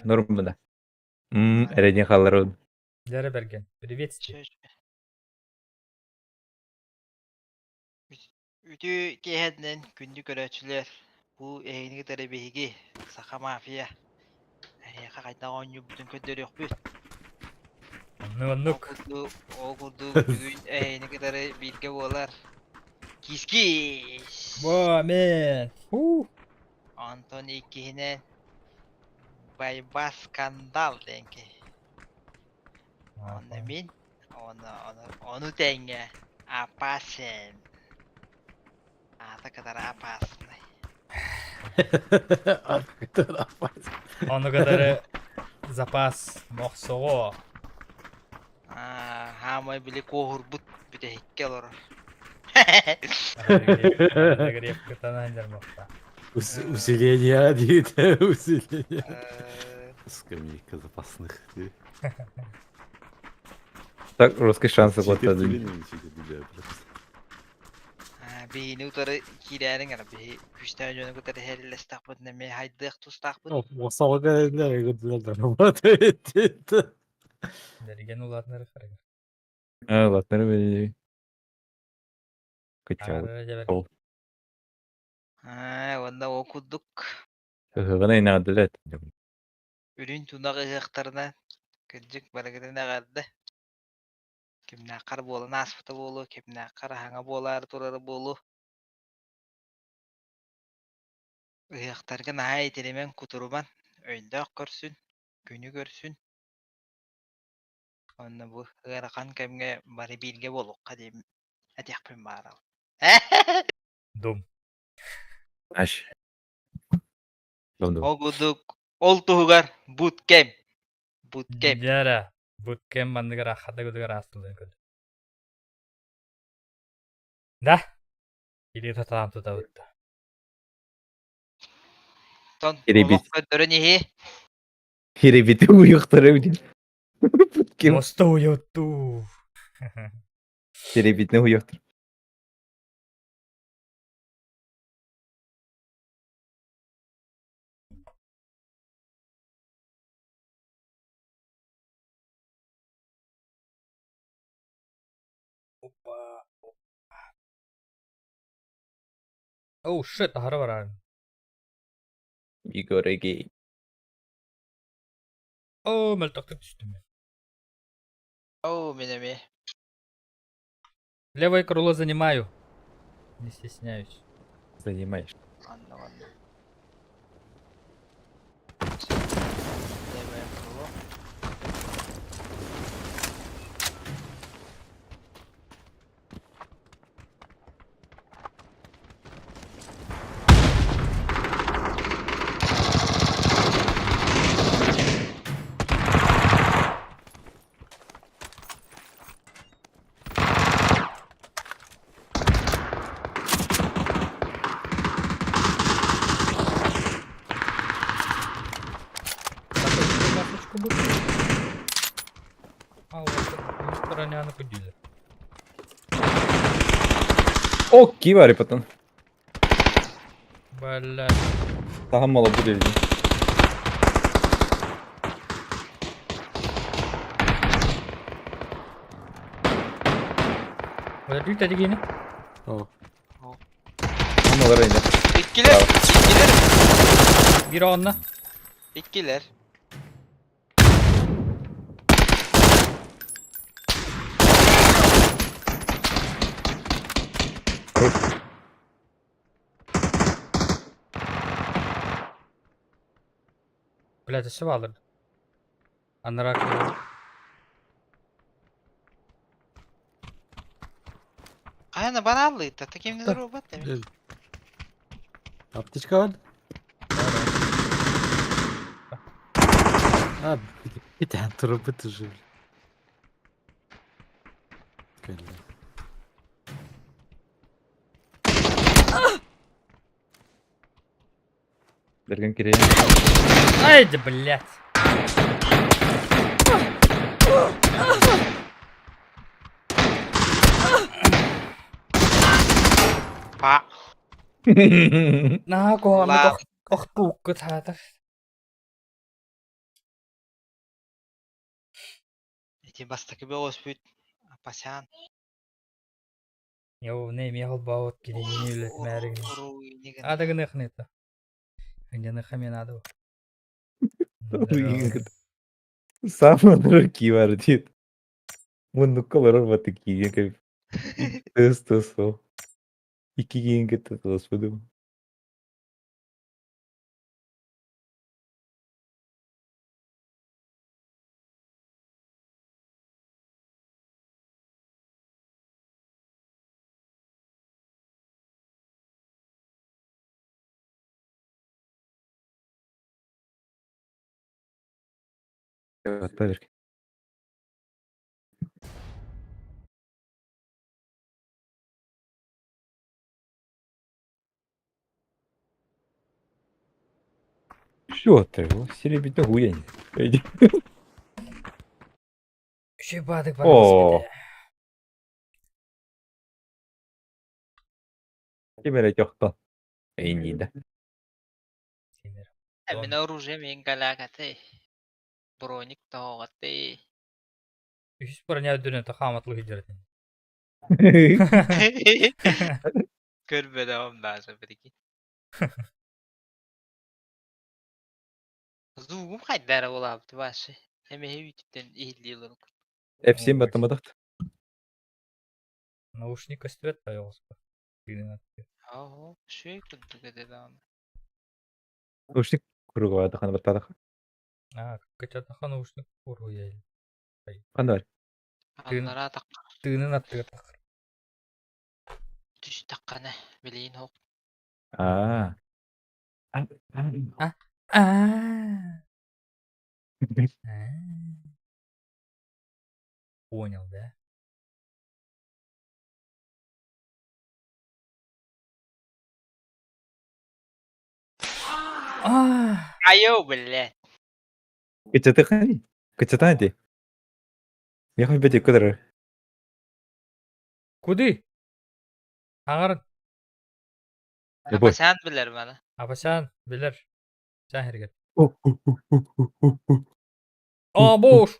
Нормада. Эрэ диэн хаалларабын. Дьэ Бэргэн, приветствие. Үтүө киэһэтинэн күндү көрөөччүлэр, бу эһигини кытары биһиги Саха Мафия эһиэхэ хайдах оонньуурбутун көрдөрүөхпүт. Оннук оннук. Ол курдук, ол курдук бүгүн эһигини кытары бииргэ буолар Кис-кис! Во, мен! Ху! Онтон иккиһинэн Байбас Скандал диэн киһи. Онно мин, ону, ону, ону тэҥҥэ опасен. Аата кытары опасный. Ону кытары запас мохсоҕо. Аа, хаамай били куоһурбут бүтэһиккэ олорор. Усиление диит, усиление. Скамейка запасных. Так, русский шансы вот один. Биһини утары киирээриҥ эрэ биһи күүстээх дьону кытары иһэллэстэхпитинэ эмиэ хайдыах тустаахпыт. Бэргэн улаатынары харыгар. Улаатынары били. Кыччаабыт. Ол. Аа, уонна ол курдук. Ыһыҕын айнаадылар. Үрүн тунах ыһыахтарынан кырдьык барыгытын эҕэрдэ. Кимнээххэр буолан ааспыта буолуо, кимнээххэр аһаҥа буолаары турара буолуо. Ыһыахтарга наһаа итиримэн кутуруман, өйдөөх көрсүн, күнү көрсүн. Онно бу ыарахан кэмҥэ бары бииргэ буолуохха диэн этиэхпин баҕарабын. Дум. Аш. Ол курдук ол туһугар буткэм. Буткэм. Дьэ буткэм манныгар аххата кутугар аастылын көр. Да? Или татаан тутабыт да. Тон олох көрдөрөн иһи. Хиребити уйуктары билин. Буткэм. Моста уйуттуу. Хиребитini уйуктар. Опа. Oh shit, аһара барарын. Igor again. Оо, мөлтөхтүк түстүм мен. Оо, мин эмиэ. Левое крыло занимаю. Не стесняюсь. Занимаешь. Ладно, ладно. Левое крыло. Лапочку буду. А, вот стороне поділі. О, кивари потом. Бля. Таһым мало будет. Подожди, тегини. О. Аналар инде. Иккилэр, иккилэр. Бир онна. Иккилэр. Блядь, өссө баалар. Анараа Хайана барааллыыта, таким не робот. Аптечка бар? А, итэн турбут уже. Кэллэ. Бэргэн кириэн. Ай да блядь. Па. Наһаа куһаҕаннык охтууккут хаатар. Ити бастакы бөҕөспүт Апасян Йоо, не эмиэ холбообут кинини үлэтимээри гына. Руйни Аада гына. гыныаххын это. Гыныахха эмиэ наада Самый дураки бар диет. Муннукка олорор баты киирэн кэбип. Тыс тыс ол. Икки киһин кытта тыласпытым. Отправь. Все, ты, серебряный хуянь. Үчүгэй баадык Оо. барабыс Ким эрэ тохто. Эйнида. Синер. Мин оружие мин галакаты. Броник тоҕоҕоты. Үһүс броня үрдүнэн тахааматлы сылдьар этин. Көрбөтөҕүм даже прикинь. Звугум хайдара улаапты вообще. Эмэһи үүтүттэн иһиллии олорон. F7 баттаматахт. Наушник көстүбэт байоҕуспа. Тыынын Оо, үчүгэй курдук этэ даҕаны. Наушник куруга хана баттадах. Аа, кычатаха наушник уруйай. Ханда бар. Тыын Аллараа тахха тыынын аттыгар таххар. түстэххинэ билигин һуох Аа. А аа. Понял, да? А! Айоо, блядь. Кычатыхани. Кычатан ти. Я хоть бете кыдыр. Куды? Аҥарын. Любой. Апасян билэр маны. Апасян билэр. Саан сиригэр. О, бош!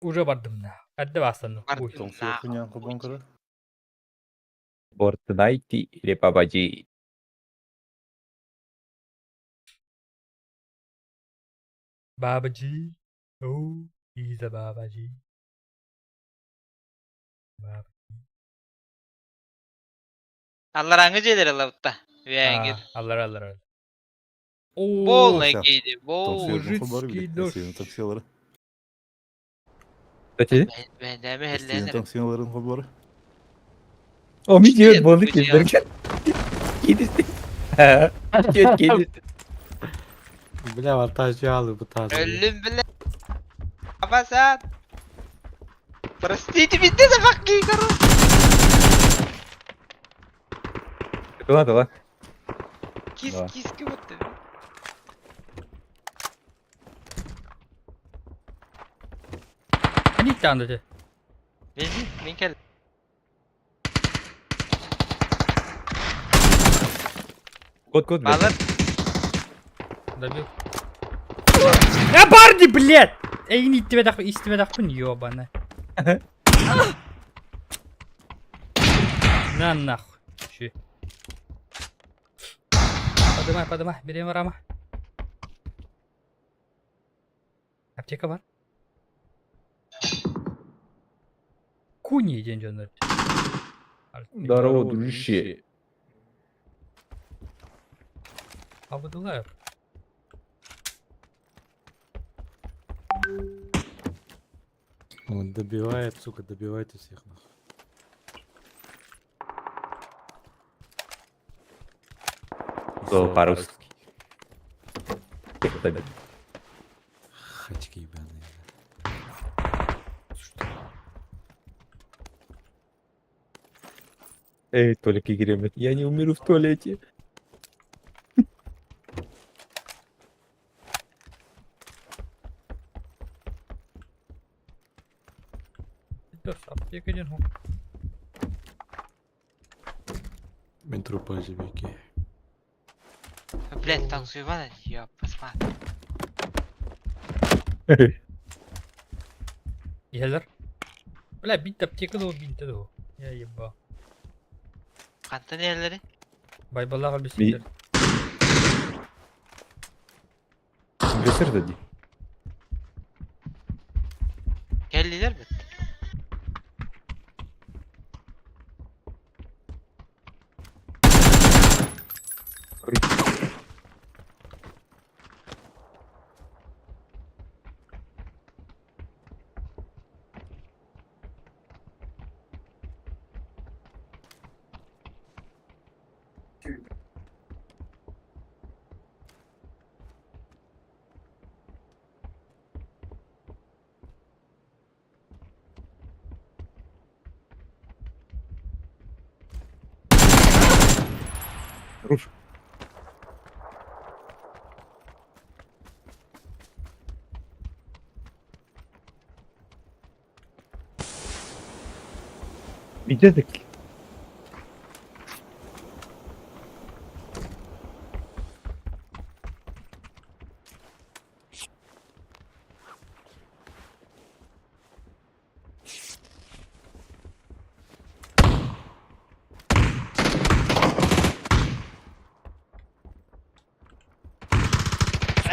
Уже бардым да. Эрдэ баастанным. Ой. Бардым Тоҥсуйуоххун нахуй. ньаан холбоон көрөр. Fortnite или PUBG. Бабаджи. Oh, he's a Babaji. Baba. Алларааҥҥы дьиэлэр ылабытта. Үөҥҥир. А, аллар аллар аллар. О, Полный Всё. киһи. Боо. Тоҥсуйуоххун холбоон Мужицкий били. дождь. Эстиини таксилары. Кстати, Бэйдэми Эстиини хэллээн эрэ. таксиларын холбоору. о, ми диет Киһи болды бу кездерген. Кидисти. Кет кидисти. Бля, монтаж ялы бутазы. Өллүм билэ. Апасян. Простите меня за факки, короче. Тыла тыла. Кис Да. кис будто. Они там да. Мин мин кэл. Кот кот. блядь. Балыр. Добил. А барди, блядь! Эй, не тебе дах, из тебя дахпын, ёбана. На нахуй. Щи. Подымай, подымай, бери рама. Аптека бар. Куни день дьоннор. Здорово, дружище. Абдулаев. Он добивает, сука, добивайте всех нахуй. Слово по-русски. Это Хачки ебаные. Эй, Толик Игоревич, я не умеру в туалете. Пёс, аптека день. Мен трупа жебеки. Блядь, танцуй Ёп, посмотри. Иһэлэр. Бля, биир аптека дуо, биинтэ дуо? Я ебал. Хантан иһэллэрий? Байбаллаах өлбүсүттэр. Компрессор да дии. Кэллилэр бит. Руш. Видите?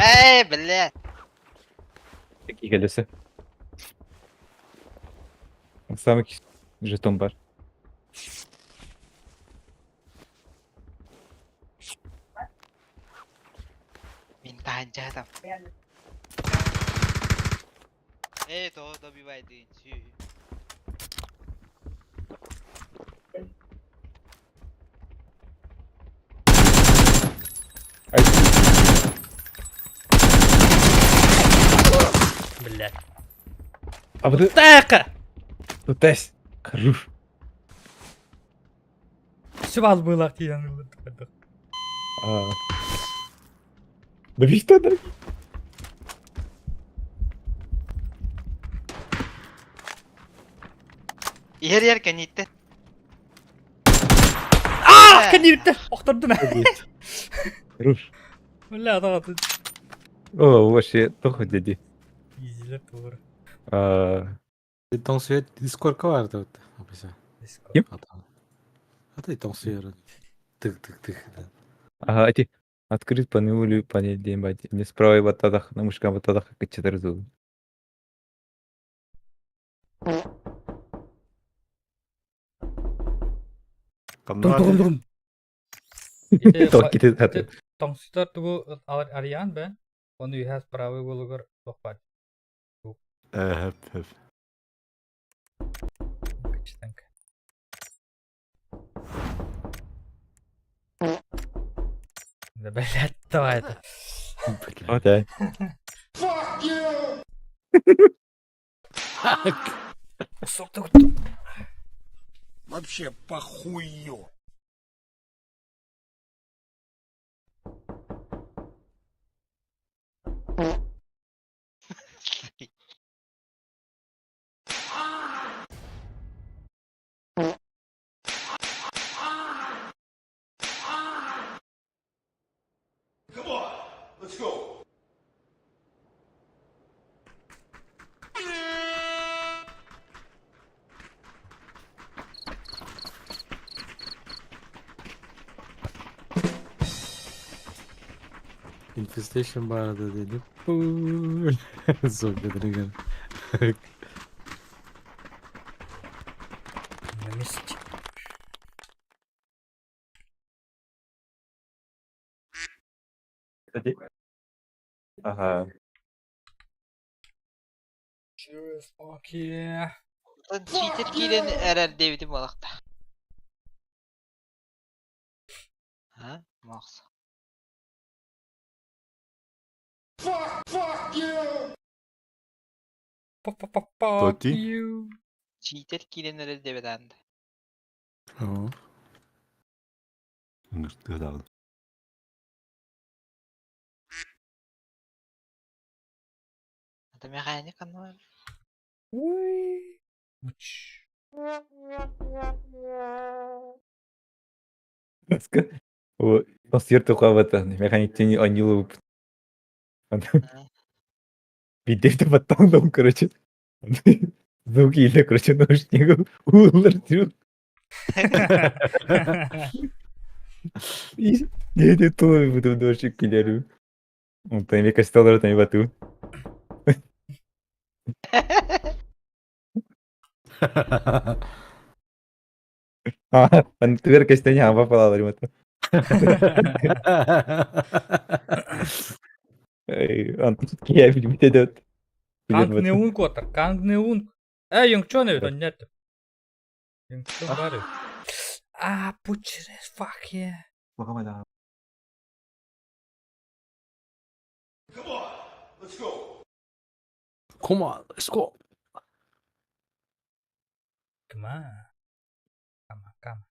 Эй, блядь! Такие колеса. Самый жетон бар. Мин таһырдьа там. Эй, тоҕо добивайдыын сү. Ай, Блядь. а вот это... Так! Тутась. Хорош. Все было тиийэн ылбыт. А. Да Виктор, да? Иһэр иһэр кэнниттэн. Аа, кэнниттэн охтордум ээ. Хорош. Бля, атаҕатын. О, вообще, тоҕо дяди. Изилер тугур. А, Тоҥсуйар Дискордка баар да вот. Ким? Ата тоҥсуйар. Тых тых тых. Ага, эти открыт по нулю по день не справа батадах, на мушка батадах качетарзу. Дум дум дум. Ити Токи ты тоҥсутар тугу арыйаан бэн. Ону үһэс правый уолугар туох баар. Хөп хөп. Кычтанка. Да блядь, давай это. О, да. Сок Вообще похую. Infestation баар да дедим. Зомби дриган. На месте. Кстати. Ага. Cheers, окей. Оттон читер киирэн эрэр диэбитим буолахта. А? Мохсо. Па-па-па-па. Тоти? you. Читер киирэн эрэр диэбит аанда. Оо. Ыҥыртыадаҕын. Это механик анна. Уй. Уч. О, Концерт ухабата, механик тени анилы. Видели потом, короче. Звук иһиллэр, короче, наушнигы ууллар түр. Дьэ, тула бутум дорчик күлэрим. Онтон эмиэ көстө олорор эмиэ батуу. Антыгар көстөн хаама палалар мата. Антон киһи билбитэ да. Канг Неун куотар. Канг Неун. Э, Йонгчон эбит, онньо Йонгчон бар эбит. А, пучерес, fuck yeah. Come on, let's go. Come on. Come on, come on.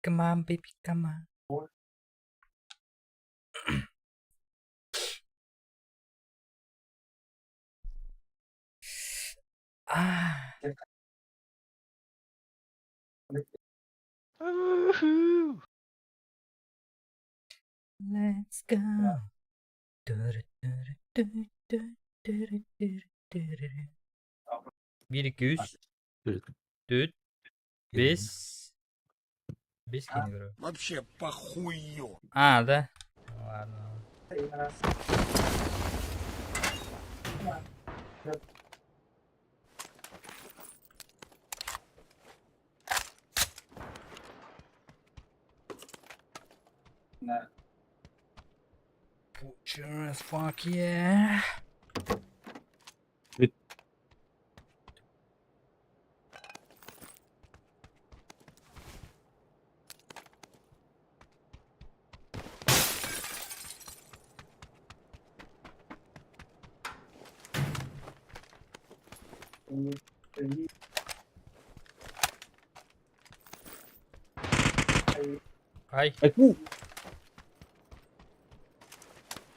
Come on, baby, come on. Ah. Let's go. Bir, iki, üç, dört, beş. Beş кини көрөбүн. Вообще похую. А, да? Ладно. Butcher as fuck yeah. Ай.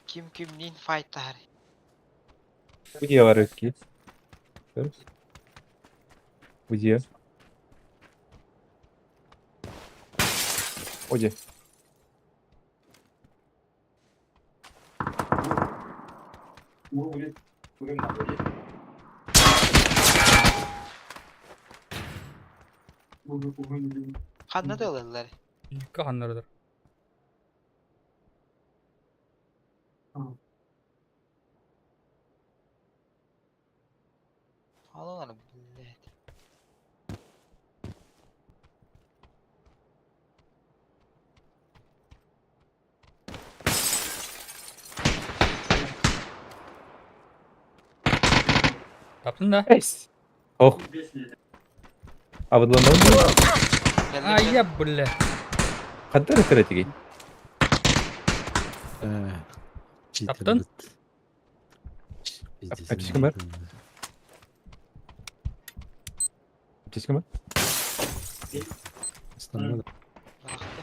Ким кимниин файтаһар. Где воровки? Где? Оде. Ханна да ылаллар. Икки ханнарыдыр. Алалар, блядь. Таптың да? Эс. Ох. Абыдланды. А, я, бля. Хандар өтөрөтүгэй? Таптың? Аптечка бар? Аптечка бар? Бырахты.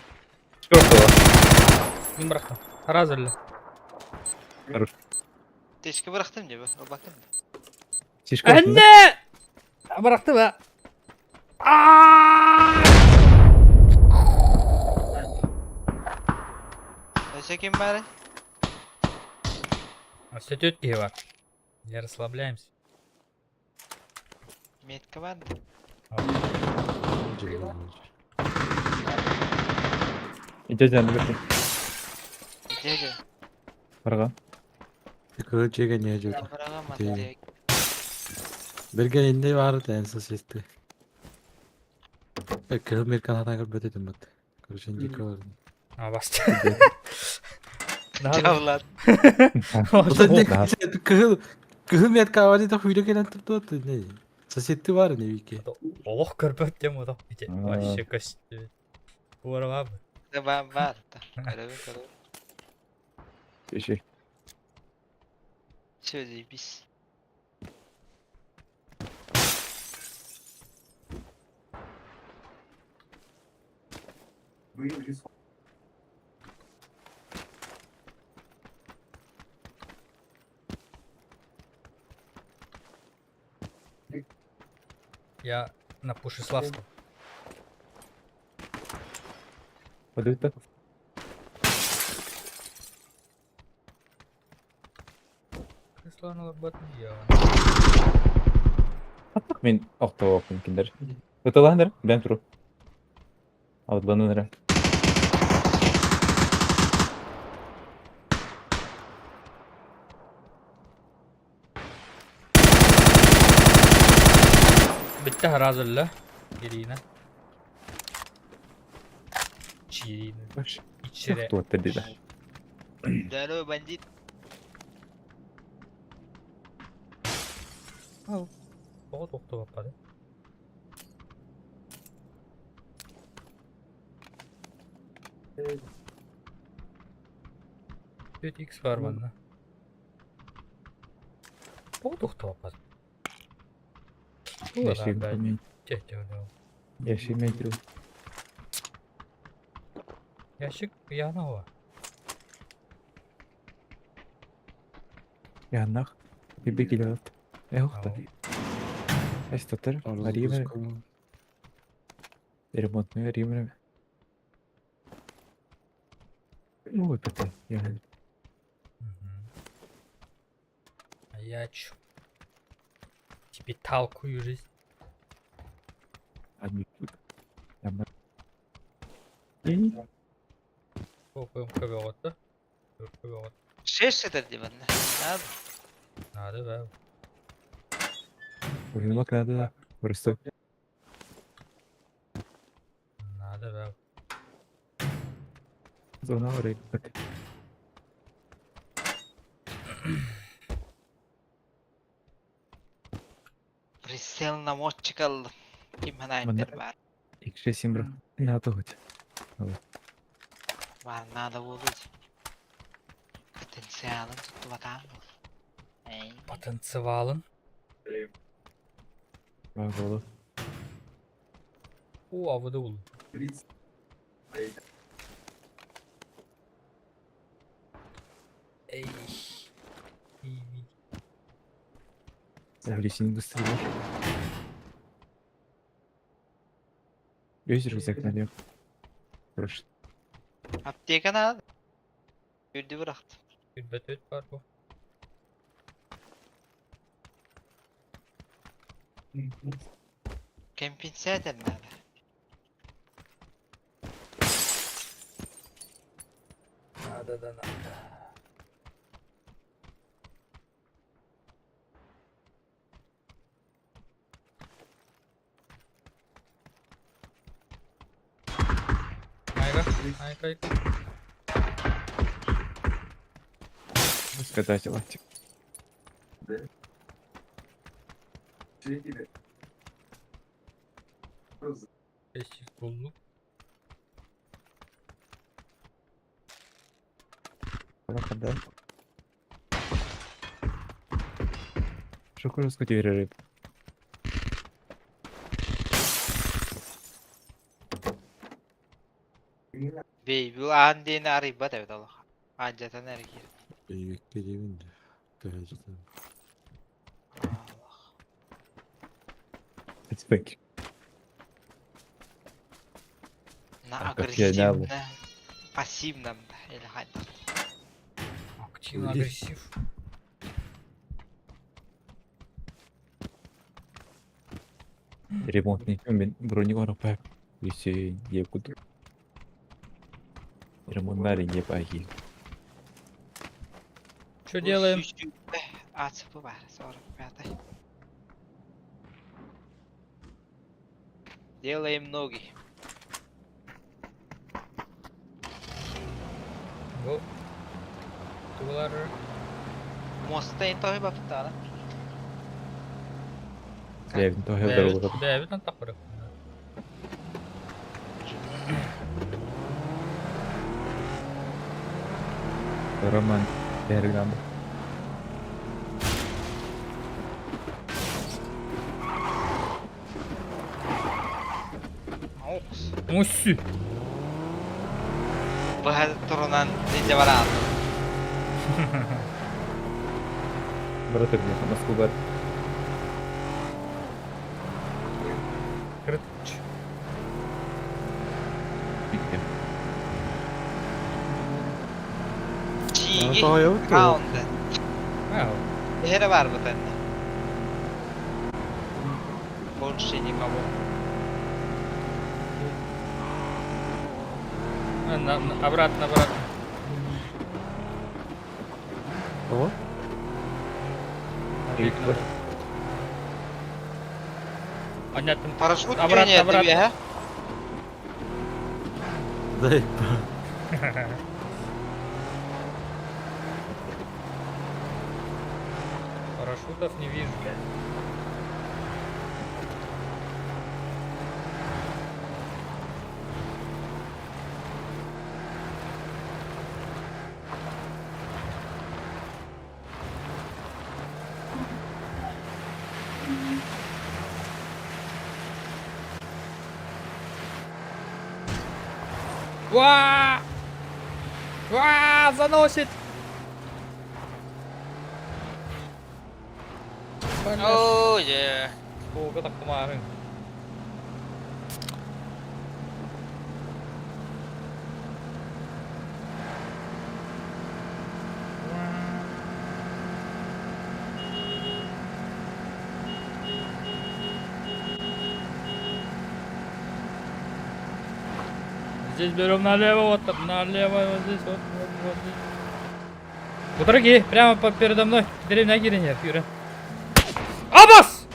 Чёртова. Мин бырахтым. Сразу эле. Тешке бырахтым дии, ылбакын. Тишка бар. Анне! Бырахты ба. Аа! Өссө ким баарый? Өссө түөрт киһи бар. Не расслабляемся. Метка бар. Идете на верху. Дядя. Врага. Кыры не жер. Быраҕа Дии. манна Берген инде бар да сосисты. Кыры меркан хатан кыр бөтөтүм бат. Короче, инде кыр. А, басты. Жабылат. Кыһыл кыһыл метка бар диде хуйра келен турду не. Соседти бар не вике. Олох көрбөт дем одох. А. Вообще көстү. Буара Бар бар. Көрөбүн көрөбүн. Иши. Все, заебись. Я на Пушиславском. Подойди. Прислана лабат я. Мин охтооппун кинилэр. Ыталаһан эрэ, бэм туру. Аутланан эрэ. Bitti harazırlı. Ирина. Чирина. Ичире. Туоттар дида. Здорово, бандит. Тоҕо тохтубаппады? Түөрт X бар манна. Тоҕо тохтубаппат? Ящик Ящик метру. Ящик Янова. Янах. Биби килет. Эхта. Эстатер. Ариме. Ремонтный ариме. Ну, вот это. Я... А я чё? Тебе толкую жизнь. Шесть сытар дии манна. Надо. Надо да. Уһунлук надо да. Просто. Надо да. Зона орек. Прицел наводчик ыллым. Ким ханайдер бар. Икше симбр. Надо хоть. Бар надо буолуй. Потенциалын туттубатаан буол. Эй. Потенциалын. Бар О, абыды бул. Эй. Увеличение быстрее. Есть рюкзак налево. Хорошо. Аптека надо. Үрдү бырахтым. Үрбэт өт бар бу. Компенсатор надо. Надо да надо. Айга, айга, айга. Сказать ластик. Beş bulduk. Да. Шоколад рыб. Бей, бу аан диэни арыйбат эбит олох. Аадьатан эргиир. Бэйбэккэ диэбин да. Төһөжүтэн. Олох. Спек. На А, как я дал. агрессивно. Пассивно да или хайдах. Активно агрессив. Ремонтный мен броню арапа. Еще ебуду. Ремонтнари не пахи. Что делаем? АЦП бар, 45. Делаем ноги. Бу. Тулар. Моста ин тоһи бапыттаҕына. Левин то хелдер Бэбит ан тахпыры. Роман Бергам. Оқс. Муссü. Быһа турунан динде бараан. Браток, Москву бар. Кырыч. Чиги. Тоһойобут Раунда. Ау. Эһэре бар бу тэннэ. Больше никого. На, на, обратно, обратно. О, Понятно. Парашют Обратно, не обратно. а? дай. Парашютов не вижу. Уа! Уа! Заносит! Оо, дьэ. Суолга тахтымаарыҥ. Здесь берем налево, вот там, налево, вот здесь, вот, вот, вот здесь. Вот, дорогие, прямо передо мной. Деревня Гирине, Юра. Абас!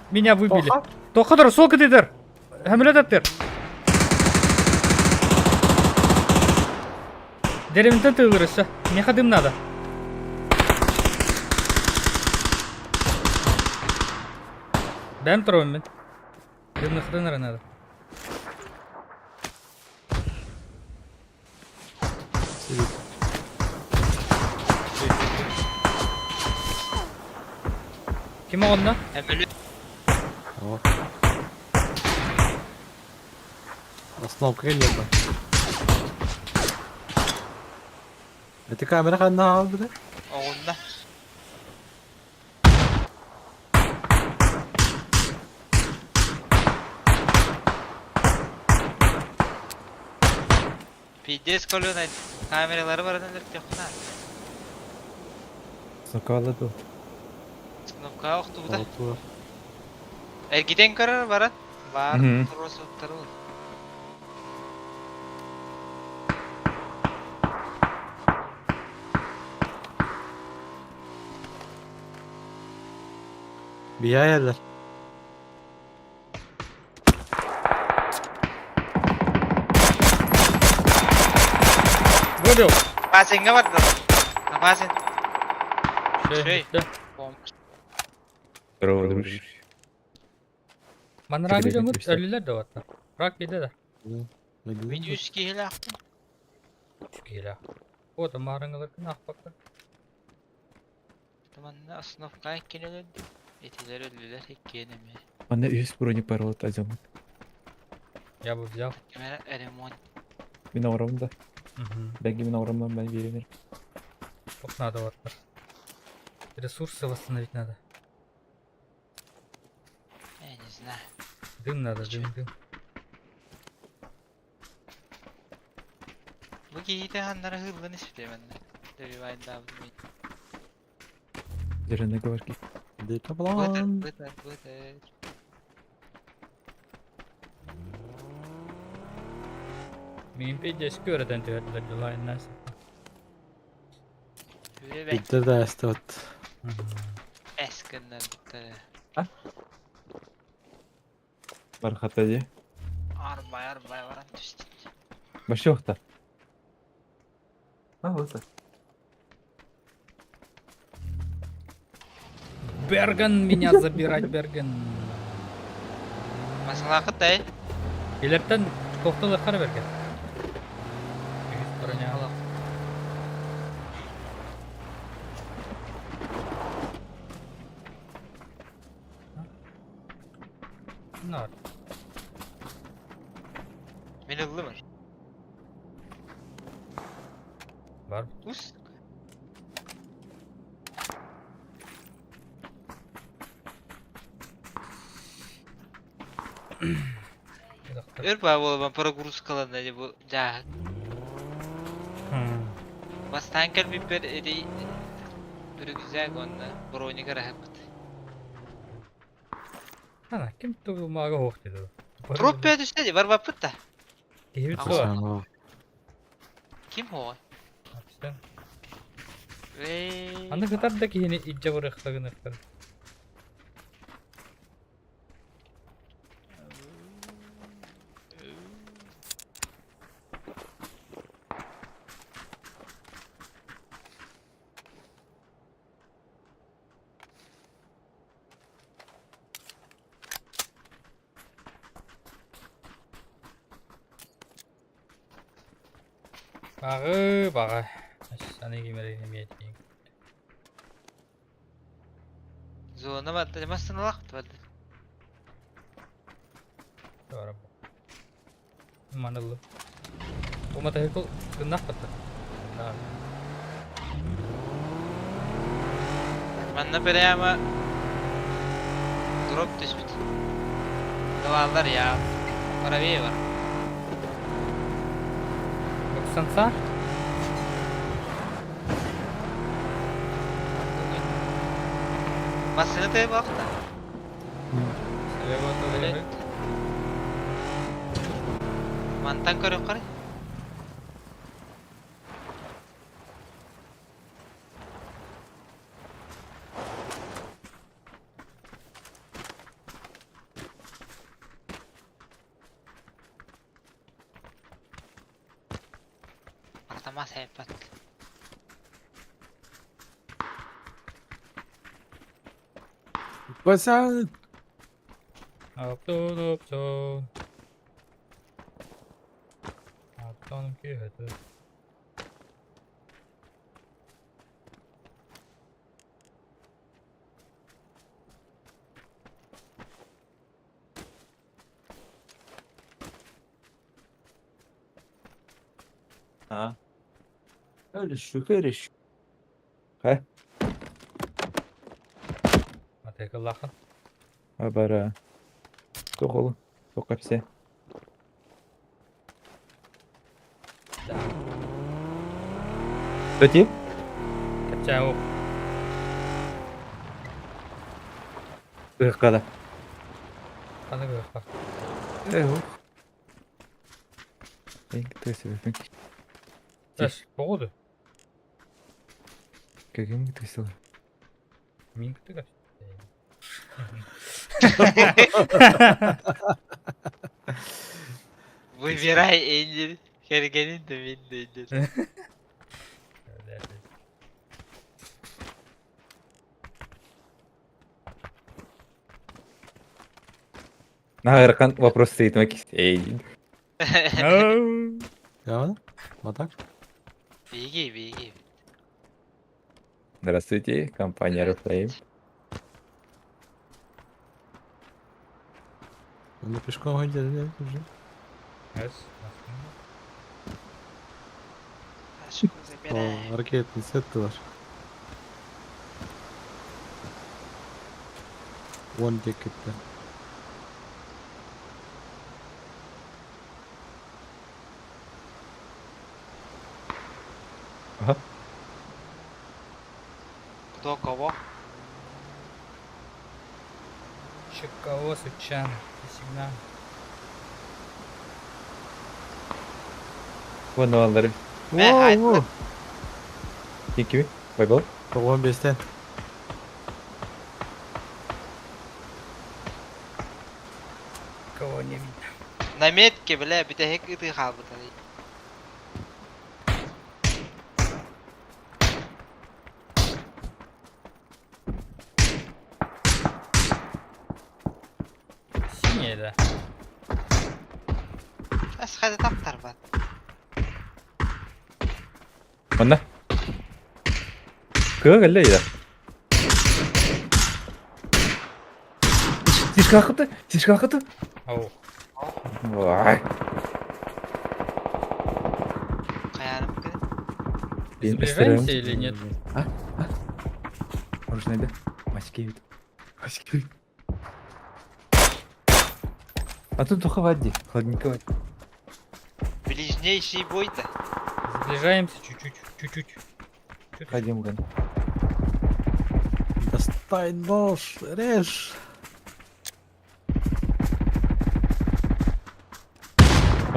Меня выбили. Тохадыр, солка дедер. Хамилет аттыр. Деревнтен тылырышы. Мне дым надо. Дай троим. Дым на надо. Ким оҕунна? Эмили О. Остановка кэллэ. Эти камера ханна хаалбыта? оҕунна. Пиздец колена камералары баран өлөртөххүнэ. Сокола ду. Кнопка охтубута. Отур. Эргитен көрөр баран. Бар Мгм. туруосуттар ол. Бияялар. Выбил. Пасенге барды. Пасен. Шей, Шей. да. Здорово, дружище. Манрагы Тигрей дьоҥут киирсэ. өлүлэр да баттар. Рак биде да. Мин үс киһилээхпин. Киилэ. Вот маарыҥыларгын аахпакка. Манна основка иккини өлөрдүм. Итилэр өллүлэр иккиэн эмиэ. Манна үс броник бар вот азем. Я бы взял. Кимэрэ ремонт. Мин оҥоробун да. Мгм. Бәги мин оҥороммун мен биэримэр. Ох, надо вот. Ресурсы восстановить надо. Я не знаю. Дым надо, Чё? дым, дым. Бу киһитэ ханнара ыһыллан испитэ манна. Добивайдаабытым мин. Зеленый говорки. Дета Бытыр, план. бытыр, бытыр. Мин пиздец көрөтөн түһэрдилэр дьулайыннаас. Үрэ бэ. Биттер да эстебет. Эс гыннарбыттара. Бархата ди. Арбай, арбай баран түстүн. Вообще охта. А, вот так. Берген меня забирать, Берген. Масалаакыт эй. Илэртэн тохтол ыккар Берген. Үһүс броня. Нар. Мин ыллым. Бар. Ус. Өр баа буолан прогрузкаланна дии бу дьааһык. Бастаан кэлбиппэр эри рюкзак уонна броник ыраһыппыт. Ана, ким тугу маага суох диэтэ. Труп бөтүстэ дии барбаппыт да. Киһибит Аҕыс. суоҕа. Ким оҕой? Апстан. Ээ. Аны кытар да киһини илдьэ барыахха гыныахтара. Баҕы, баҕа. Аны ким эрэ эмиэ этиэҥ. Зона барда, массыыналаах барда. Туора бу. Маныллы. Бу мотоцикл гыннах батта. Да. Манна прямо дроп түспүт. Даваллар я. Правее бар. Оксанса? Массыына тыа буолта. Слева Блять. Мантан көрүөххэ. Автомат сайпат. Басан! Аптон, аптон. Аптон киһи. А. Хорошо, хорошо. Хэ? Мотоцикллаахын. Абара. Туох ол? Туох кэпсээ? Что Кэпсээ уох. Ыһыккада. Ханнык ыһыкка? Э, ух. Эң Эс, погода. Каким ты Мин кытыгас. Выбирай Энди. Кэргэнин да мин да Энди. Наһаа вопрос стоит Эй. Я? Вот так? Беги, беги. Здравствуйте, компания Oriflame. Ну пешком ходили уже. Эс. Ашку забирай. О, ракетный сет var. One ticket. Ага. Кто кого? Чекао сучан. Сигнал. Вон аллары. Мэ, хайдах? Кими? Байбал? 95-тен. Кого не видно. На метке, бля, бүтэһик ытыы хаалбыта. Синяя, да. Ас хайда таптарбат. Манна. Кыа кэллэ да. Сишка Сишка хаты. Ау. Вай. Хайарым кы. Блин, Сближаемся или нет? Может, найду. Мачки вид. Мачки вид. А тут только воде. Холодненько. Ближнейший бой-то. Сближаемся чуть-чуть. Чуть-чуть. Чуть-чуть. Ходим, гон. Достань нож, режь.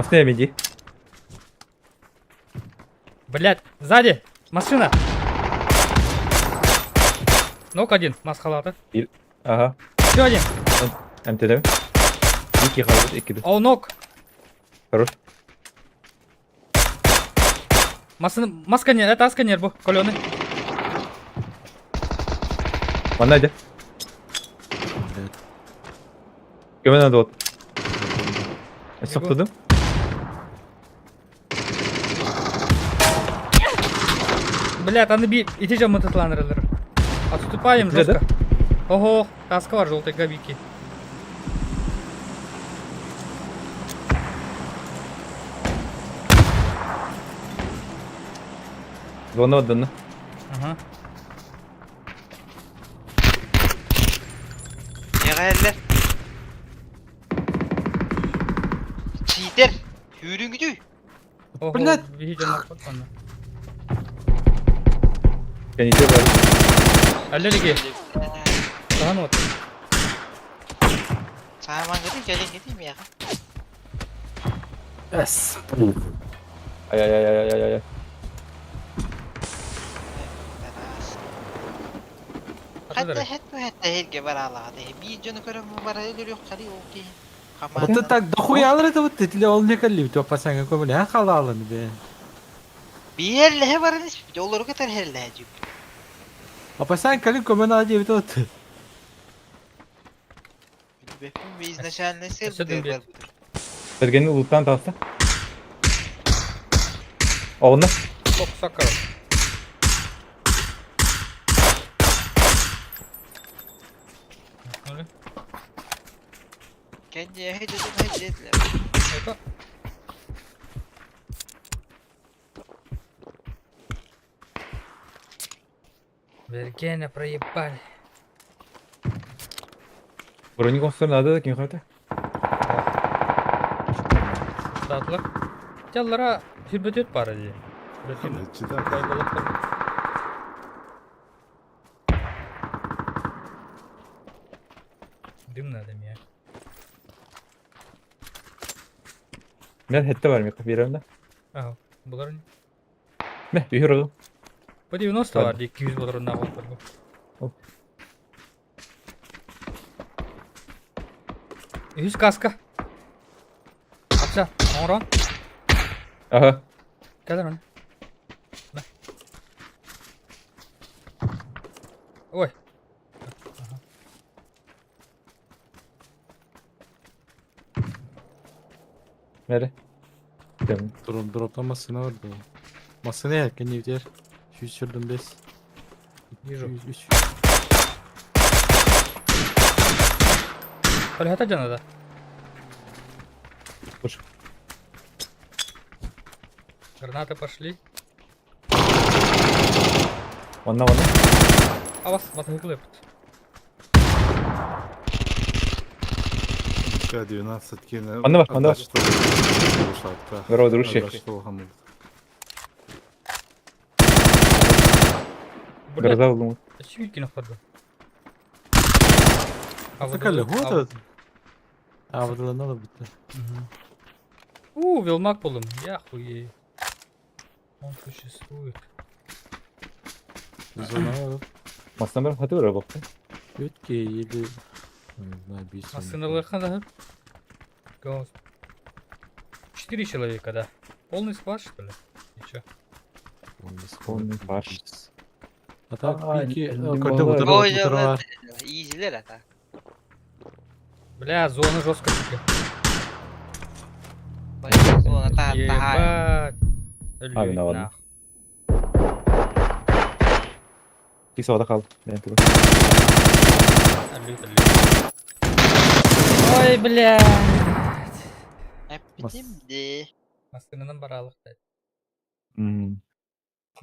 Массыына эми дии. Блять, сзади! Машина! Нок один, масхалаты. Ага. Еще один. Эмтэнэбин. Икки хаалбыт, икки. О, нок. Хорош. Машина, маска не, это асканер был, каленый. Манна иди. Блядь. Көмө надо вот. Бегу. Соқтудum. Блять, аны би, ити же мытытланырылар. Отступаем Бля, да? жестко. Ого, таска бар желтый габики. Звонок отданна. Ага. Эҕэллэр. Чиитер! Сүүрүҥүтүй! Ого, Блядь. биһи дьоннор манна. Кэнники бар. Аллерги, таһан вот. Саамаҥҥытын кэлиҥҥитий миэхэ. Эс. Ай ай ай ай ай ай. Хатта хэтпэ хэтте хэтгэ бараалаҕа биир дьону көрөн бара өлөрүөххэри ол киһи. Вот это так дохуя это вот эти ол не калли, то пасанга көмөле ха халалын бе. Биэрлэһэ баран испит, олору кытар херлэһэ дьүп. А пасан кали көмөн ала диэбит вот. Билбэппин изначально Өссө сел дын биэт. Бергени улуттан таҕыста. Оҕунна. Лок сакар. Мөхнөлі. Кэнниэхэ дьонун хэдьиэтлэр. Это Бергене проебали. Броник оҥостор наада да ким хайта? Датлар. Жаллара сүрбөтөт бары дии. Сүрбөтөт. Читак. Дым надо мне. Мен хетте бар миэхэ биэрэбин да. Ага, булар не. Мэ, үһүр оҕу. По 90 Ладно. бар дии, 200 болар на бар. Оп. Үһүс каска. Апса, оҥорон. Ага. Кэлэр он. На. Ой. Ага. Мэре. Кэм. Drop dropta masına vardı. Masına erken evder. 325. Вижу. 303. Халята дьаныда. Пуш. Гранаты пошли. Онна онна. А вас батыгы К-12 кине. Онно бар, онно бар. Здорово, дружище. Блядь, Гроза улумут. сүүркин охторду. А Это калли, вот этот. А, вот это надо будет. У, Вилмак булдым. Я хуею. Он существует. Зона Массына бар хаты бар бакты. Өтке или... Не знаю, бейс. Машиналарга да. Гос. Четыре человека, да. Полный склад, что ли? И чё? Полный фарш. А так, А, пики... не Көрді могла. отырып Ой, отырып дьоннор бар. иизилэр ата. Бля, зона жестко. Зона та таһаа. Ебать. А, виноват. Нах. Кис ода кал. Мен тугу. Алют, алют. Ой, блядь. Эппитим дии. Машинанан баралык. Мм.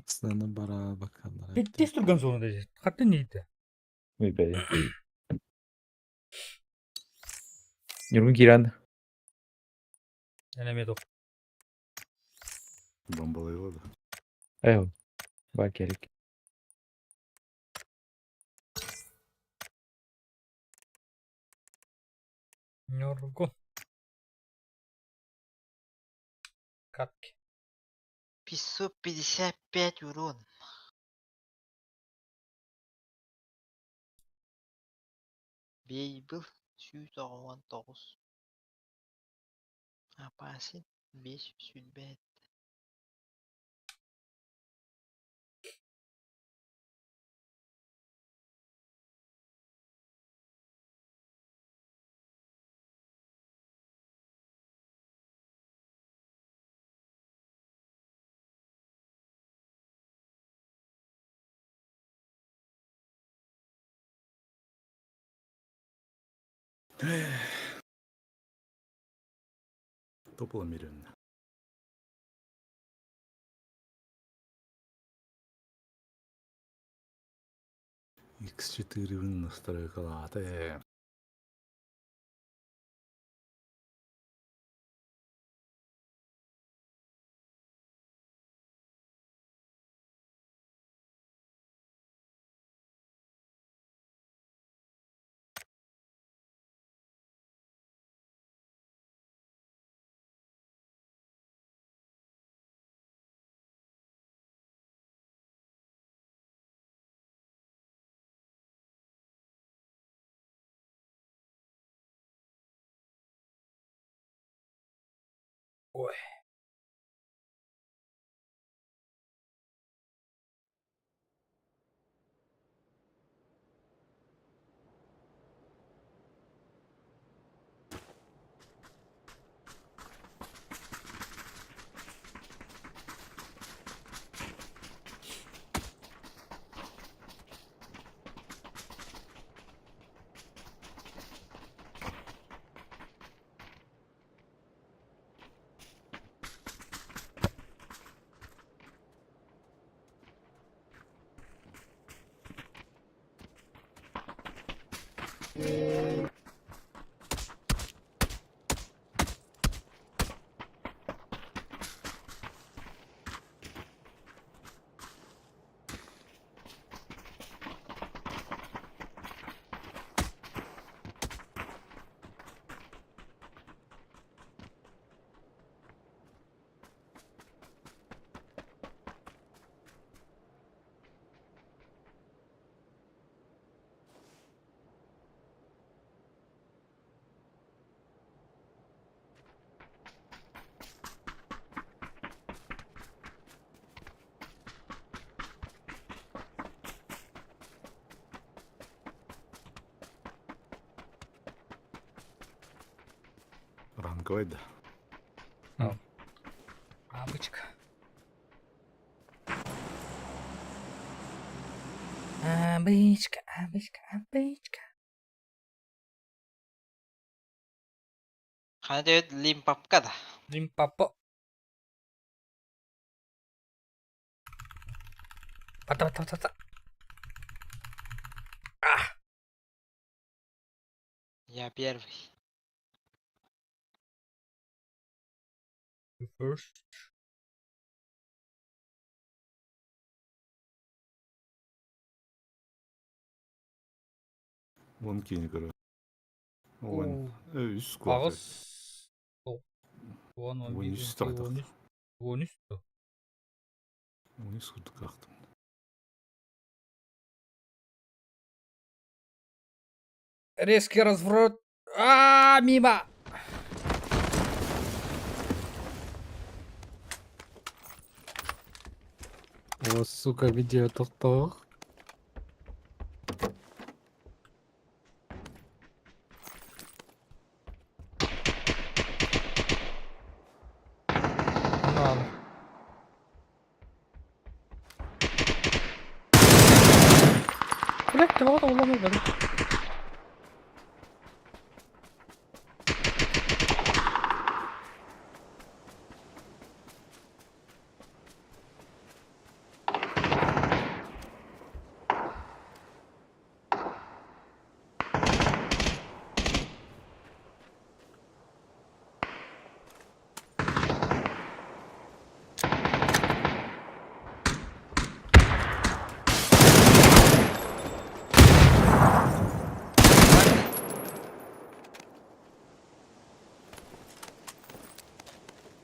Сынаны бара бакандар. Тез турган зонада здесь. Хаты не ити. Ой, бля. Нюргун киран. Элеме тоқ. Бомбалайлы да. Эй, бар керек. Нюргун. катке. 555 урон. Бейбл 199. Опасен 525. Тополо миллион. X4 настройкалаата. Ой. Ранговый, да. Бабочка. Абычка, абычка, абычка. Хана диэбит Лимпапка да. Лимпопо. Бата, бата, бата, бата. Я первый. You first. Вон кини көрө. Вон үс Аҕыс. Уон, он Уон биир, үс он икки, тахтах. он үс. Он үс дуо? Он үс курдук ахтым. Резкий разворот. А, мимо! О, сука, видео тохтоох. Ну ладно. Блять, ты вот уломал, да?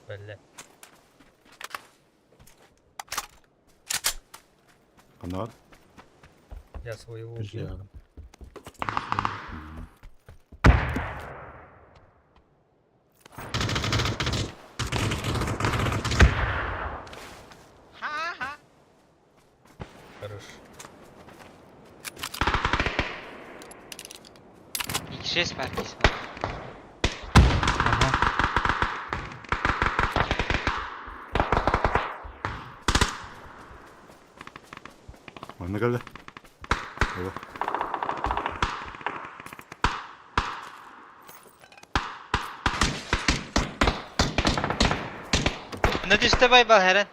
Блять. Анар. Я своего убил. Ха-ха. Хорош. X6 бар кис бар. Ага. Манна кэллэ. Ого. Мына түстэ Байбал хэрэн.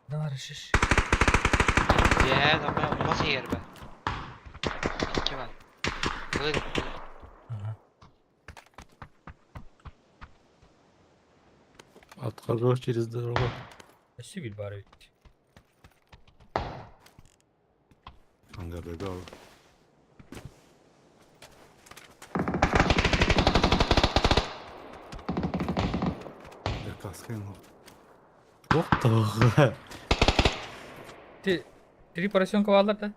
Давай, решишь. Дьэ, тоҕо хос иһэр ба. Икки бар. Былыр. Ага. Отхожу через дорогу. Спасибо, бар ведь. Ангарда ал. Каска Туох тоҕо. Ты три поросенка бааллар да?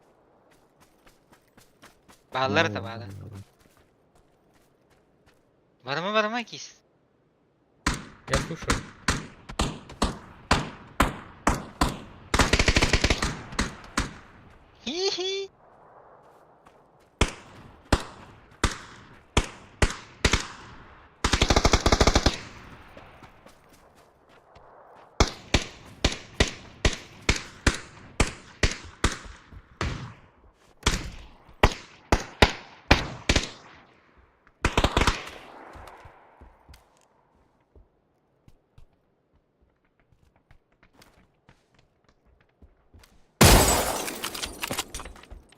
Бааллар да баалар. Барыма барыма кис. Я слушаю. Хи-хи.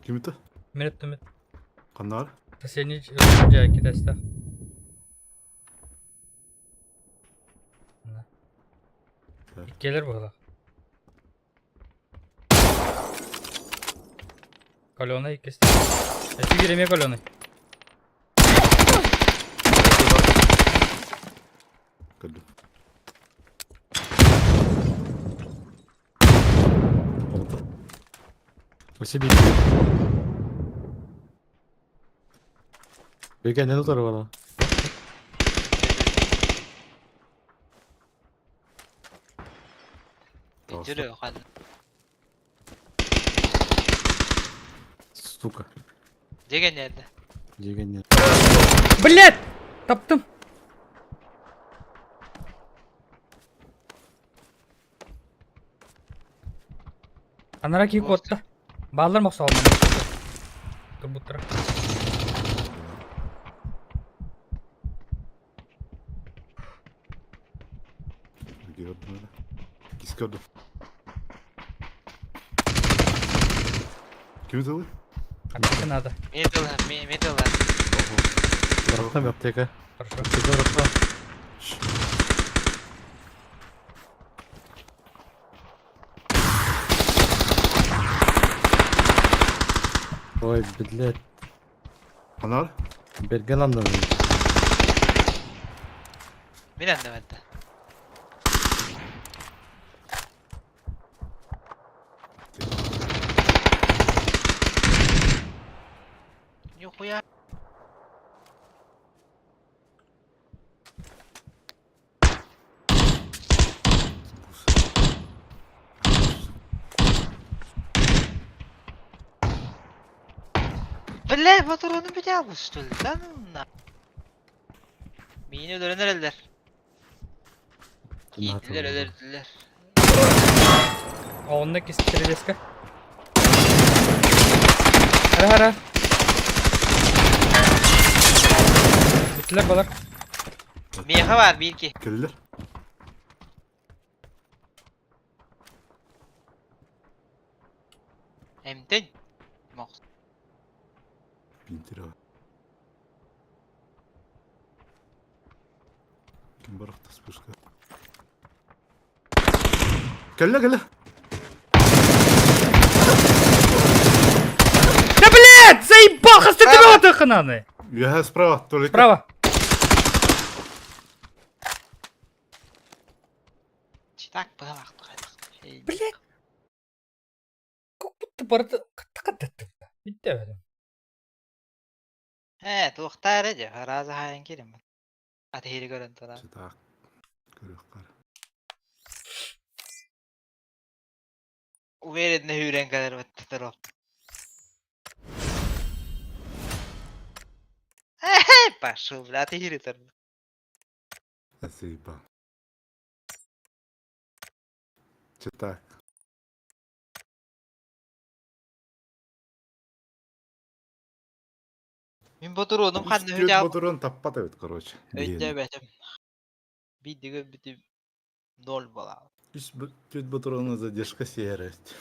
Ким это? Минут минут. Ханна? Соседний дьэ китэстэх. Иккиэлэр быһыылаах. Каленый иккис. Эти эмиэ каленый. Көрдүм. Спасибо. Бергеннен утары бала. Үтүрү хан. Сука. Деген nerede? Дегеннен. Блять! Таптым! Анара кии куотта. Бааллар мохсоҕолмон. Турбуттара. Gördüm öyle. Kis gördüm. Kimi тылы? Аптека надо. Middle, middle. Бырахтам аптека. Хорошо. Аптека бырахтам. Ой, блядь. Анар? Берген андан. Мин анныматта. Нихуя. Бля, патроны бүтэ что ли? Да ну на. Миини өлөрөн эрэллэр. Киирдилэр, өлөрдүлэр. А онно кистерелеска. Хара хара. Бүттүлэр балар. Миэхэ бар биир ки. Кэллилэр. Эмтэн. Мох. Пинтер. Ким барахта спушка. Кэллэ, кэллэ. Да блять! Заебал! Хаста ты хананы! Үөһэ справа, только. Справа! Так быһалаах Блять! Как будто барыта хаттым. Бүттэ. Ээ, туохтаа эрэ дьэ, араас аһаайан киирим. Атыһири көрөн туран. Так, көрүөххэ. Уверенно үүрэн кэлэр баттатар Пошел, бля, атыһири турда. Спасибо. Читак. Мин ботуруонум ханна Үс үһү ботурун таппат эбит, короче. Өйдөөбөтүм. Биирдэ көрбүтүм ноль буолаабыт. Үс түөрт ботуруну задержка сиэр эбит.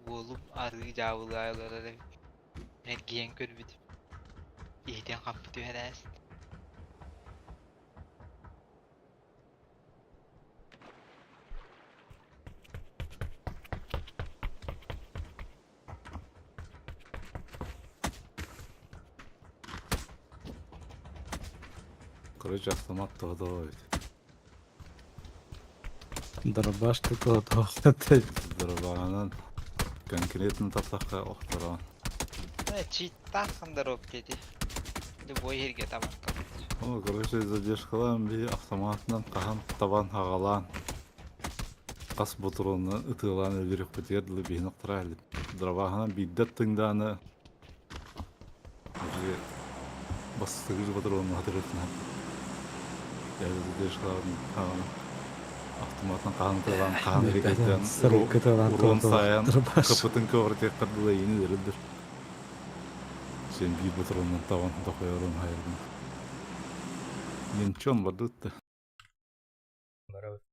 Уолум арыы дьаабылыы айыллар эбит. Эргийэн көрбүтүм. Иһитин хаппыт түһэрээс. Короче, автомат тоҕо эбит. Дробаш такого Дробаҕынан конкретно таптахха охторон. Читтааххын дроп диэти. Любой иһиргэ табар. О, короче, задержкалаан биһи автоматынан хаһан табан хаҕалаан хас ботуруону ытыалаан өлөрүөхпүтүгэр дылы биһини охторо илик. Дробаһынан биирдэ тыҥдааны уже бастыгыр ботуруону хатырытынан. Задержкалаан хаҕан автоматынан хаһан ытыалаан хаһан эригэтэн урон саайан капытын көҕүрүтүөххэ дылы иини өлөрүллэр. Сен биир ботуруонунан табан тохойорун хайыргын. Нинчон бардытта. Барабыт.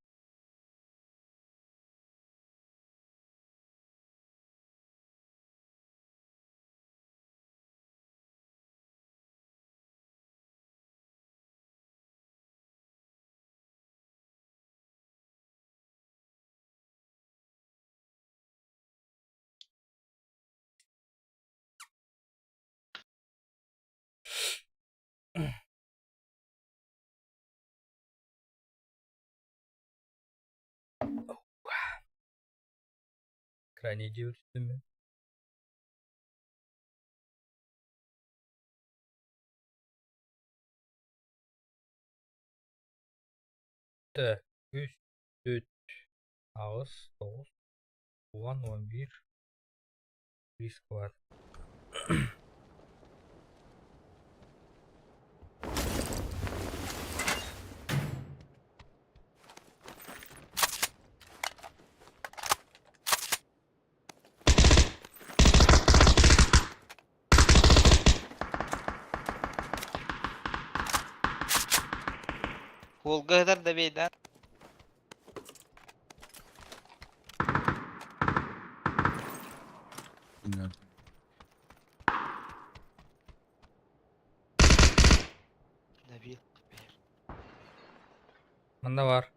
Крайне диверсиями. Так, үс, түөрт, аҕыс, тоҕус, уон, 11, риск баар. Уолга ыһытар да биэйдэ. Остановил. Манна бар.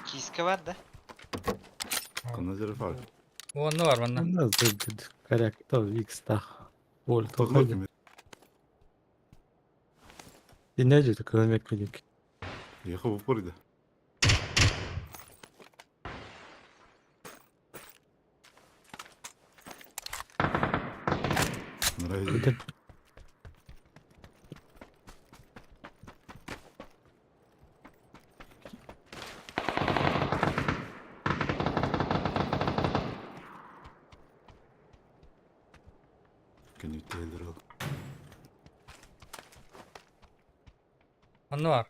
Киискэ бар да? Ханна дьэрэ фар. Онно бар манна. Да, корректо, X-тах. Боль Тоҕо тоҕо. кими? Инне же кылымек клик. Ехал в упор да. Нравится. Көнүтээлер ол. Онно бар.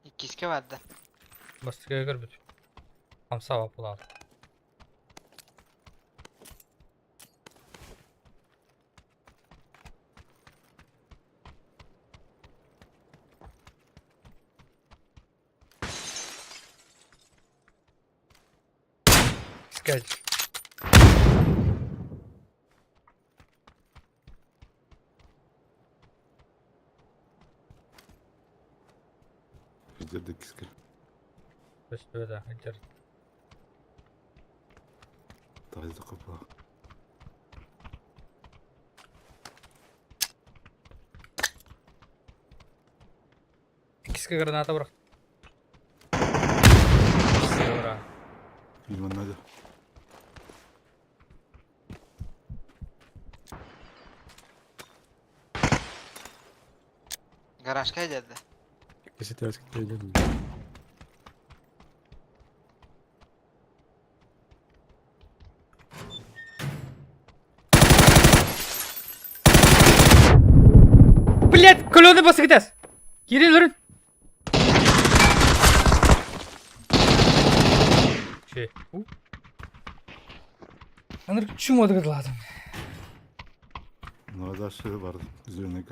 Иккискэ бар да? Бастакыга көрбүт. Хамса баппылаат. Скач. Везде да киска. Көстүбэтэ сылдьар. Таһырдьа капа. Иккискэ граната бырах. Ура. Билмэн надо. Гаражка деді. Кесетелски. Блять, көлөнү басыгытас. Кирилл үрүн. Че? Аныр чум одыгыдладым. Ну, дальше бар зеленый.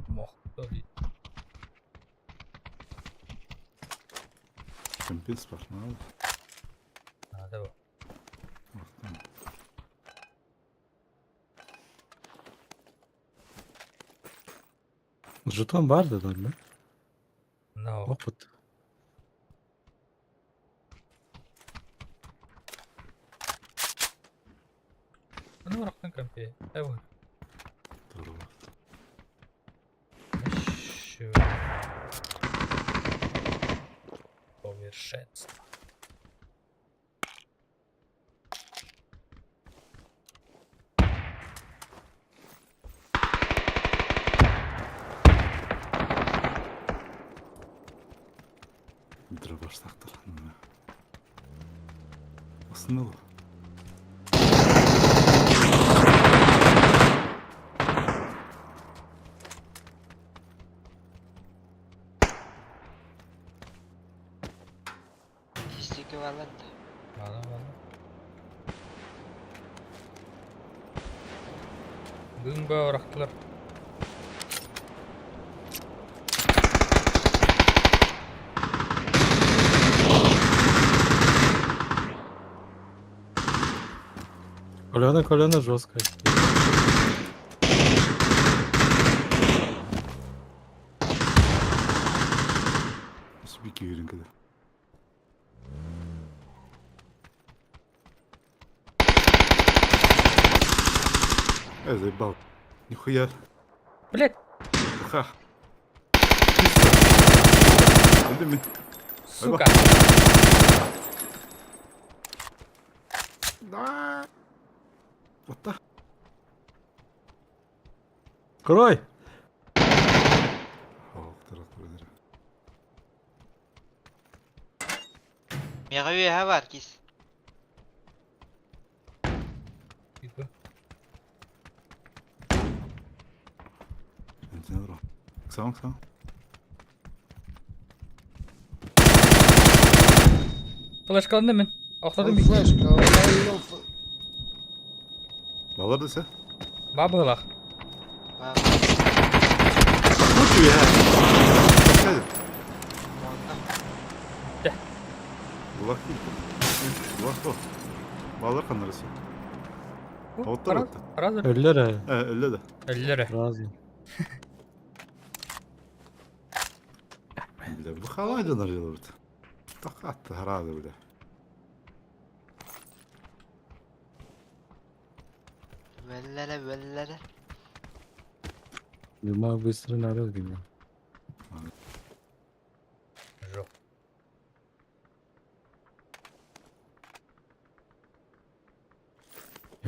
Мох. Компенс бар. Надо. Надо. Жетон бар да да? No. Опыт. Ну, рахтан компе. Эва. Здорово. Еще. Совершенство. Дробаш тахтар. Основа. Кистики барлар да. Ладно, ладно. Бүгін рахтылар. Колено, колено жестко. Күүрүн кэлэр. Э, заебал. Нихуя. Блять! Ха. Өлдүм мин. Сука! Да. What the? Крой! Миэхэ үөһэ баар кис. Саң, саң. Флешкаланdım мин. Охтодум. Флешка, Балар десе. Бабылах. Баар. Тут үөһэ. Онно. Булак Булак то. Балар канарысы. Оттар отта. Разы. Өллөр ээ. Э, өллө да. Өллөрө. Разы. Бля, бу халай дьонор дьылыбыт. Тахатты хараады бля. Бэллэрэ бэллэрэ. Юма быстро надо гинэ. Жоқ.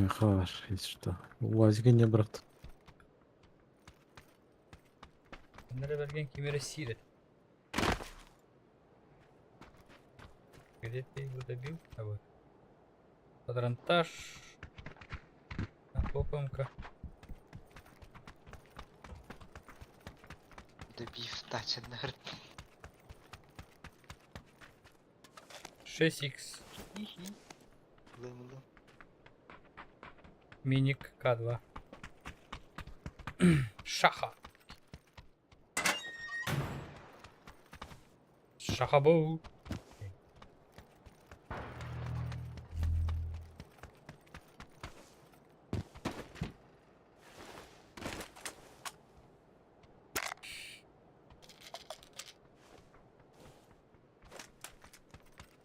Хаар, если что. УАЗика не брат. Нere берген кимере сирет. Где ты его добил? А вот. Патронтаж. Опамка. Добив тачаннар. 6х. Лым-лым. Миник К2. Шаха. Шахабу.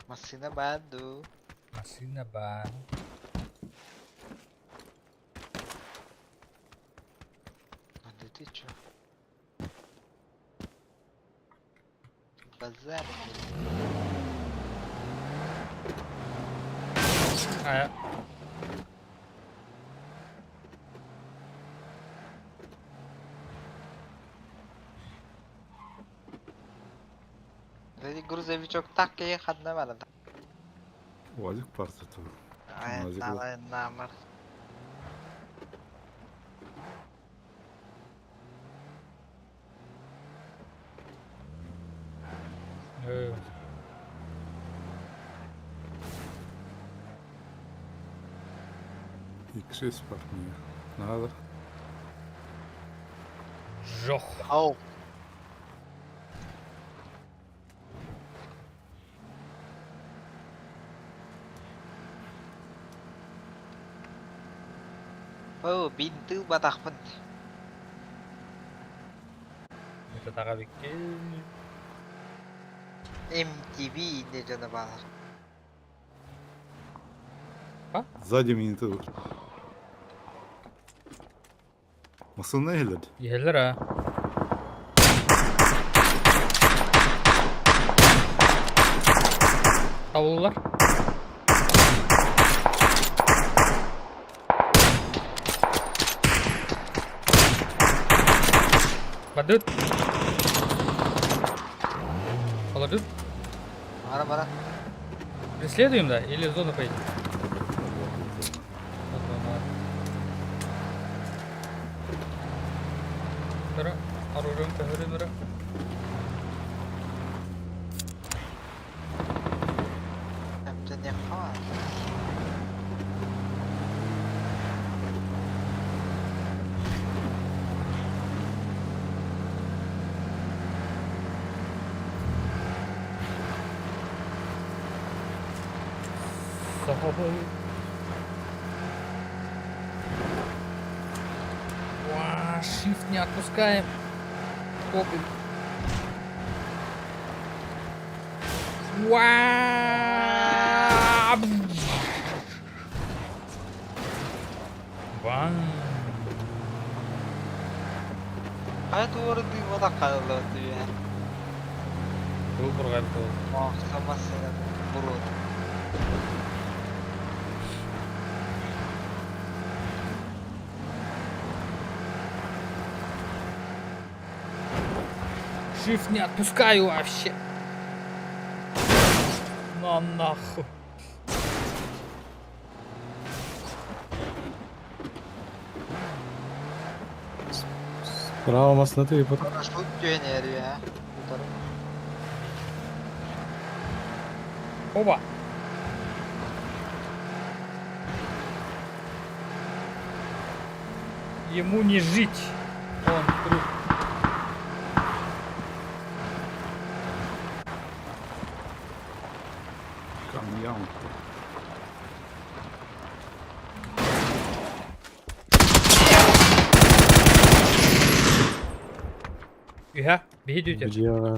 Массыына баар дуу. Машина ба. А да ты чё? Базар. А, Dedi грузовичок так кeye ханна бар. УАЗик парта то. УАЗик ол. Айнамар. э, X6 парт мне. Надо. Жох. Ау. О, бинты батахпын. Это тагабикки. MTV не жана балар. Сзади меня тут. Масына елер. Иһэллэр а. Табыллар. Бардыт. Положит. Бара бара. Преследуем, да? Или в зону поедем? Вот зона. Тара, оружием көһөрүмөрө. Эмтэн хаа. Сахабы. Уа, shift не отпускаем. Копим. Уаа! Вау! Хайа туора дыымматах хааллыбыт үһэ. Тыл бурҕайбыт буолла. Муохта массыынатын буруота. Shift не отпускаю вообще. На нахуй. Справа массыына тыыппыт. Парашют түһэн иһэр үһэ. Утары. Оба. Ему не жить. Он труп. Камьян. Үһэ, биһи дүүтэ. Бдьиэҕэ.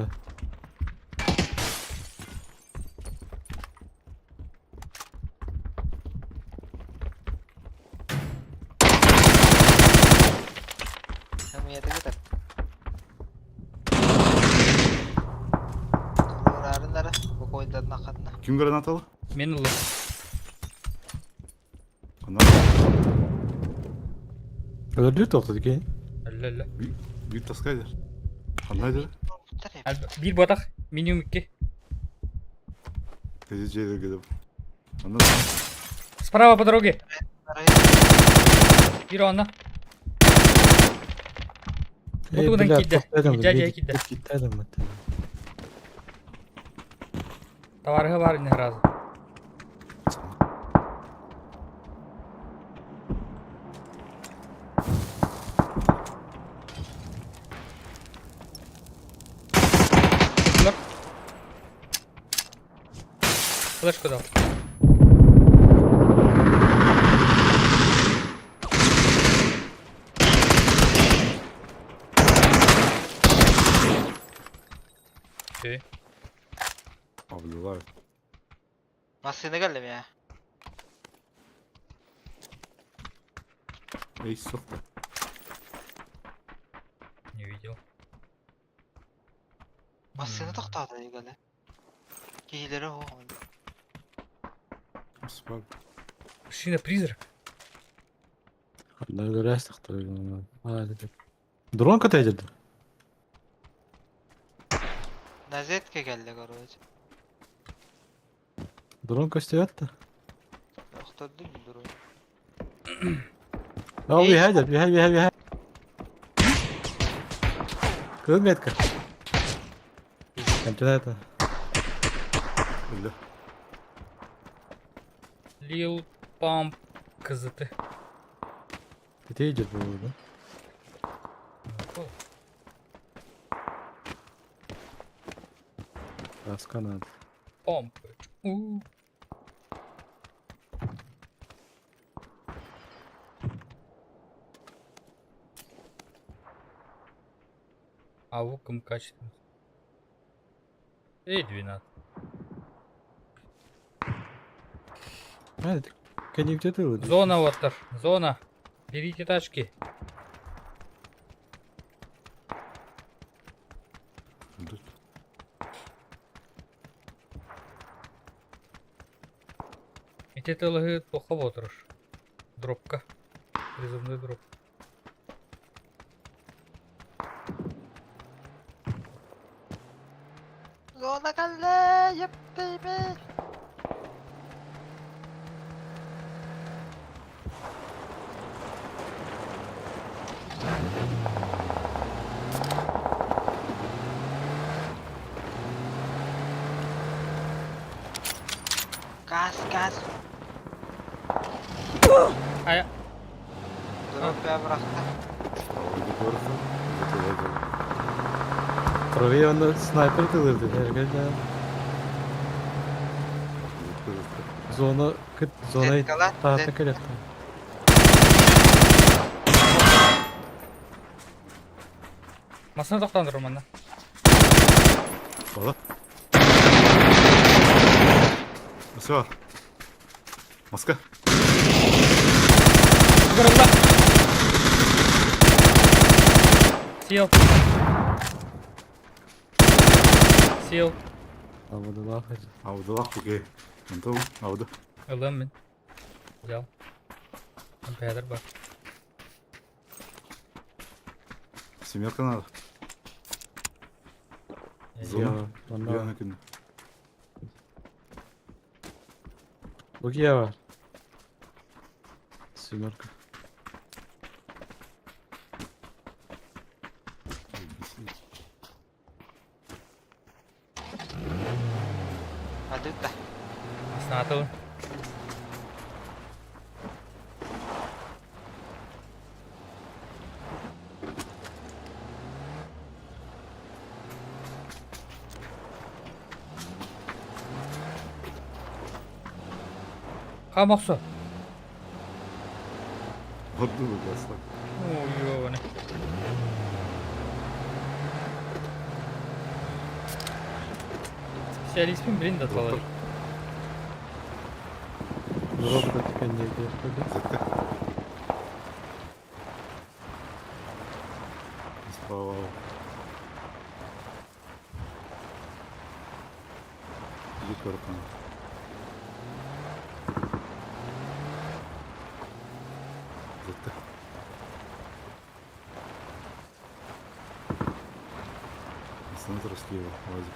Хамыйатыгытар. Туруораарын бокуойдарына ханна. Ким гранаталы? Мин ыллым. Ханна? Өлөрдүү тоқтады екен. Өллө өллө. Биир таска дер. Ханна дер? Биир буотах, минимум икки. Тези жер кедеп. Ханна? Справа по дороге. Биир онно. Эй, Бутугунан бля, киирдэ. тоқтадым, Дядя киирдэ. киттедим. Товарыһа баар ини сразу. Лор. Флешку дал. Окей. Абдуллаев. Массыына кэллим я. Эй, сокта. Не видел. Массыына тохтоото дии Киһилэрэ оһоҕун. Спал. Машина призрак. Дрон катайдыр. Назетке кэллэ короче. Дрон көстөбөт да. Охтордум дрон. Ал биһэ биһэ биһэ биһэ. Кыл метка. Кончена это. Өллө. Лил Памп КЗТ. Ты идет был, да? Краска надо. Помпы. У. А вуком качественно. Эй, 12. А, это конек где ты? Зона вот зона. Берите тачки. Ити тылыһы туохха буолтуруш. Дропка. Призывной дроп. Зона кэллэ, yep baby. Газ, газ. Ая. Дроп бырахта. Трови он снайпер тылырды. Эргелде. Зона кыт зона Зеткала, таата зет. келет. Масына тоқтандыр манна. Бала. Все. Маска. Горла. Сел. Сел. Абыдылаах Аудылах окей. Онтон ауды. Ылым мин. Взял. Компьютер бар. Семерка надо. Зона. Онно Яна күн. Лукья бар. Семерка. Адык да. Основатель. Хаамахса. Орду бу Ой, ёбаный. Специалистпин блин да талар. Дроп да тикенде берді. Зетка. Справа. Иди көріп Зетка. Центр слева, Вазик.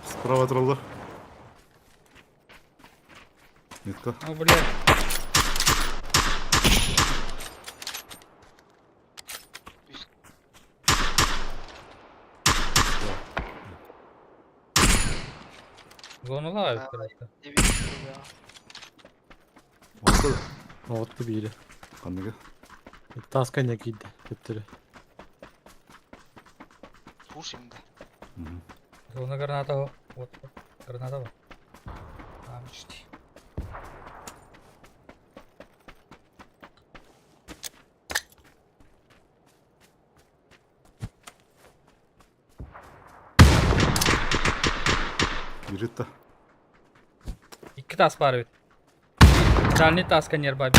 Справа троллар. Метка. О, блядь. Зоналар короче. Отты. Отты бири. Қандығы? Тас коньяк кийди. Төттөрү. Слушаем да. Зона граната. Вот. Граната. во. А, почти. Биритта. Икки тас бар эбит. Дальний тас коньер бар.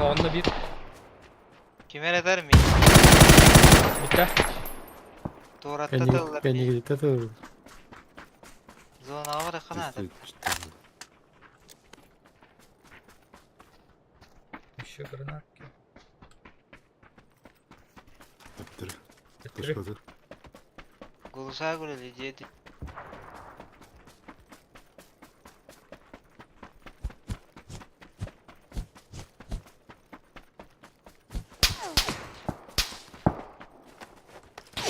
Онно биир Ким эрэ этэр ми? Бүттэ. Туоратта тыллар. Коньяк тыл. Зонаҕа барыахха наада. Еще гранатки. Төптір. Төттөрү. Точка Голоса гуляли диэти.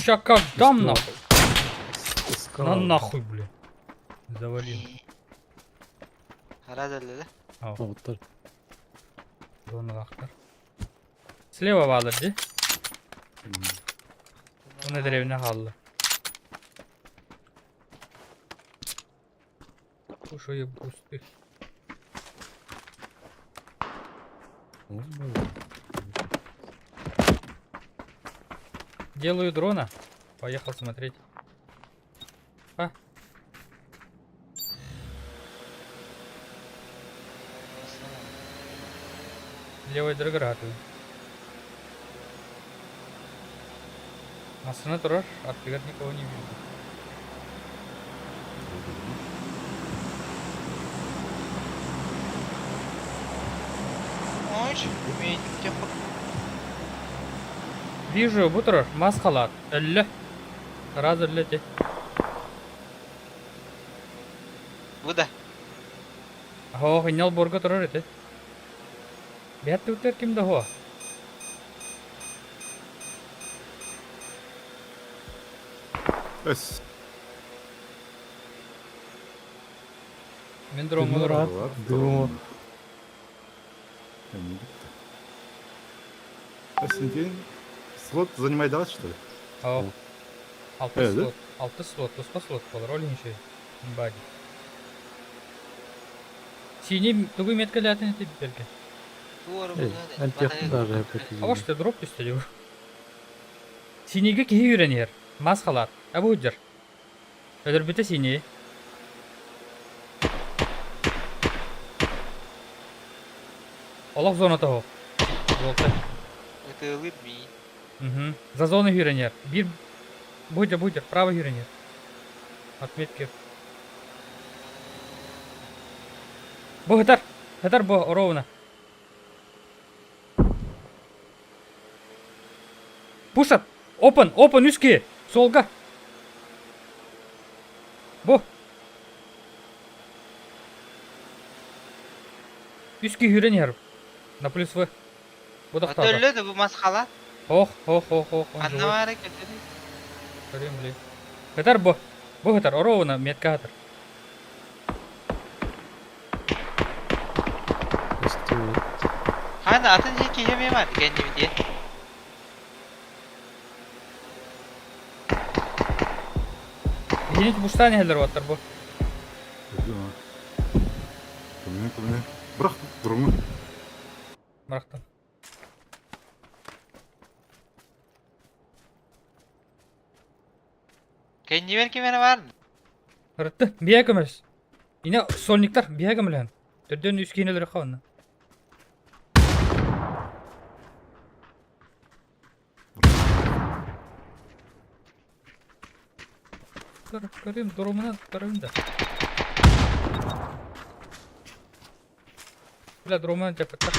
Ща как дам нахуй. На нахуй, бля. Завалил. Хара да Оттар. Зоналаахтар. Слева баалар дии. Уна деревня хаалла. Кушаю бусты. Делаю дрона. Поехал смотреть. А? Левой драгратую. Массына турар, аттыгар никого не вижу. Ой, Вижу, бу турар, мас халат. Өллө. Сразу өллө те. Бу да. Һоо, иннал борга турар этэ. Бэт түктэр ким да һоо. Эс. Мин дроҥҥа олоробун. Дымы. Эс, слот занимай давать, что ли? Һоо. Алта Э, да? слот. Алта слот, туспа слот буолар, ол иһин үчүгэй. Бади. Синий тугу меткалээтин ити бэргэ. Антиохтун даже А что дроп түстэ дии. Синигэ киһи үүрэн иһэр. Мас халаат. Абы сылдьар. Өлөрбүтэ синии. Олох зоната оһох. Желтый. Ытыалыыр миин. Угу. За зоной үүрэн иһэр. Биир бу сылдьар, право үүрэн иһэр. Отметки. Бу сытар. Сытар бу ровно. Пушат! Опен! Опен! Үс киһи! Суолга! Бу! Үс киһи үүрэн иһэр. На плюс В. Бу тохтоото. Өллө да бу мас халаат. Ох, ох, ох, ох, он Ханна живой. баара көтөрүй? Көрүм, блин. Сытар бу. Бу сытар, ровно метка сытар. Көстүбэт. Ханна атын дьиэ киһи эмиэ баар кэннибитиэн. Биһини бустаан иһэллэр уоттар бу. Көмүнэ, көмүнэ. Бырах, дроҥҥун. Бырахтым. Кэннибэр ким эрэ баар? Ырытты. Биэ көмөлөс. Ine сольниктар биэ көмөлөһөн. Төрдүөн үс киһини өлөрөххө онно. Көрүм, durumuna көрүм да. Бля, durumuna жаппаттар.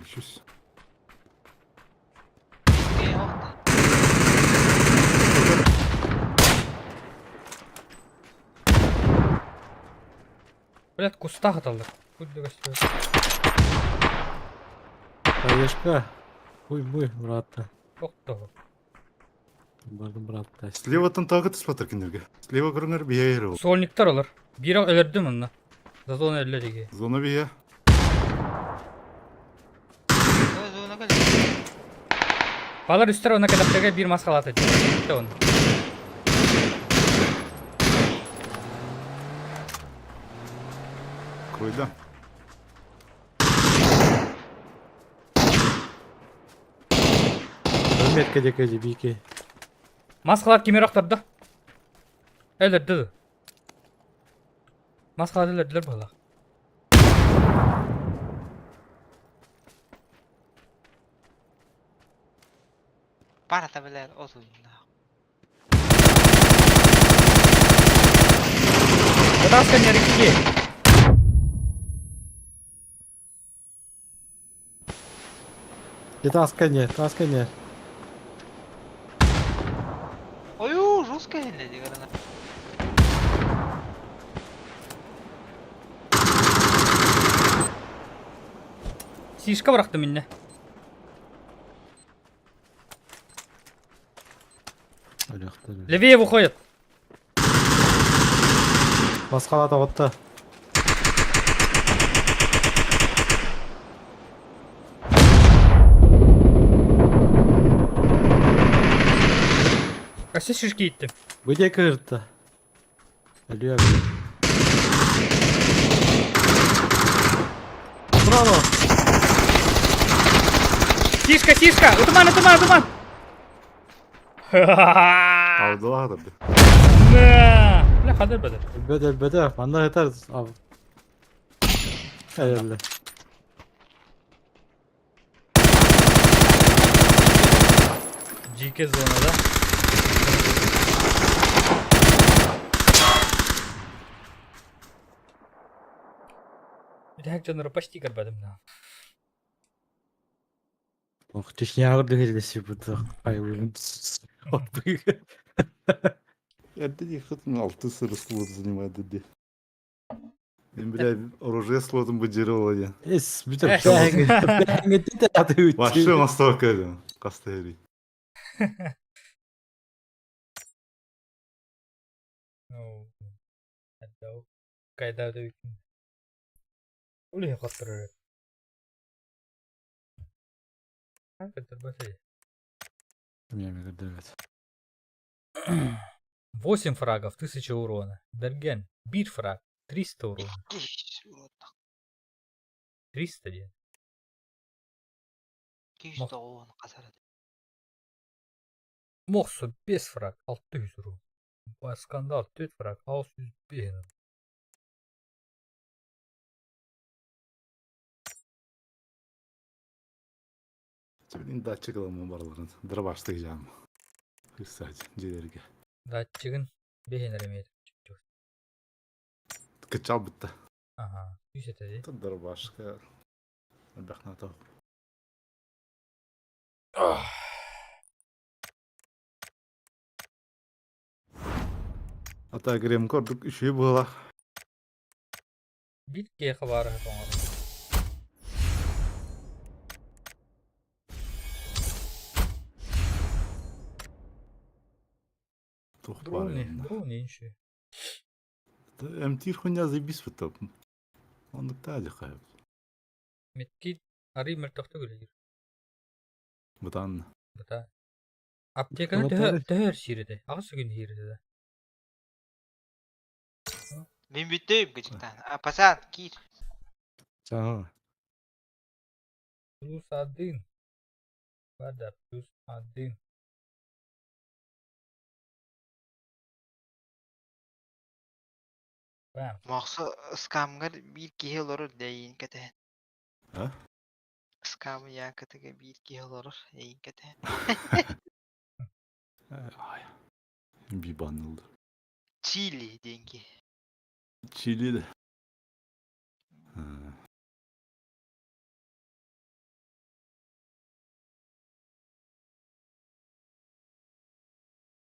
Үсүс. Блядь, кустаах аталлар. Курдук Хаешка. Буй-буй, брата. Тохтоо. Бардым брата. Слеваттан тағы түспатыр кинилерге. Слева көрүңөр бие ол. Сольниктар олар. Биир өлөрдүм онно. Зато өллө диги. Зона бие. Балар үстер она кадактага бир мас халат эти. Он. Койда. Метка декеди бики. Мас халат кимер актарды. Өлөрдү. Мас халат өлөрдүлөр буолла. Барата билэр отунна. Вытаскивание реки. И тасканье, тасканье. Ою, жестко эле дегене. Сишка bıraktım yine. Левее выходит. Масқалада отты. Кассы шишки итти. Бу диэки ырытта. Өлүө. Браво! Сишка, сишка! Утуман, утуман, утуман! Алдылар да. Бля, хадыр бадыр. Өлбөтө, өлбөтө. Манна ытар. Өллө. GK зона, да? Бүтэһик дьоннору почти көрбөтүм да. Ох, Чечняҕа дыһыллesi бу айылын. Эрдэ хытын алты сыры слот занимает ди. Мен, бля, оружие слотом бы дерево я. Эс, бүтэ Эс. бэһэҥэ Вообще настолько это. Кастери. Ну, это кайда да Улей хоттор. Көтөр басы. Мен көрдөбөт. 8 фрагов, 1000 урона. Берген, 1 фраг, 300 урона. 200 урона. 300 диэн. 290 хасарады. Мохсо 5 фраг, 600 урон. Скандал 4 фраг, 605. Билин датчик ыламмын барыларын. Дробаштыгыжаам. Хыссач дьиэлэргэ. Датчигын бэһин эрэ метр. Кычал бытта. Ага, үс этэ дии. Дробашка элбэх наата. Ата грем кордук үчүгэй быһыылаах. Биир киһиэхэ баара тоҥорор. Туох баар Дрони, инна. дрони еще. Эмтиир хуйня заебись бытта. Оннуктаа дьахай. Медкит арый мөлтөхтүк үлэлиир. Бытаан. Быта. Аптеканы төһө төһө өр сиир этэй? Аҕыс күн сиир этэ да. Мин бүттүм кычыктаан. А, пацан, киир. Ага. Плюс один. Бада плюс один. Бам. Мохсо ыскаамҥар биир киһи олорор эйиин кэтэһэн. А? Ыскаам Якотыга биир киһи олорор эйиин кэтэһэн. Ай. Бибанылды. Чили диэн киһи. Чили да.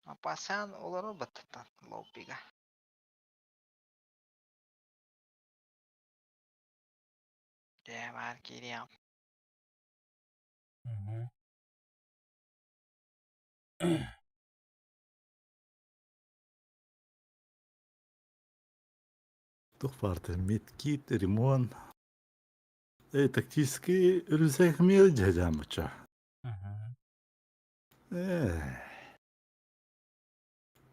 А пацан олорор баттаттан лоббига. Дьэ баар киириэҕим. Мгм. Туох баарта медкит, ремонт. Эй, тактический рюкзак мел дьадьаамыча. Мгм. Э.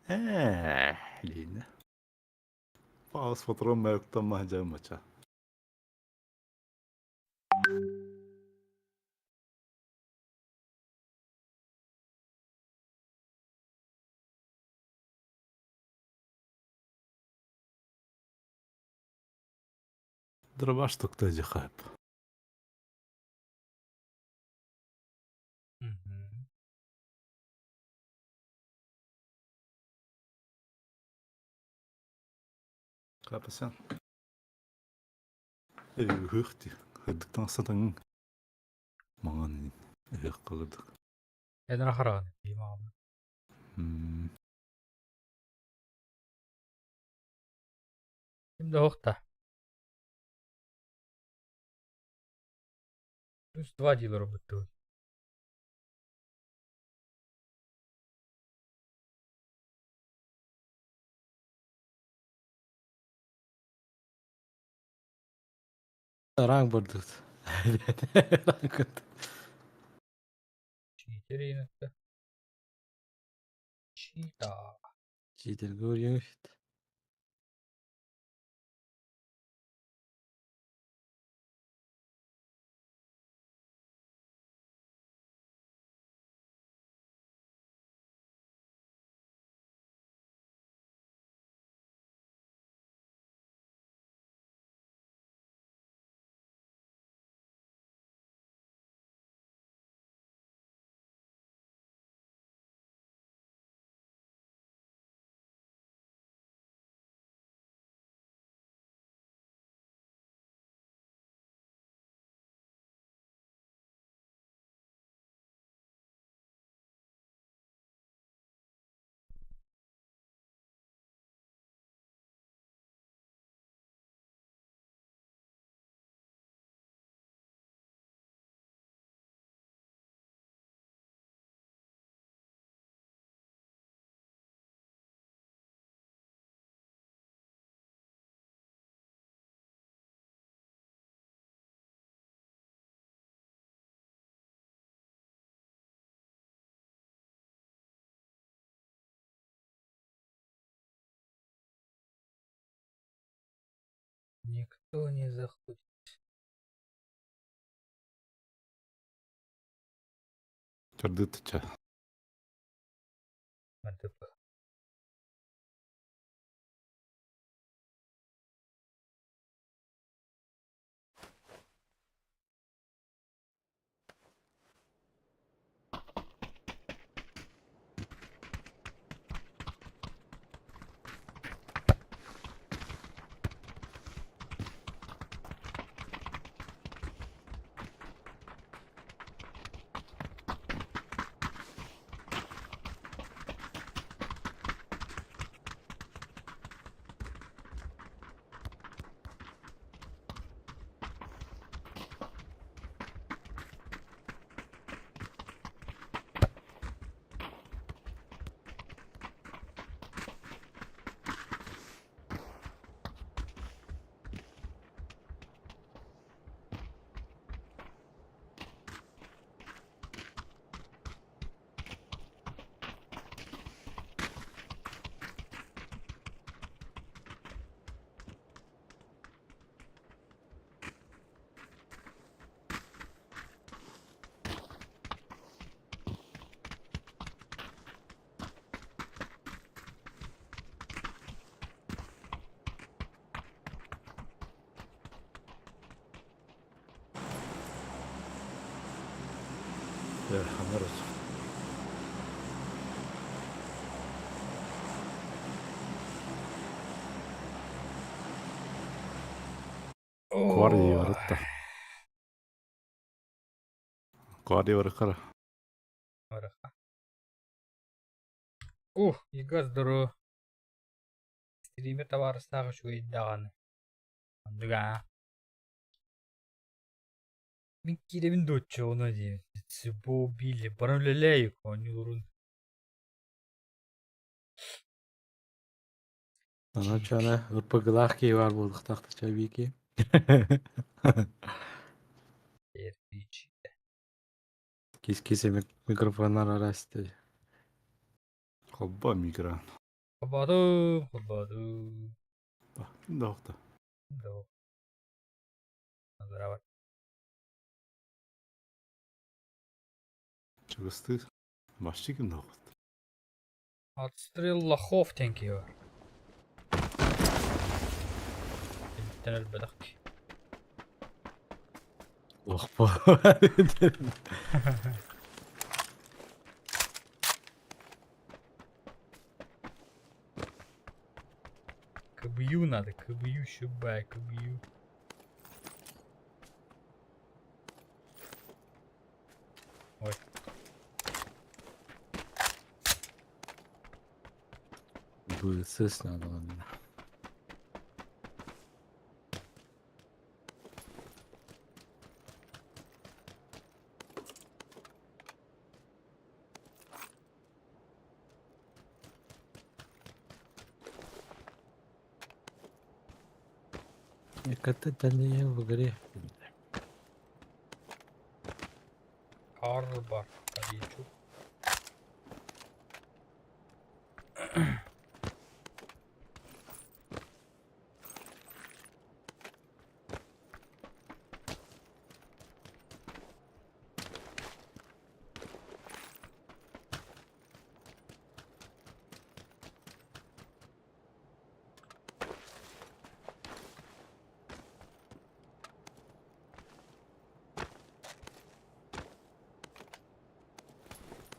Э, Лина. Паус патрон мэлктамма дьаамыча. Дробаш тукта дьахап. Мгм. Капасан. Үхти. Хыдыктан сатан маңан үх кылдык. Энра хараган имам. Ким да охта. Плюс два дилера бутты. Ранг бурдут. Ранг. Читер инетте. Чита. Читер говорю. Никто не заходит. Чардыытыча. МТП. Хамар. Кварди барытта. Кварди барыкара. Барыха. Ух, ига здорово. Стример табаарыстаах үчүгэй даҕаны. Оннук аа. Мин киирэбин дуоччу ону диэн. Цибо убили. Баран үлэлээйик оонньуулурун. Ана чана ырпыгылаах киһи баар буолуохтаах чабики. RPG. Кис-кис микрофоннар арасты. Холбо микро. Холбоотум, холбоотум. Доохта. Да. Здорово. Чугасты. Вообще ким доохта. Отстрел лохов диэн киһи бар. Киниттэн өлбөтөх киһи. Лохпо. КБЮ надо, КБЮ щубай, КБЮ. Ой. Бысыс надо ладно. Это не в игре. Арбар. Калинчук.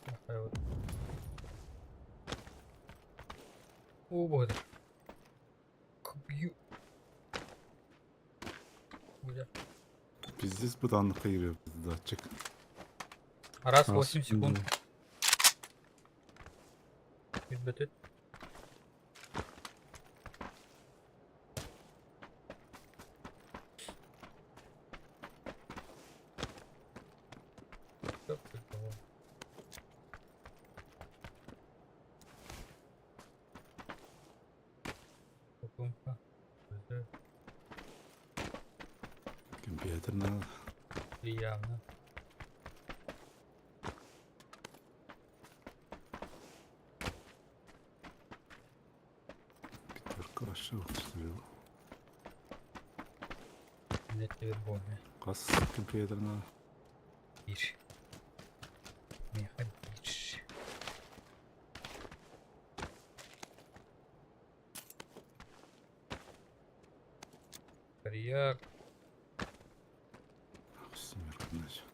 Такая вот. О, вот. Кбью. Бля. Пиздец бытанлыкка кирип датчик. Раз 8 секунд. Бүтбөтүт. Компьютер надо. Явно. Пятерка вообще вот что ли. Бинеттибит буолла. Хас компьютерна? Биир. Миэхэ биир. Карьер. Семерка, значит.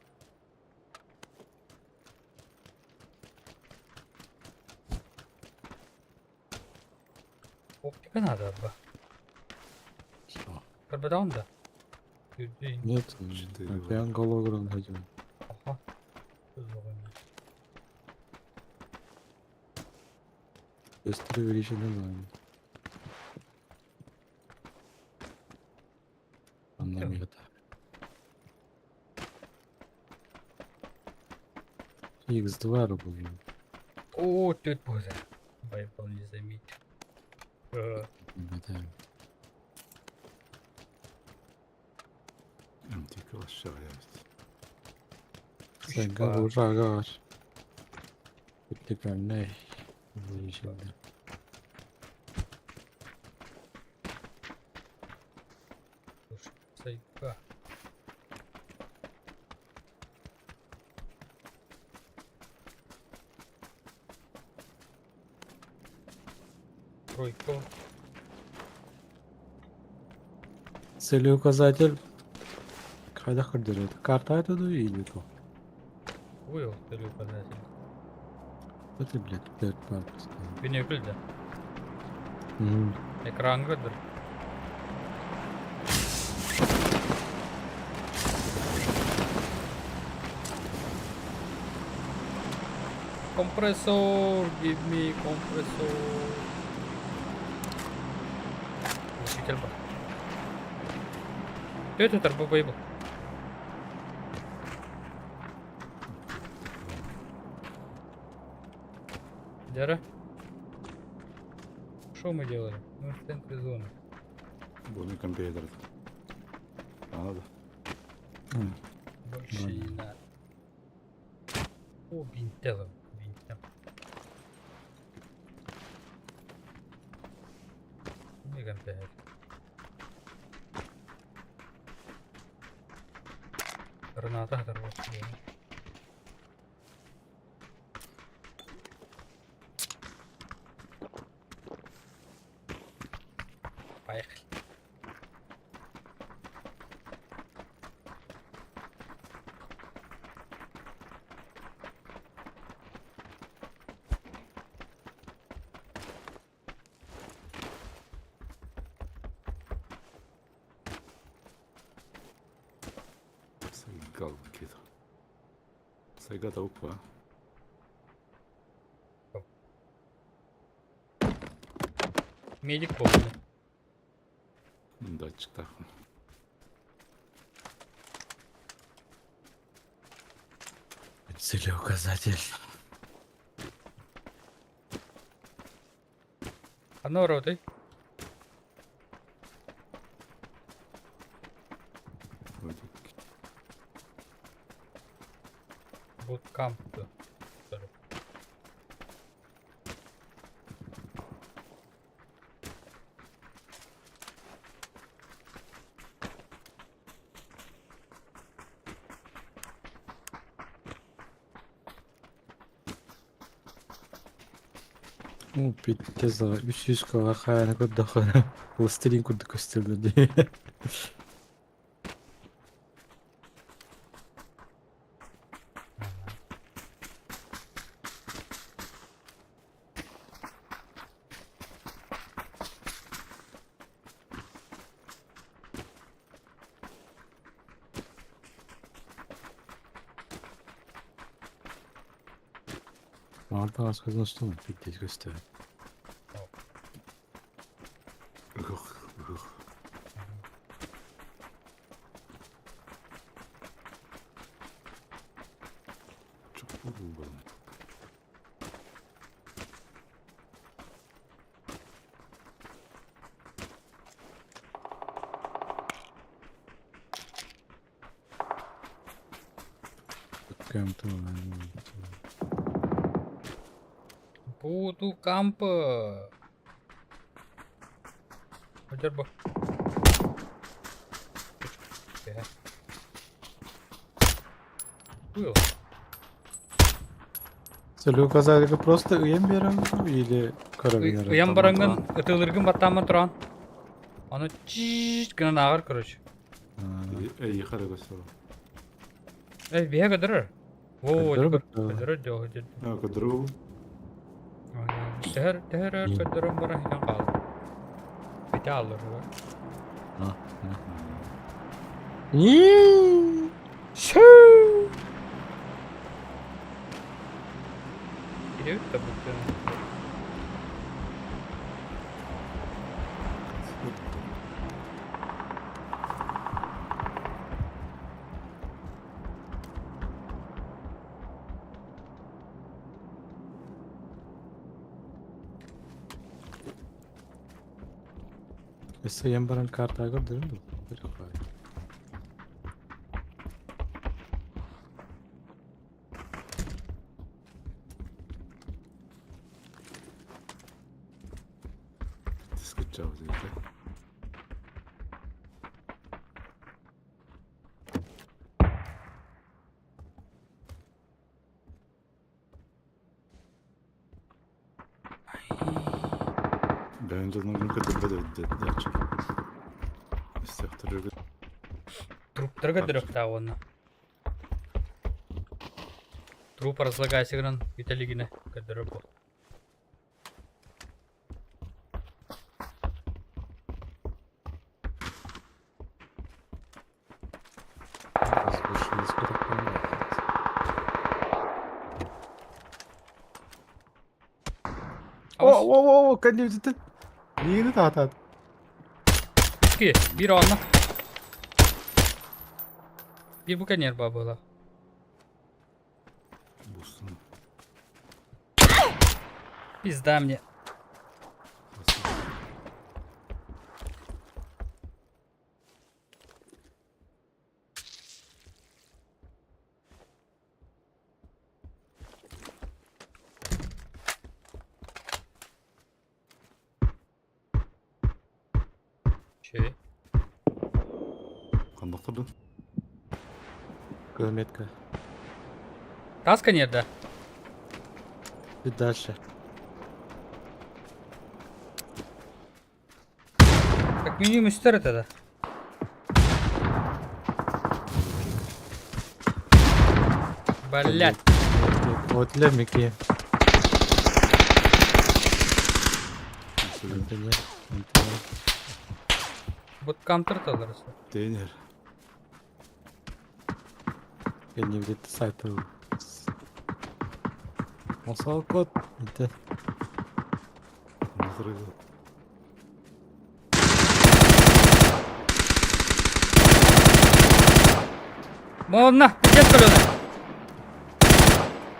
Оптика надо бы. Что? Көрбөтөҕүн да? Үрдүн. Нет, Четыре прям голограм ходим. Аха. Көзөҕүнэ. Быстрее увеличение зоны. Там на мета. X2 рублей. О, тут боже. Байбал не заметил. Это MTK aşağıya evet. Sen vuragar. Bitti ne? Şimdi. Сайга. Тройка. Целеуказатель. Хайда көрдөрөт. Карта айтады или то? Ой, целеуказатель. Это, блядь, пять пальцев. Бинокль да. Экран көрдөр. Компрессор, give me компрессор. Учитель бар. Это торбовый был. Дяра. Что мы делаем? Мы в центре зоны. Bunu компьютер. Надо. Больше не надо. О, бинтелом. Бинтем. Не компьютер. Граната оторвался. Поехали. Сайга кето. Сайга да упа. Медик помню. Датчик так. Целеуказатель. Одно ротой. Буткамп. Ну, пиздец, 300 калахая көрдөхө. Пластилин курдук көстөлөр. Мартан сказал, что он пиздец көстөр. Ух, ух. Çok buldum. Кем-то. Буткамп. Хотя бы. Түһэ. Было. Целю указателга просто ыйан биэрэн или карабинер? Ыйан бараҥҥын ытыылыргын баттааммын туран. Ону чиит гынан ааҕар короче. Эйиэхэ эрэ көстөр. Эй, биһэ көдөрөр. Во, Көдөрөр көдөрөр дьоһу дьэ. Көдөрөр. Төһөр төһөр көдөрөн баран хитэн хаалар. Бите аллар. Шүү! Киһи да бүттүн. Өссө ыйан баран картаҕа көрдөрүм дуо? Бэйэм дьоннорун көтөрбөт эбит диэччи. Истиэхтэрэ Труптарга дырыктаах уонна. Труп разлагайся гынан бүтэлигинэ көрдөрөр буол. О, о, о, кэннибититтэн. Миигини таатаат. Икки, биир онно. Биир бу кэннигэр баа буолар. Бустун. Пизда мне. Şey. Ханна охтордун? Километка. Таска нерде? И дальше. Как минимум үстер это да. Блять. Вот для Микки. Вот контр таларысы. Тренер. Я не где-то сайт. Масал код. Это. Монна, пиздец көлөнө.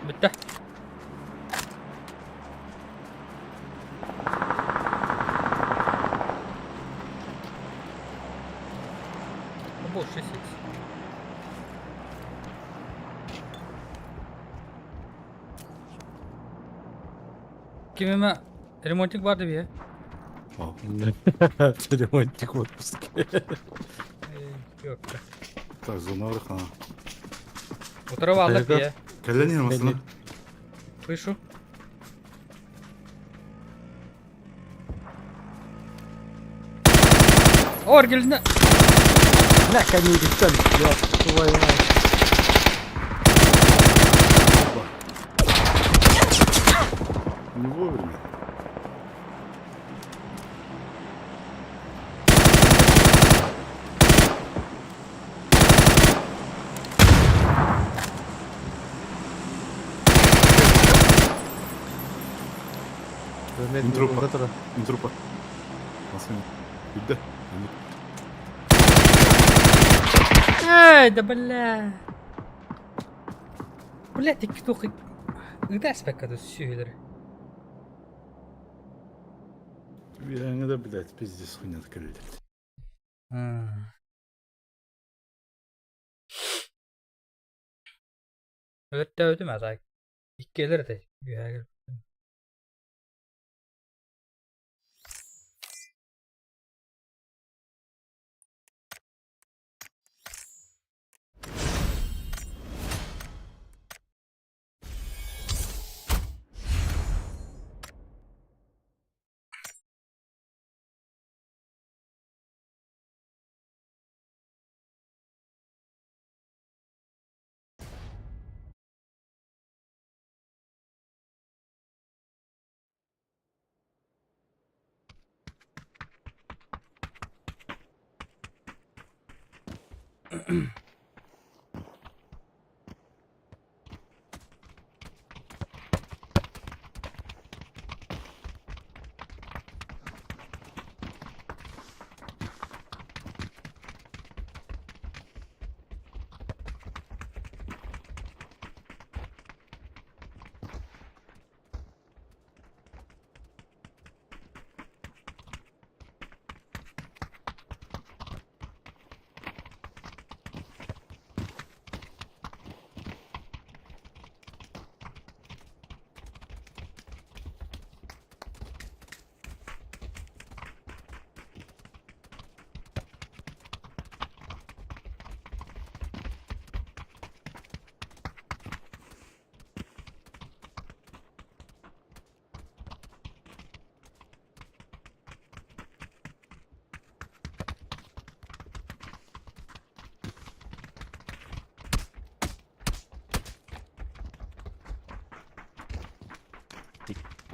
Бүтте. Бу 6 Кимиме ремонтик бар деп е? Ремонтик в отпуске. Yok. Так, зона ха. Утырып алдык дия. Кэлэн масына. Слышу. Ор келді. На, коней, твою мать. Не вовремя. Интрупа. Интрупа. Бүдді. Эй, да бля. Блядь, икки тухи. Ыда аспекка сүйелер. Я да, блядь, пиздец хуйня такая. Өттә өтүм азай. Иккелер де. Үйәгер.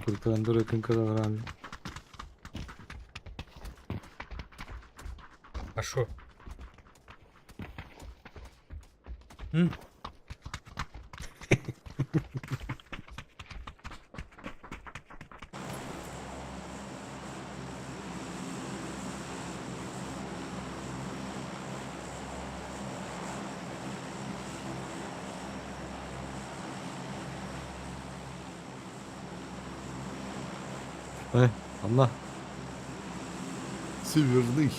Kurtarandura kın kadar А шо? М? Allah. Северный.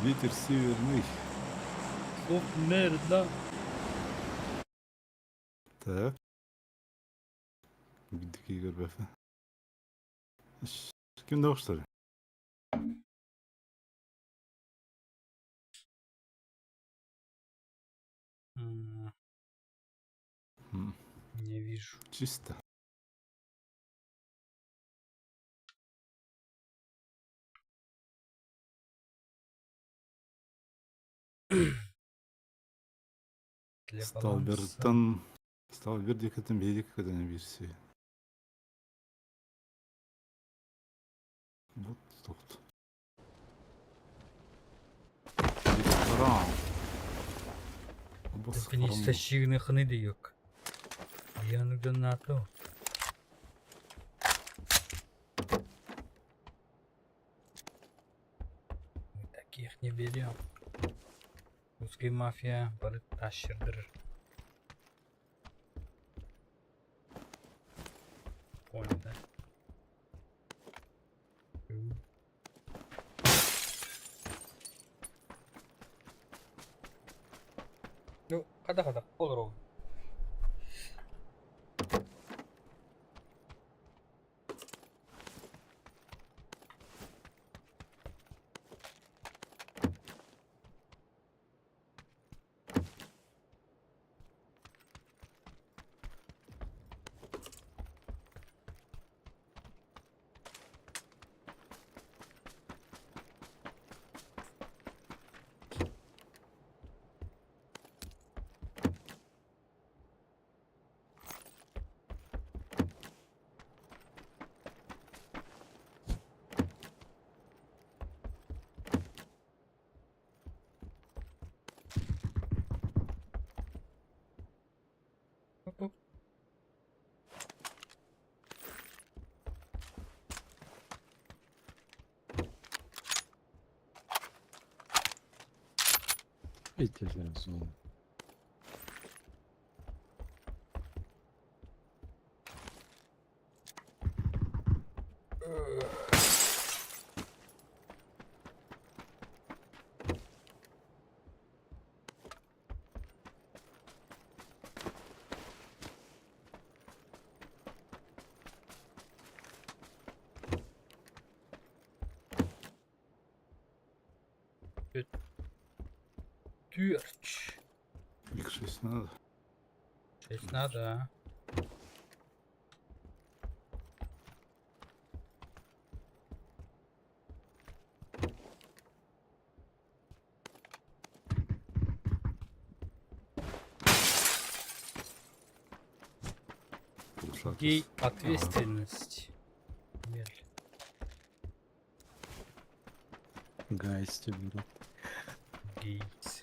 Ветер северный. Оп, мерда. Так. Дикий көрбөфө. Ким да? Не вижу. Чисто. Для Сталбертон. Сталбер декетін бедик көдені берсе. Вот тут. Хныды yok. Янугда НАТО. Мы таких не берем. Русская мафия барыт тащырдыр. Понял, да? Ну, хада-хада, olur. Оп-оп. Bitireceğim Тюрч. Их шесть надо. Шесть надо, а? Гей ответственность. Мель. Гайс тебе. Гейтс.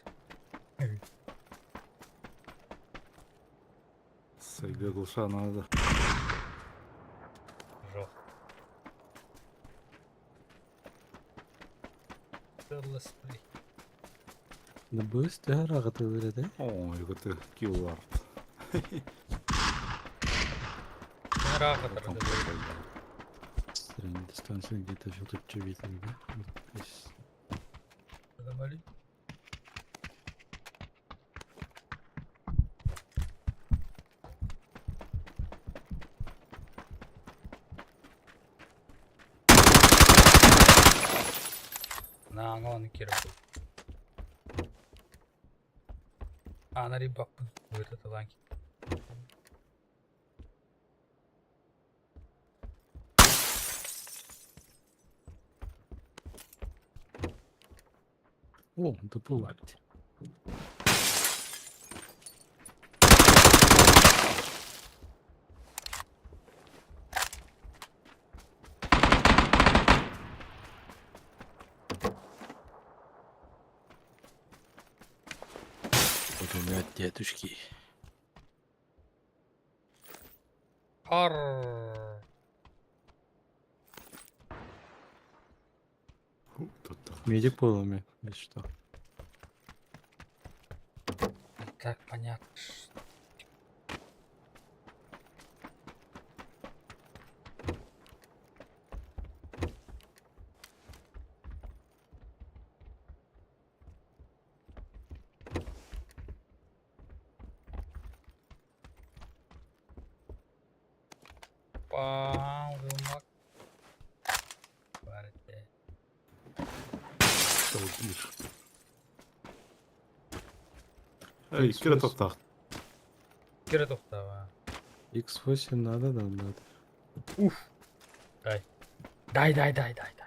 Сайга глуша надо. Жох. Целостный. Да быстро аҕатылар этэ. Ой, это киллард. Ыраахатар. Средняя дистанция где-то тут видно, да? Здесь. Наан киирэн Аана рибаппын ыытыталаан О, доплывать. Вот у меня дедушки. Хар. Медик был у меня, или что? Так, понятно. Пауза. Барте. Толкиш. Эй, кира тоқтақ. Кира тоқтава. X8 надо, да, надо. Уф. Дай. Дай, дай, дай, дай, дай.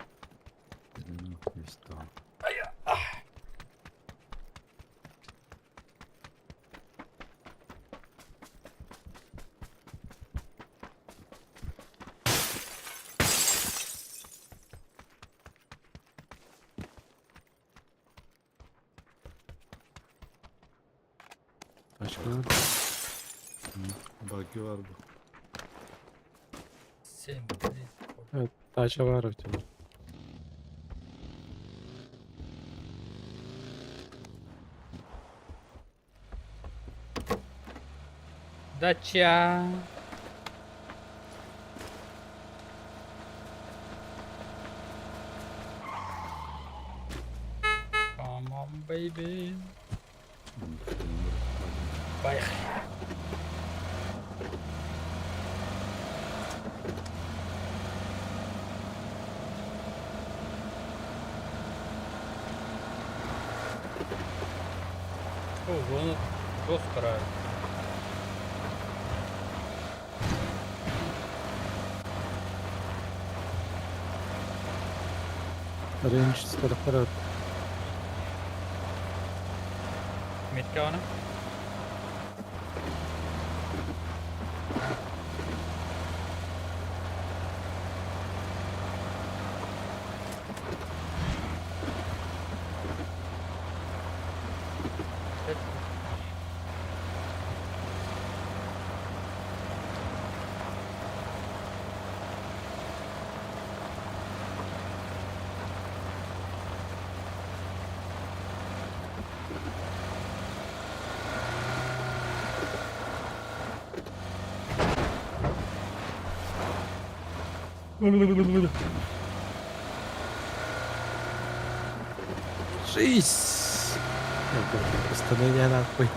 Başka var mı? Баги var bu. 7, 3, Evet, taşa var o zaman. Дача. Come on, baby. Поехали. О, вон жестко. Range taraflara Метка она. Жизнь! Постановление нахуй.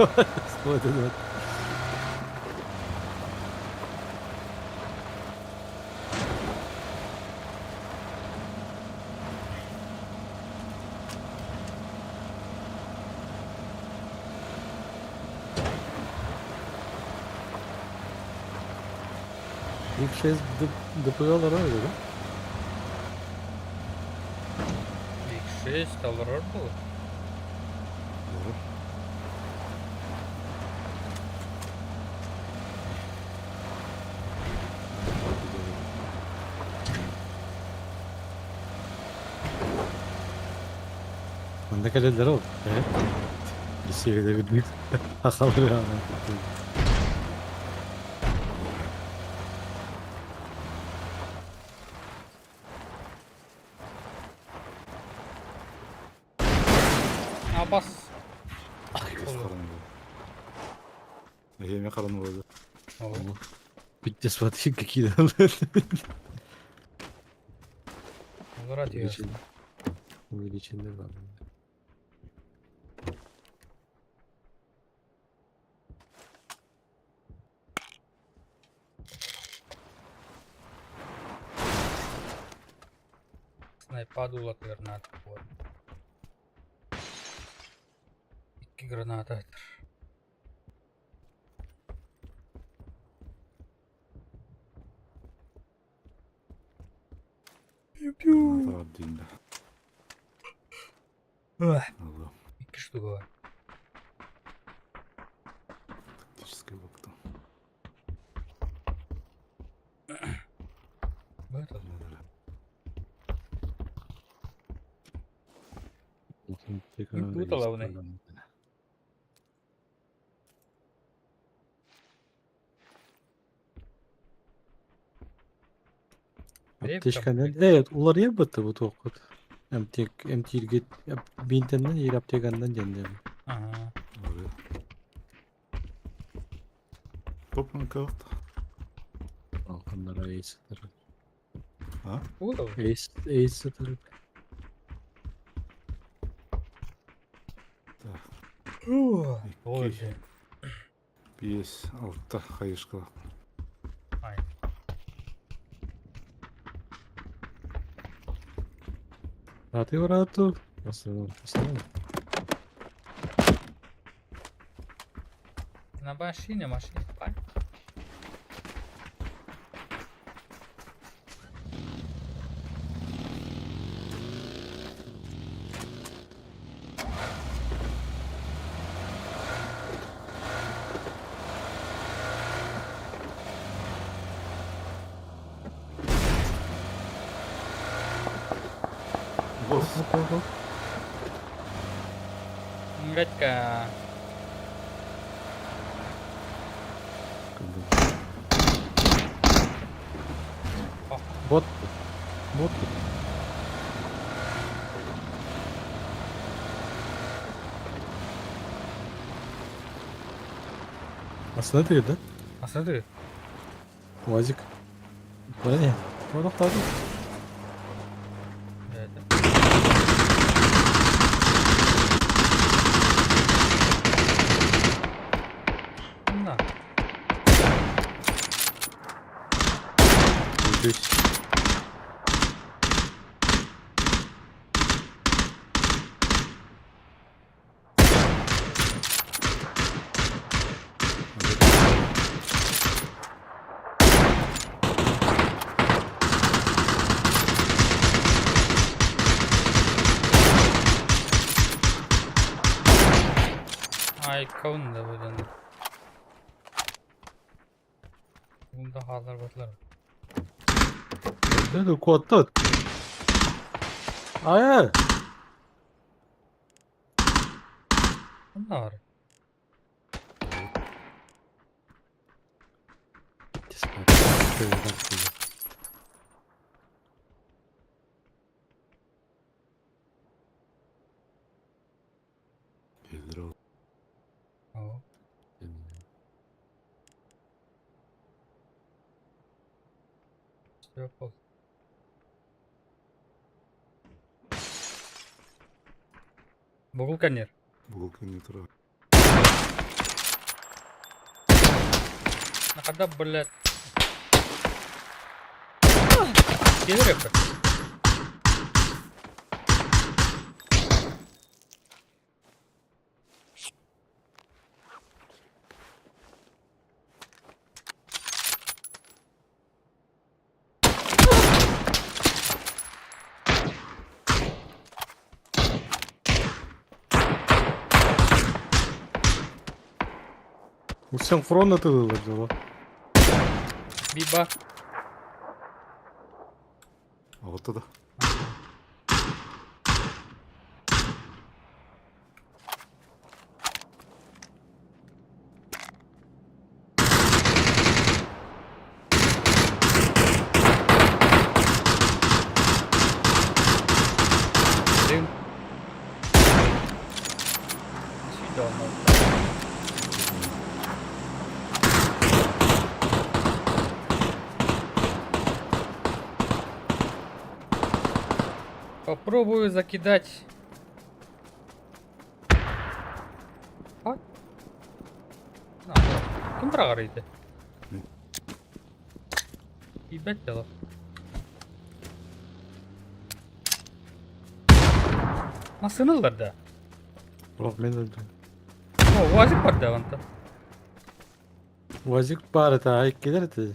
Вот это вот. X6 ДПЛ вроде, да? X6 толорор был. Doğru. Манда кэлэллэр ол. Э? Сиэгэлэбит ахалыр Абас. Эһиэмэ харан буолду. Bitti смотри, какие Олора түһэр. Увеличенный бар. Снайпа дуулатыгар наада буолар. Икки граната. Граната дейін да. Алло. Икки штука бар. Тактический бокта. Бу это. Путала Аптечканан э уларыйа бытты бу туоххут. Эмтик эмтииргит биинтэннэн иир аптеканнан диэн Ага. Топнан калт. Алканнара эйс сытар. А? Путал? Эйс эйс сытар. Так. Ой, Икки, биэс, алта хайышкала. Ай. А ты брату? Основном, основном. На машине, машине. Пай. Босс. Гадька. Бот. Бот. А смотри, да? А смотри. Уазик. Да нет. Вот автомат. Это. На. Здесь. Ай, кавын да будан. Bunda hazır batlar. Да, да, кот тот. А, Bunda var. Элдер О. Все, пол. Бугул канер. Бугул кенге тура. На когда, блядь. Келер это? Сен фронт атылыр Биба. Алта да. Попробую закидать. А? Ким быраҕар ити? Тиийбэт дьоло. Массыына ыллар да? Суох мин ылдым. О, УАЗик барда онтон. Уазик баар этэ, иккилэр этэ.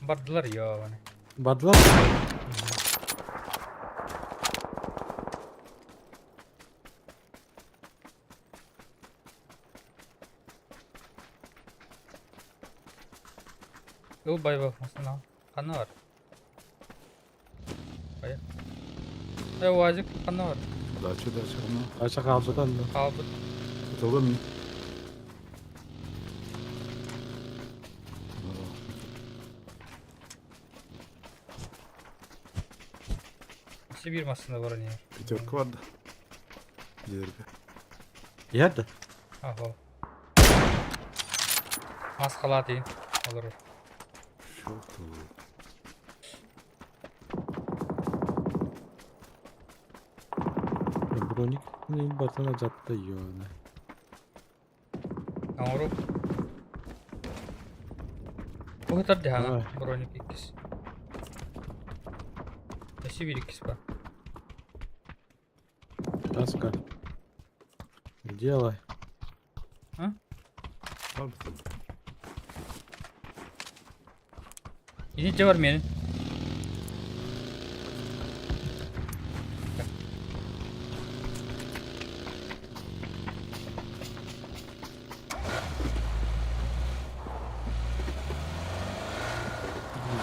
Бардылар ёбаны. Бардылар. Ыл байбах массыына. Ханна бар? Хайа? Э, УАЗик ханна бар? Дача, дача, ну. Ача хаалбыт онно. Хаалбыт. Туталым мин. Өссө биир массыына баран иһэр. Пятерка барда. Дьиэлэргэ. Иһэр да? Аһо. Мас халаат иһин олорор. Броник бартан алдьатта ёна. Оҥору. Уһутар дьаһана Давай. броник иккис. Өссө биир иккис бар. Таска. Делай. Ини бар менин.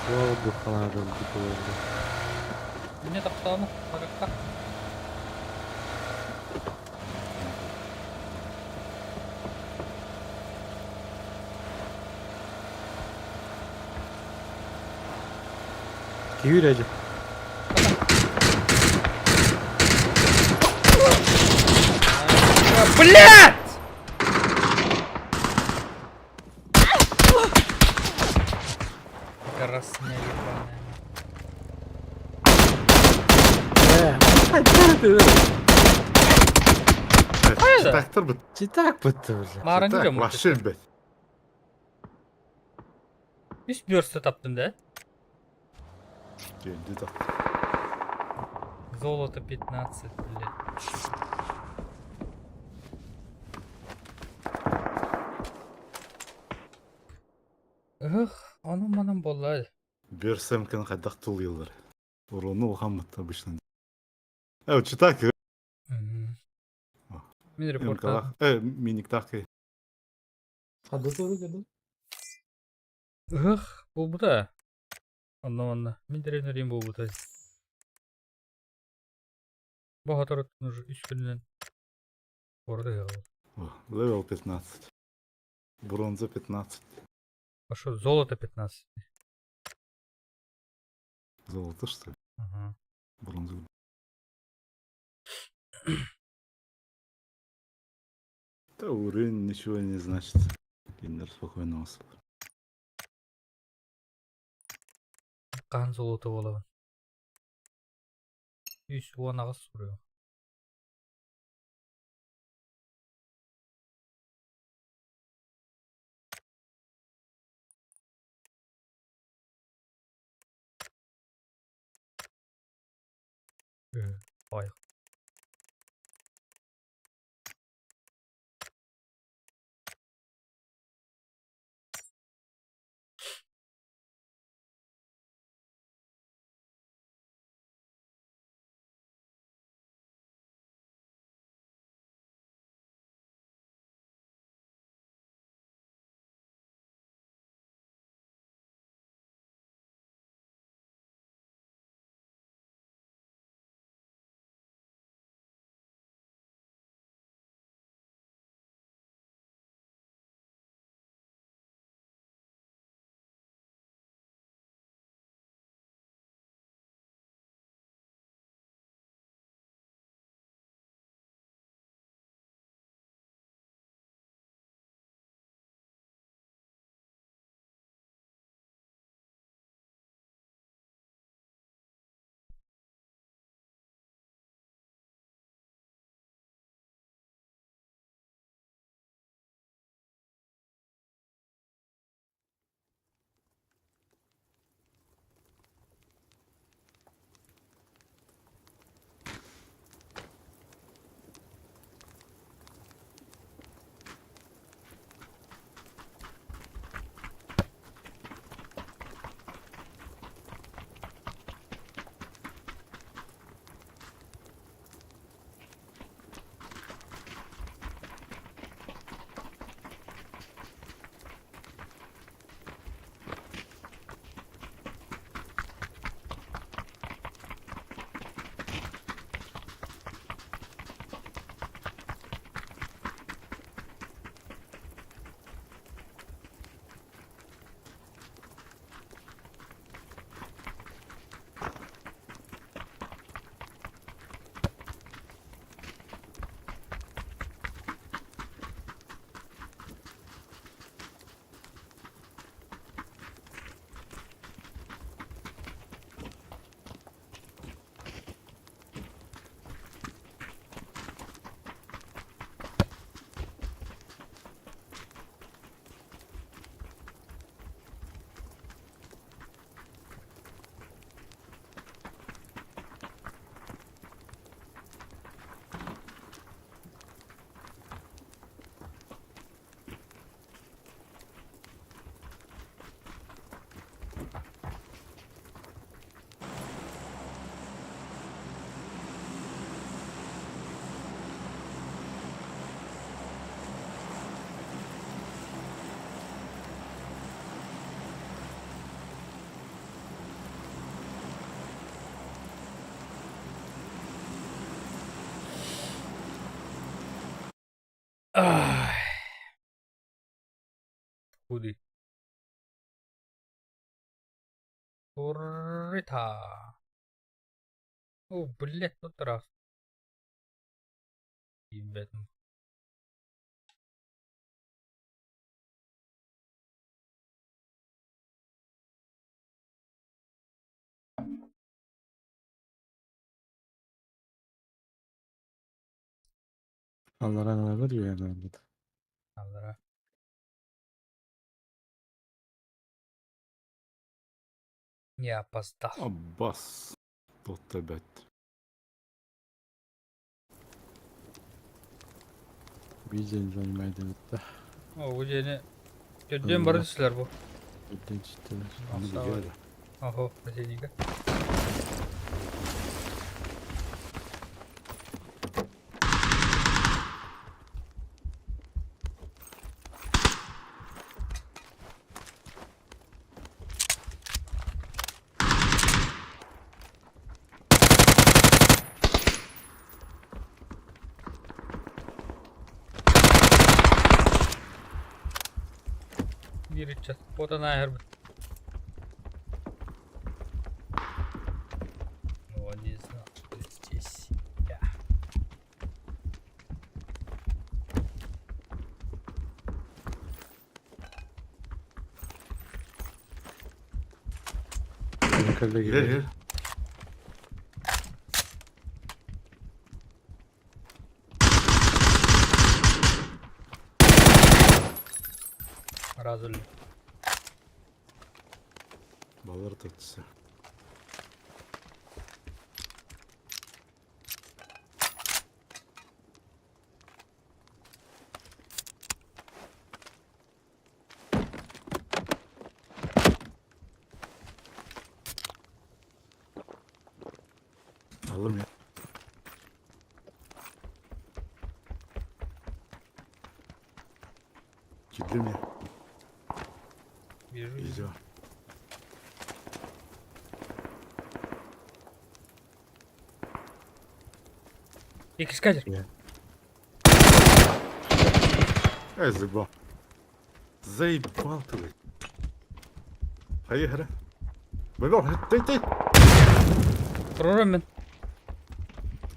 Жол бухаларым типа. Мне таптааны баракка. Киирэ Блять! Красная ебаная. Хайда? Трактор бит. Читак бытты уже. Маарыҥҥы Так, дьоммут вообще бит. Үс бөрстө таптым да? Geldi да. Золото 15, блядь. Эх, ону-манан буолла. Берсемкин хайдах тулуйаллар. Уруну улахан обычно. Э, читак. Мгм. Мин репортаdım. Э, миниктах. Ханна тугу гынным? Ых, буолбута. Онно-манна. Мин дэриэбинэ буолбута. Бу соторуттан уже үс күнүнэн куорат ыһыаҕа Левел 15. Бронза 15. А что, золото 15? Золото, что ли? Ага. Бронза. Да уровень ничего не значит. Киндер спокойно осыл. Хаһан золото буолабын? 318 суруйуо. Ой. Ай. Худи. Турита. О, блядь, тут раз. Ебать. Аллараа үөрэнэбит. Аллара. Не опоздал. Аббас. Тотта бэт. Биир дьиэни занимайдыбыт да. О, бу дьиэни төрдүөн бары түстүлэр бу. Үрдүн түстүлэр. Аны билиэ да. Охо, соседника. Биир ыччат. Вот она ааһарбыт. Ну, не знал, что здесь я. Кэллэ Кэл кэл. Раз өллүм. Балар тартыса. Алым я. Киирдим я. Вижу. Идё. Иккис катер. Эй, заебал. Заебал ты, блядь. Поехали. Бабел, ты, ты. Туруорам мин.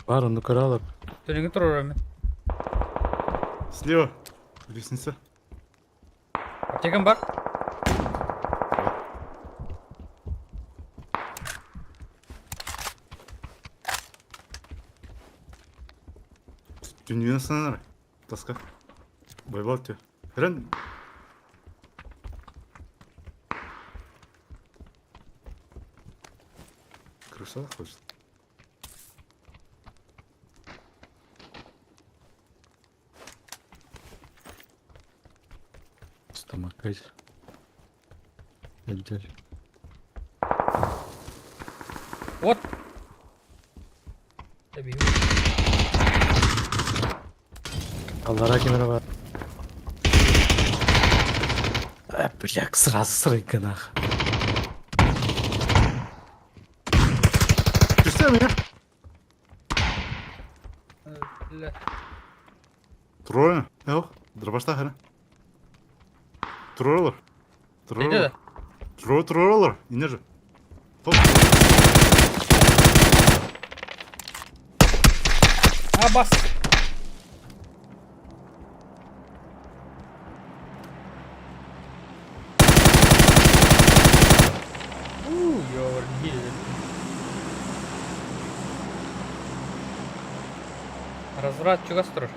Баар онну көрө Төлөҥү туруорам мин. Слева. Лестница. Аптекам бар. Түннүгүн сананар. Таска. Байбал тө. Рен. Крыша хочет. Стомакай. Элдер. Вот. Добил. Аллара кемере бар. Э, бля, сразу срыгга нах. Түстэ меня. Бля. Трое. Эх, дробашта хара. Троллер. Дойду Троллер. да. Троллер, троллер. Инне же. Топ. А, бас. У, ёр, Разврат чугас турар.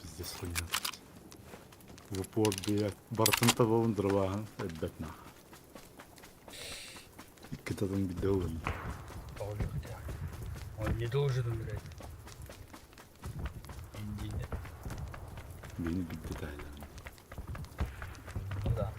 Пиздец хуйня. В упор, блядь. Бартын табабын дробаһын элбэт нах. Икки татан бидде ылын. Он не должен умирать. Индине. Бини бидде тайдан. Ну да.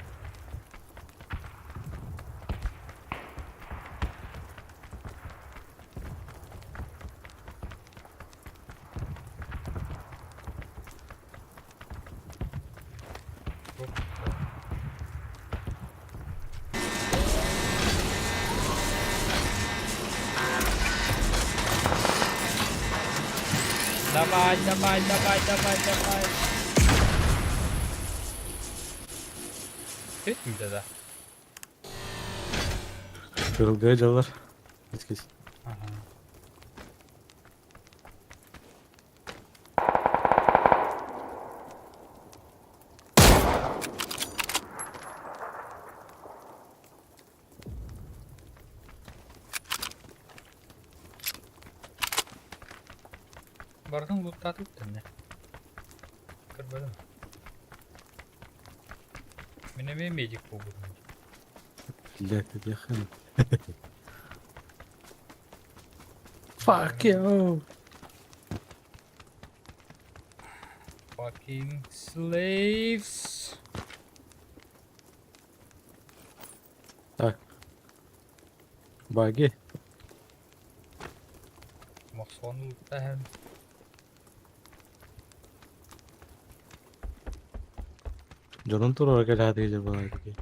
Давай, давай, давай, давай, давай. Күүтүм да. Кырылгай дьаллар. Искис. Ага. Бардым луттаатып тэннэ. Көрбөтүм. Мин эмиэ медик буолбутум. Блядь, диэххин. Fuck you! Fucking slaves. Так. Баги. Мохсону луттаһан. Дьонун туруора кэлээти дьэ балайдыки.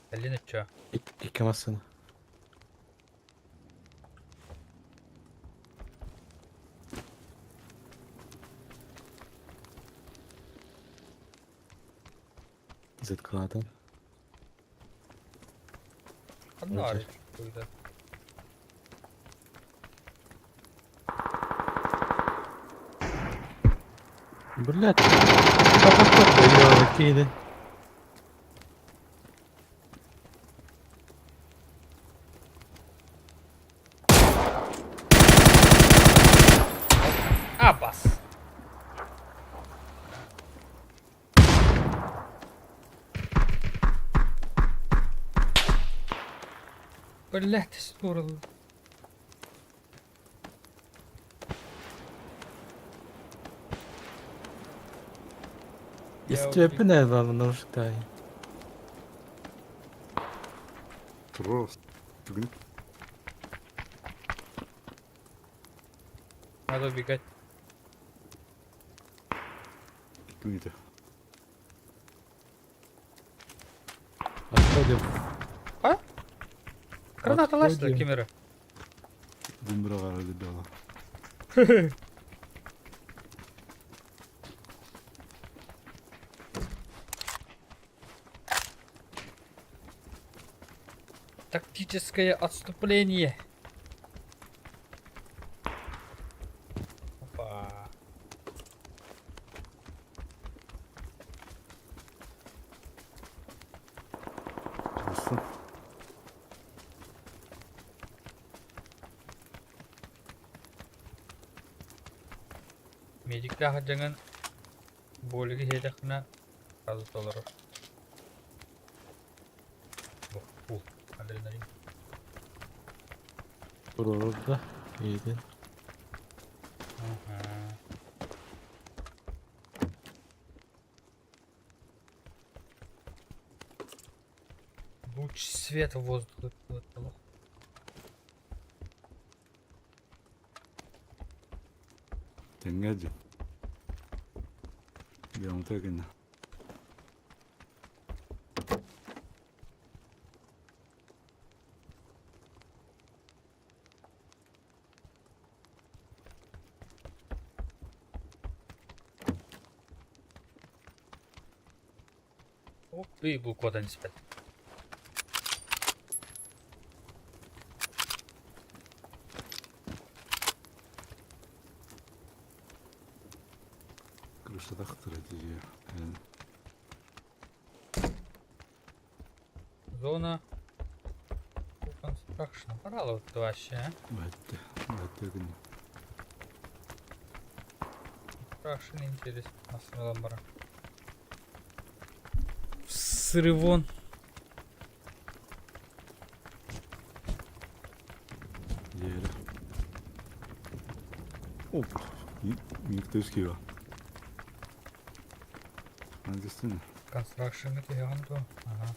Кэлин өччө. Икки массыына. Зыткалаатым. Ханна Өтөр. арый. Блядь. Топ-топ-топ. Киини. Абас. Блядь, сторону. Истиэппин ээ баҕар Трос. Бүгүн Надо убегать. күнүтэ. Отходим. А? Граната лазит, Отходим. Кемера. Дүмбүрэ дебела. Тактическое отступление. Опа. Туруссун. Медиктээх дьаҥан буолугу иһиэтэхпинэ сразу толорор. Бу, бу, адреналин. Туруорар да. Иитин. Ага. Луч света в воздух плыл. Тэҥҥэ дьэ. Дьэ гына. Оп, и был куда не спят. Крышатахтыр дии. Зона Construction. Пора вот вообще, а? Бәтте. Бәтте гына. Construction интересно. Основной Срывон. Дьиэрэ. Оп. Никто скива. Андестина. Construction это я то. Ага.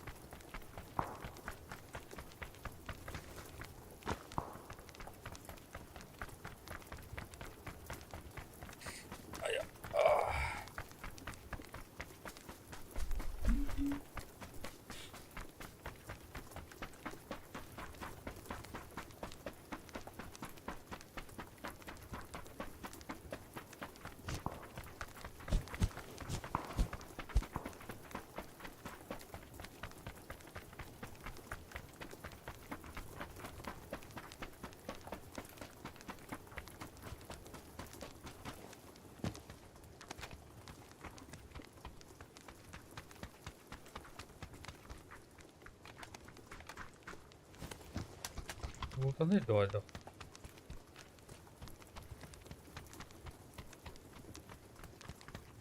Лутаны дуо?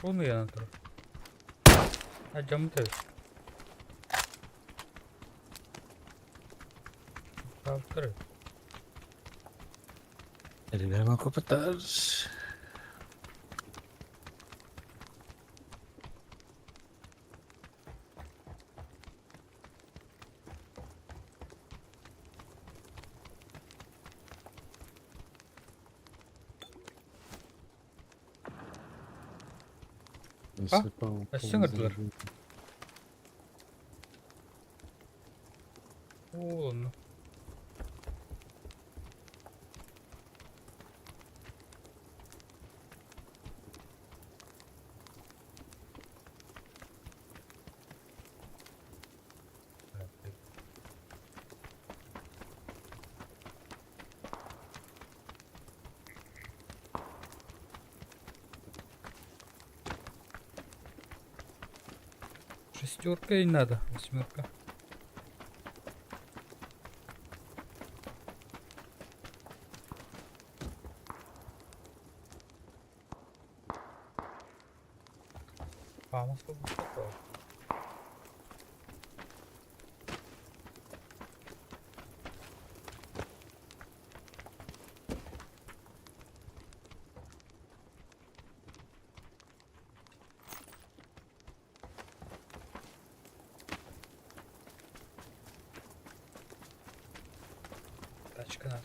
Оны янан турар. Алдьаммыт эбит. Хаалбыттар эбит. Эрилэр копытар. А? Өссө ыҥырдылар. Оо, онно. Шестерка и надо, восьмерка. Хаама суох. Тачка надо.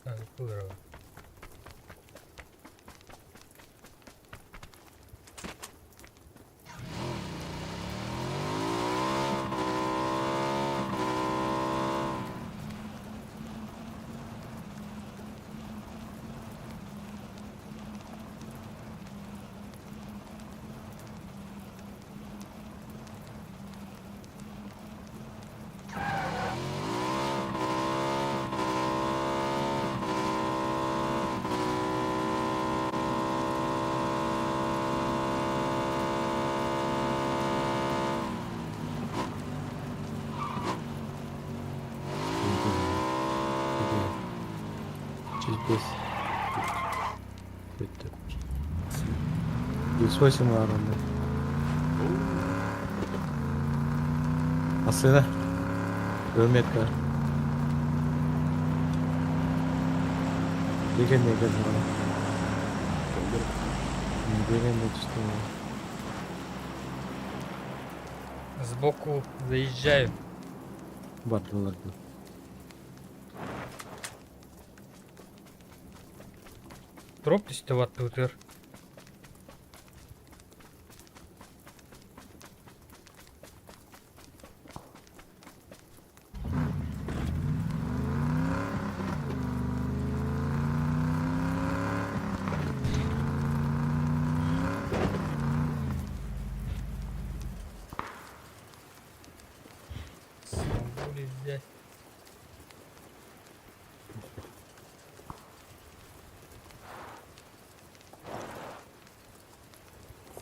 Так, здорово. Чуть Бүттү. 108 аарынды. Асына. Өрметка. Деген не келді мана. Деген не түсті мана. Сбоку заезжаю. Бардылар. Дроп түстэ баттыбытыгар. Смогу ли взять?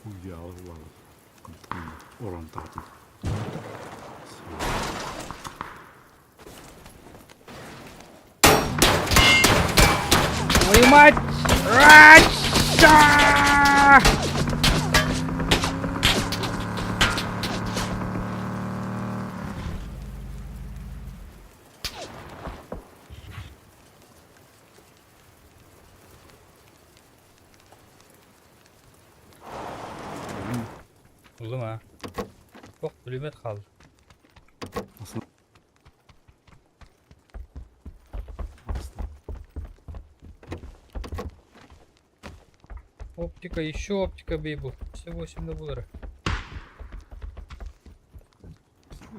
Хуя Орон таатын. Твою мать! А-ча! Buldum ha. Çok пулемет kaldı. Aslında. Оптика, еще оптика бейбл. Все 8 долларов.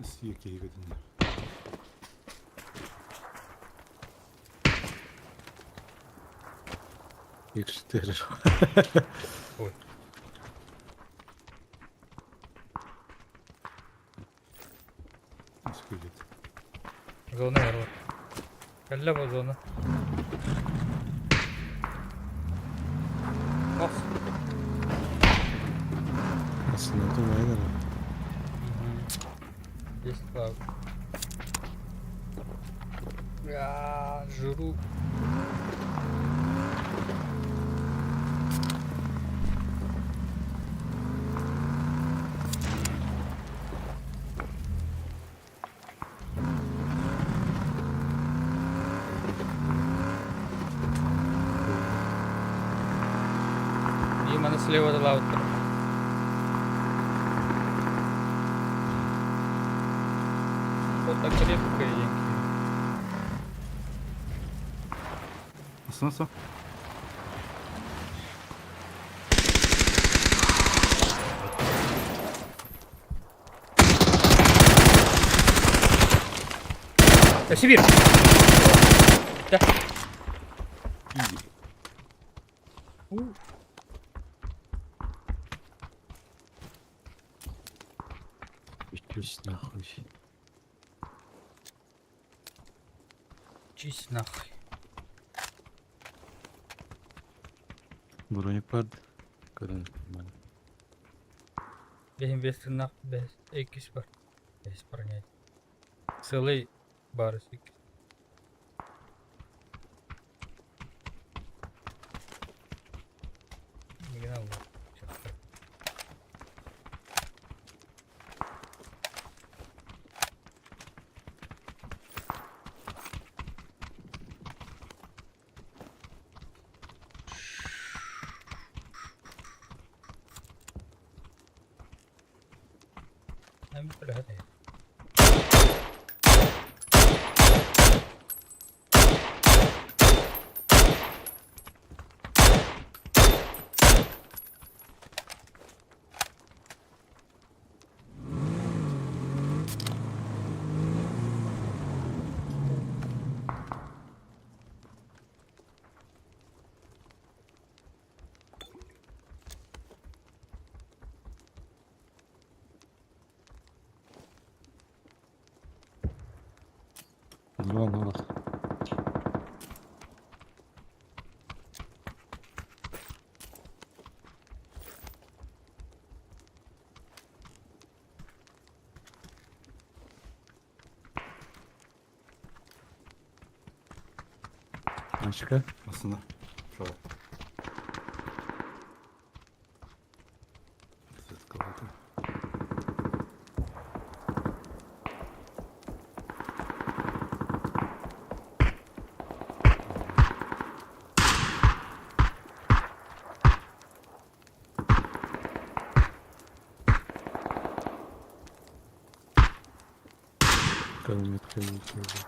Сиеке егетин. X4. Ой. Скелет. Зона бар. Кэллэ бу зона. Ох. Aslında durmayın ama. Здесь лав. А, жру. И маны слева лаутер. Вот так крепко и Aslında Сибирь! Да. Чуть нахуй. Чись нахуй. Броник бар. Көрөн. Бэһин бес тыннах бэс иккис бар. Бэс парнять. Целый барыс иккис. Мигнал. Бля. Дрон вот. Başka? Aslında. Şöyle. Километр, километр.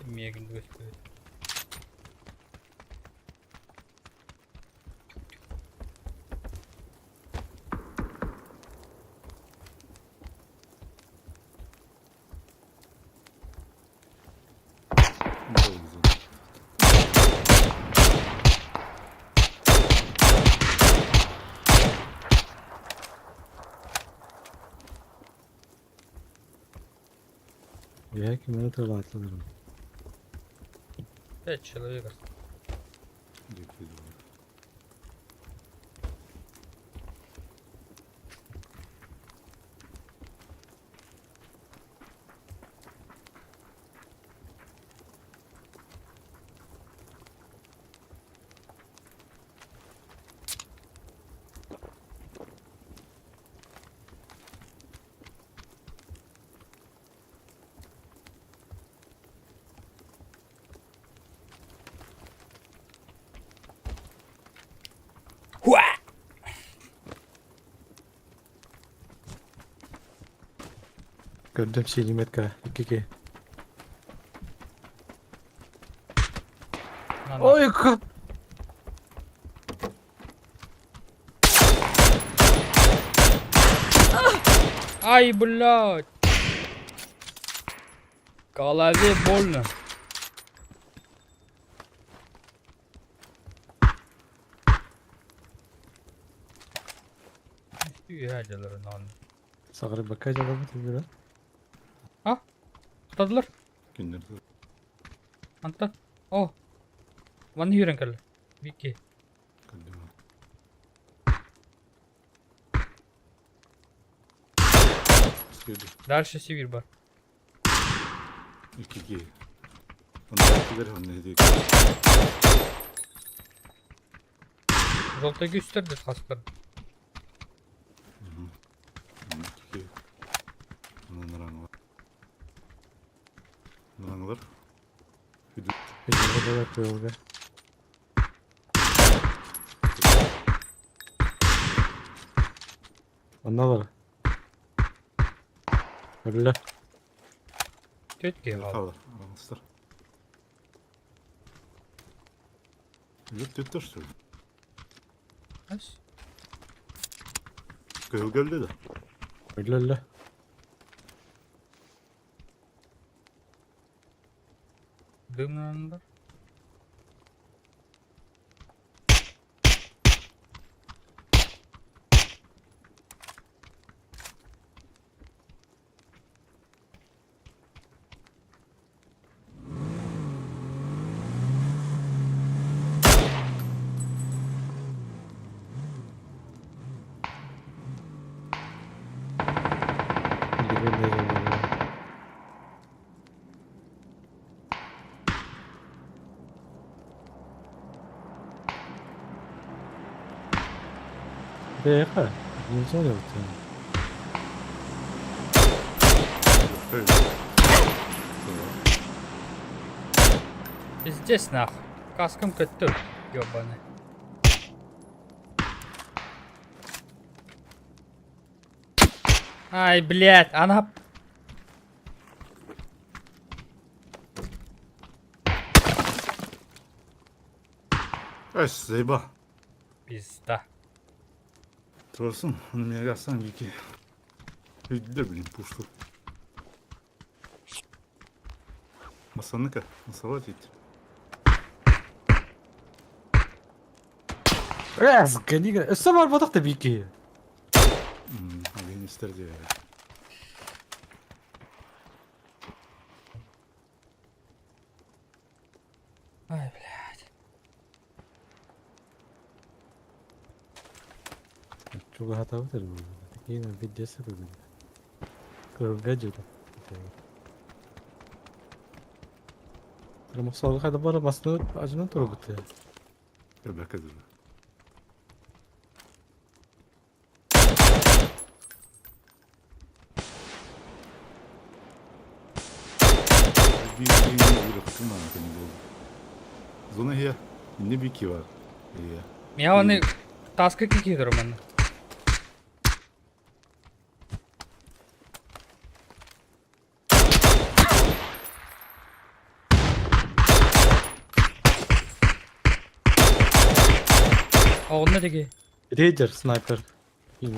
Мегин господи. Я километр atladım. Пять человек. Хуа! Gördüm silimetre. 2 На, на. Ой, как. Ай, блядь! В голове больно. Үөһээ дьаллар онно. Саҕарыйбакка дьалабыт үбүрэ. А? Ытадылар. Кинилэр Антон. О. Манна үүрэн кэллэ. Вики. кэллим. Сүйді. Дальше Сибирь бар. Икки. Онда килер онда дик. Желтый үстер деп хастар. Икки. Онан раңлар. Раңлар. Үдүгө да кыылга. Онно бар. Өллө. Төт киһи хаалла. Қалар. Аңыстар. Yok түттөр что ли? Ас. Кыһыл кэллэ да. Өллө өллө. Дымнандар. Билген дегенде. Бэха, не зоне вот. Здесь нахуй. Каскам көттүр. Ёбаный. Ай, блядь, она... Эс, заеба. Пизда. Турсын, оны меня гасан вики. Үйділер, блин, пушту. Масаныка, масалат ит. Раз, гони, Өссө бар бодох да бики. Алин истер де. Ай, блядь. Чуга хатабытыр бу. Такие видеосы бүгүн. Кырга жуда. Мохсолга хайда бара басны ажынан турбут. Ребята, да. Зона here. Не бики var. Иә. Я оны таска кикидер манна. Оҕунна диги. Рейдер, снайпер. И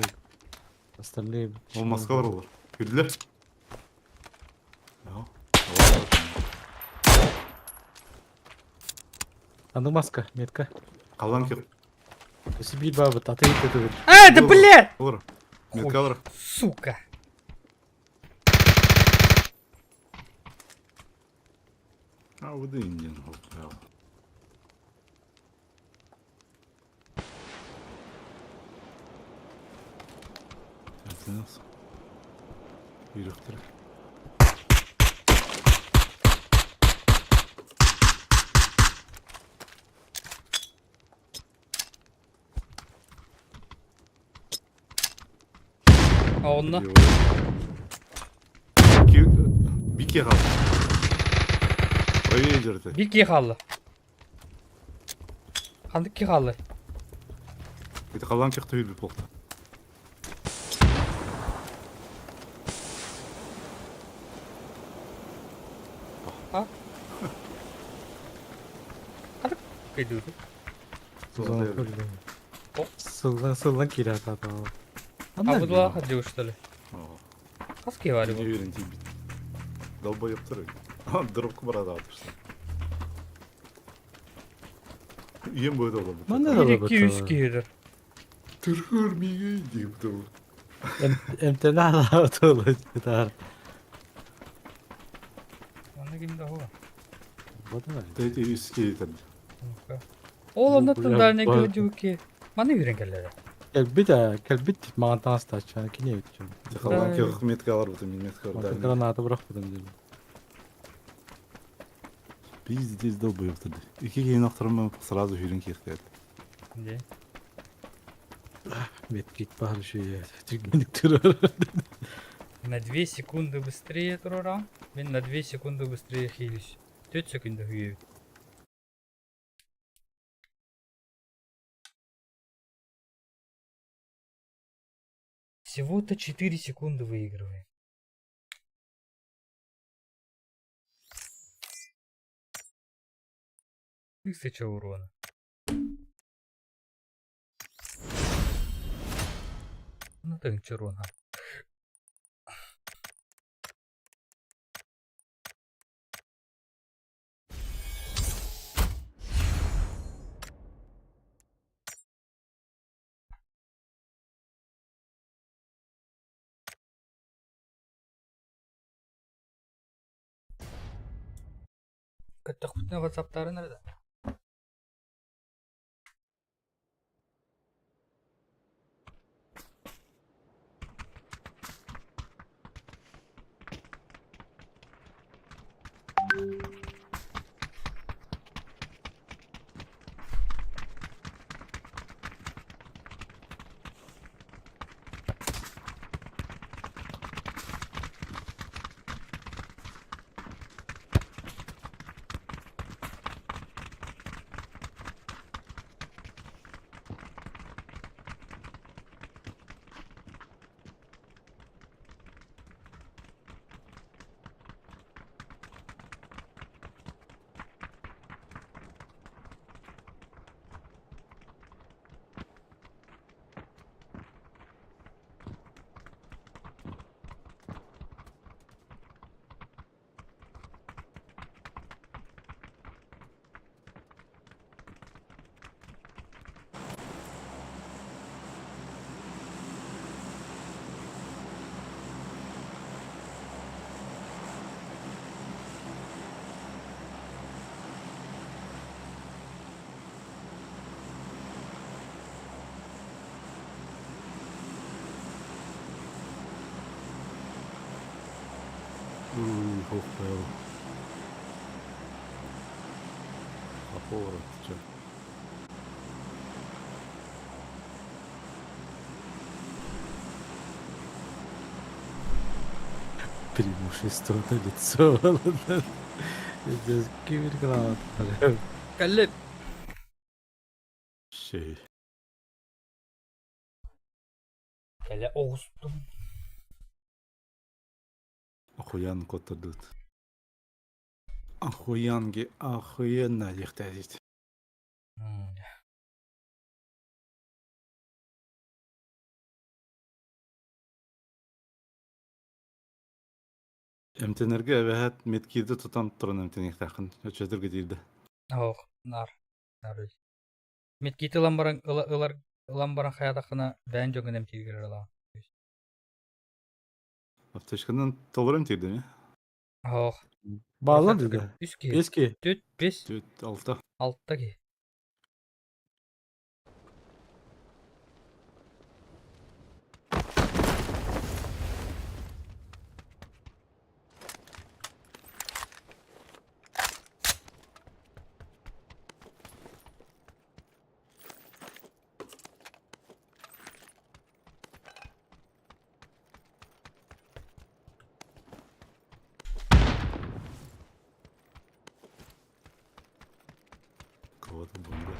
остальные. Ол маскалар олар. Кирдилер. Ja. Аны маска, метка. Қалан кеп. Сибирь бабы, аты ит А, да блядь! Олар. Меткалар. Сука. А, вот и Индиан. Үйректір. Оҕунна. Бике қалды. Правее жерде. Бир киһи хаалла. Ханнык киһи хаалла? Это қалан кеқты үйір болды. А? Ханнык кыйдыыр? Сылдан сылдан кире ататы. А бу дула ходил, что ли? Хас киһи баар бу? Үйрен тиіп. Долбоебтар. Дробку барады атырсын. Үйен бойда олар. Манна да Бир, икки, үс киһи дыр. Түрхөр миге деп тұр. Эмтэнэ алаабыт Манна ким да хуа. Тэти үс киһи Ол оннуттан дальний кылдьыбыт Маны үүрэн кэллэрэ. Кэлбит ээ, кэлбит маҕан таҥастааччы кини эбит дьон. Халлаан көх метка аларбытым, мин метка Мантан граната бырахпытым диэн. Пиздец долбоёбтар. Ики киһини охторон сразу хүрүн кииртээт. Де. Медкит баар үчүгэй. Түргэнник турар. На 2 секунды быстрее турарам. Мен на 2 секунды быстрее хилюсь. 4 секунда хүйебит. Всего-то 4 секунды выигрываем. Тысяча урона. Ну ты урона. Көттөхпүтүнэ ватсаптарын эрэ да. Ух, поел. Апора, ты чё? Преимущество на лицо. Здесь киберграната. Кэллэ Шей. Кэлэ оҕустум. Охуян котырдыт. Охуянги охуенно диэхтээдит. Эмтэнэргэ эбэһээт медкиирди тутан туран эмтэниэхтээххин. Өчөтөргө диирдэ. Ох, нар. Нар. Медкит ылан баран ылар ылан баран хайатаххына бэйэн дьоҥҥун эмтииргэр ылаҕын. Аптечканан толору эмтиирдэ ме? Ох. Бааллар диде. Үс киһи. Бес киһи. Түт, бес, Түт, алта. алта киһи. Кого-то бомба.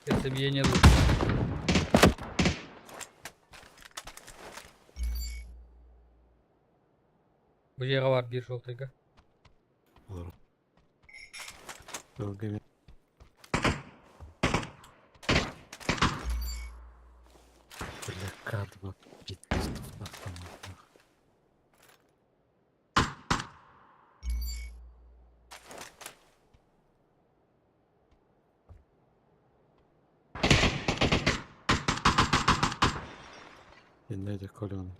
Сердцебиение лучше. Бу дьиэҕэ баар биир желтыйга. Олору. Долго Бля, кадва Инне колен.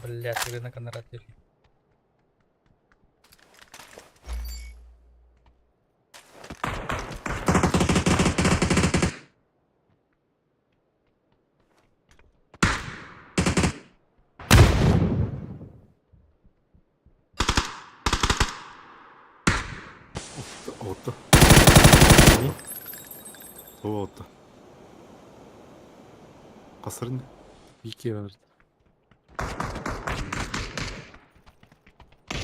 Блядь, рынок наратив. Отто. Отто. Қасырын. Вики vardı.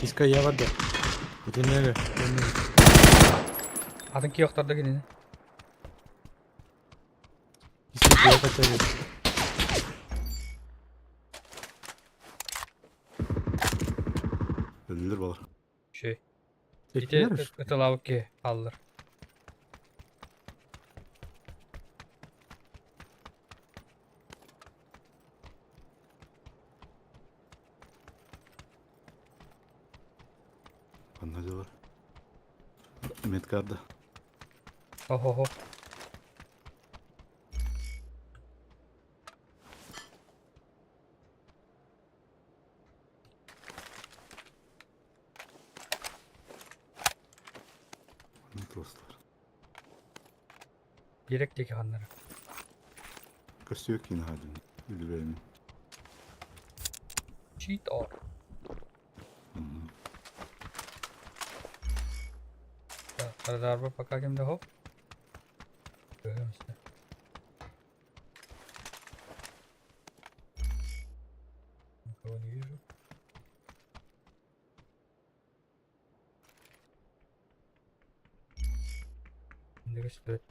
Иска я vardı. Dinle. Атын киоқтарда кинини. Иска я катаю. Өлілер балар. Şey. Ити ытылабыт киһи хааллар. Анна дьалар. Медкарда. Хо-хо-хо. Тростар. Биэрек диэки ханнара. Көстүө киин хаадын. Үлүбэми. Cheat or. Радарба пока кимде хоп. Көрөмүз. Никого не вижу. Не көстүбэт.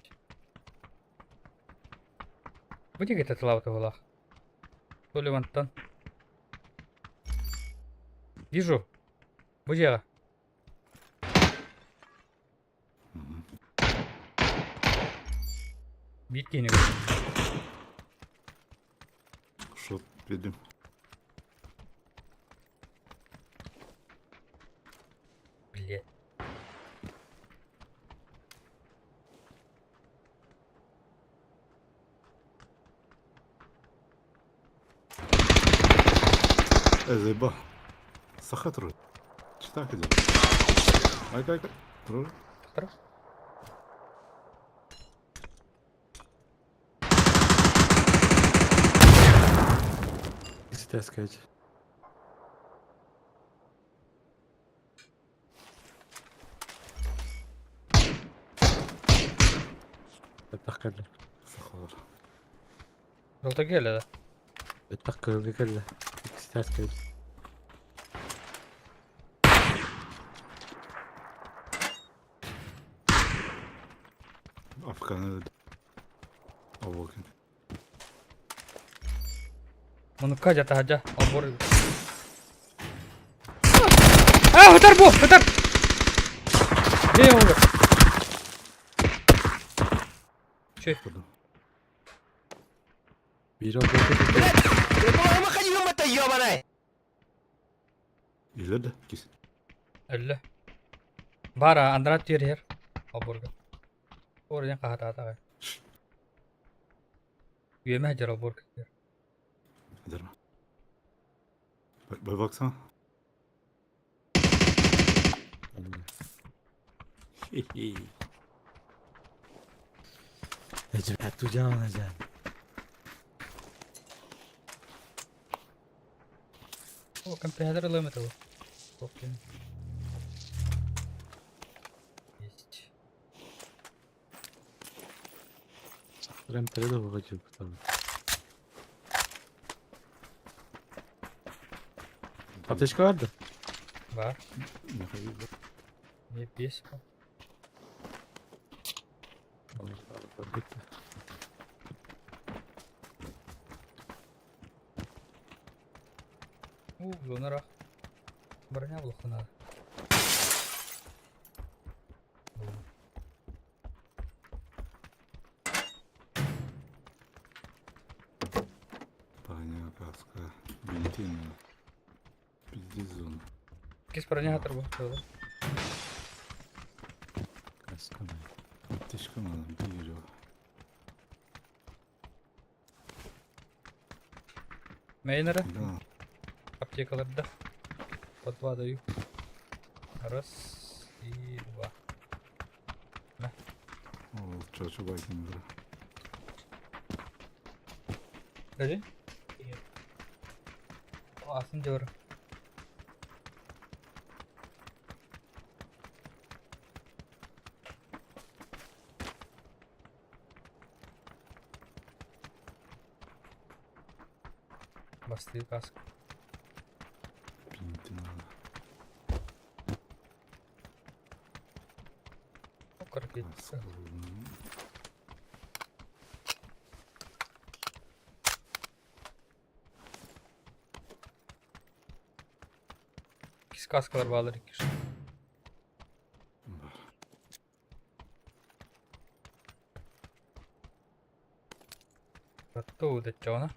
Бу диэки тылаабыта буолаах. То ли вантан. Вижу. Бу дьиэҕэ. Биир киһини көрдүм. Шот бедим. Блядь. Эзэба. Саха турар. Читак идет. Айка айка. Турар. Тахтара. Сказать. Баттах кэллэ. Сахалар. Жолта кэллэ да. Баттах кэллэ кэллэ. Сказать. Афган Авокин. Мунукка дьэ таһырдьа олбуор А, ытар бу, ытар! Где умер? Че? Биир олбуорга Илер да кис. Өллө. Бара, андрат тиэрһэр. Олбуорга. Орден хаһатаатаҕай. Үөмэ сылдьар олбуорга. Эдерме. Бай баксана. Эдьэ, тужаан эдьэ. О, компрессор ылыам этэ бу. Коппин. Есть. Ремтере да выходил потом. Аптечка бар да? Бар. Михаил, да. Не песня. У, зонара. Броня блохуна. Броня, каска, бензин. Пиздец зона. Кис броня хатыр бу. Каска. Аптечка надо, бери. Мейнера. Да. Аптекаларда. По два даю. Раз и два. Ол чачу байтын бір. Подожди. Атын дёр. Бастыы каска. Бинти надо. Каска. Каска. Иккис каскалар баалар иккис. Бар. Оттуда чона.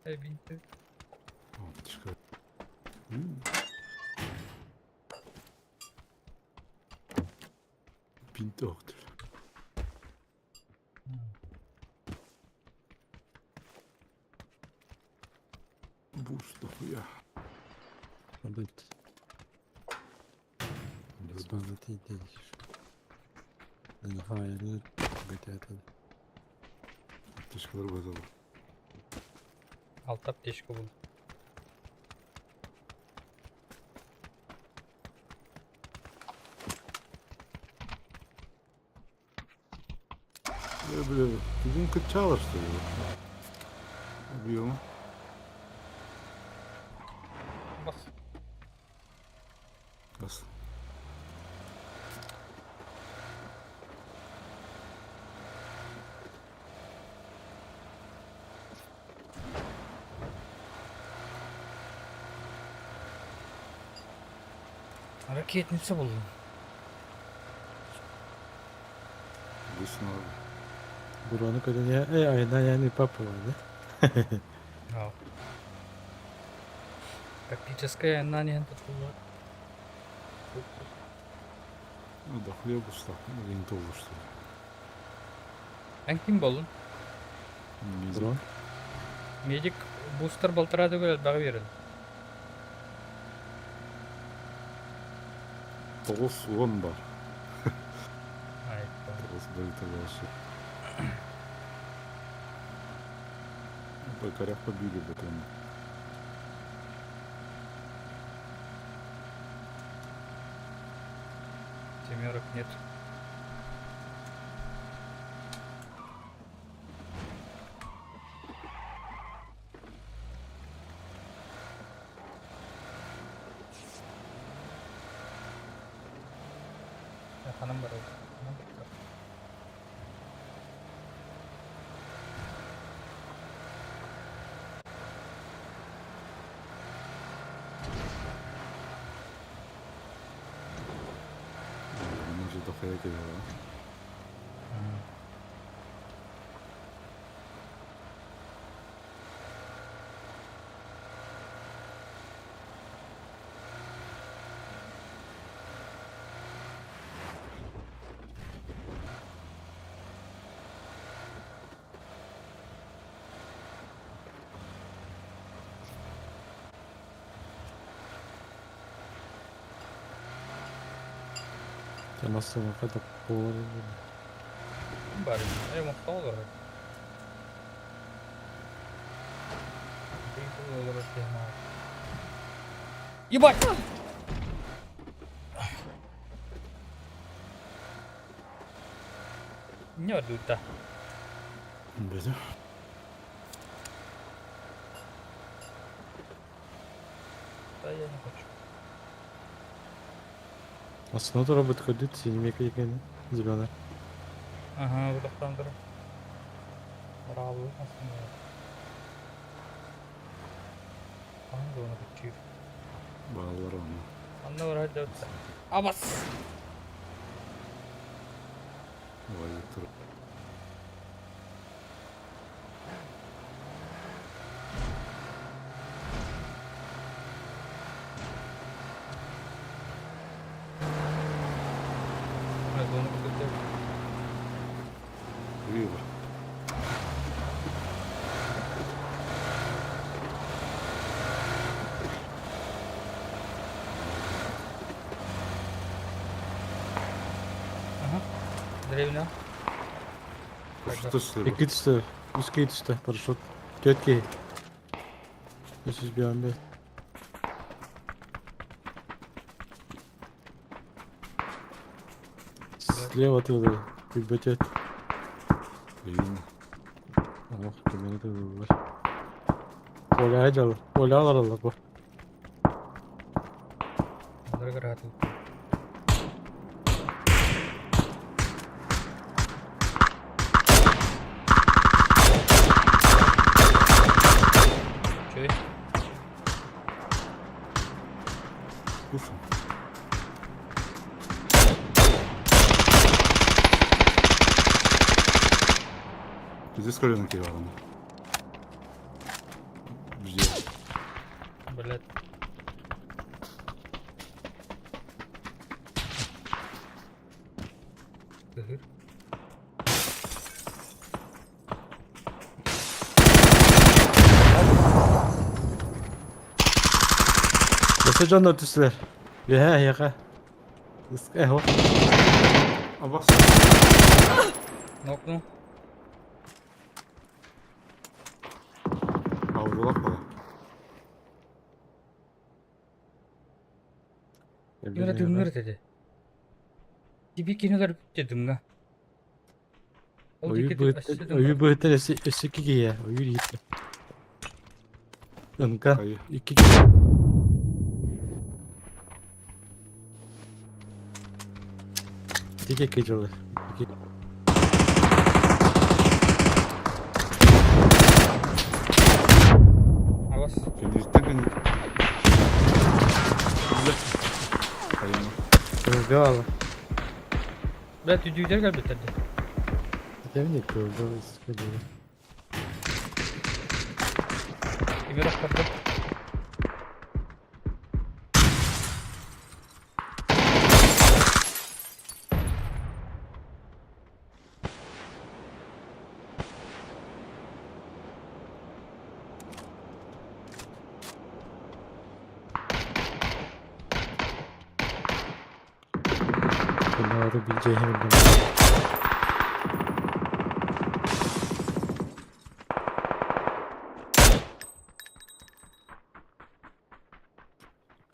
Бинты. Аптечка. Бинт оқтыр. Буш дохуя. Быт. Аптечкалар базалы. Алта аптечка был. Бля, бүгін кычалар, что ли? Объем. Бах. Бас. Ракетница был. Весна. Бурону көтөн э айна яни папа да. Да. Тактическая она не тут была. Ну, да хлеба что? Винтову, что ли? Эн ким болун? Медик. Бурон. Медик бустер балтара түгел бага берин. 90 бар. Ай, Тоғыз бір вообще. По корях побили бы там. Семерок нет. Ханам бар. Она же дохуя кидала. Темасы kada por. Бар. Э, мохтол бар. Ебать! Не ордута. Бөтө. Да я не хочу. Основной робот ходит, синемека екен, зеленый. Ага, вот там тұр. Браво, основной. Hangi onu kaçıyor? Bağlar onu. Anna var hadi hadi. Abas. Vay tur. Biraz onu kaçıyor. River. Ага. Деревня. Что с Икки түстэ, үс киһи түстэ, парашют. Түөрт киһи. Үс жүз биэс бэс. Слева тылы, күлбөтөт. Блин. Ох, кимини тылылар. Оля дьал, Оля алараллар бу. Дорогой. Чуй. Слушай. Здесь колено кивала. Жди. Блять. Тыгыр. Өссө дьоннор түстүлэр. Үөһэ эһиэхэ. Эһо. Абас. Нокнул. Avrular falan. Именно дымныр dedi. Диби кинолар битте дымга. Ол Ойуу диэки быһыттан өссө ойуу дымҥа. быһыттан өссө өссө икки киһи ойуур иһиттэ. Ынка Хайы. икки киһи. Тик икки дьылы. Икки. Абас. Кенdilikten кенdik. Хайы. Кыргы ала. Блять, үйдүгүдер кэлбиттерди. Темник кыргы скажи. Кимер охторду. Bunları bileceğimi bildim.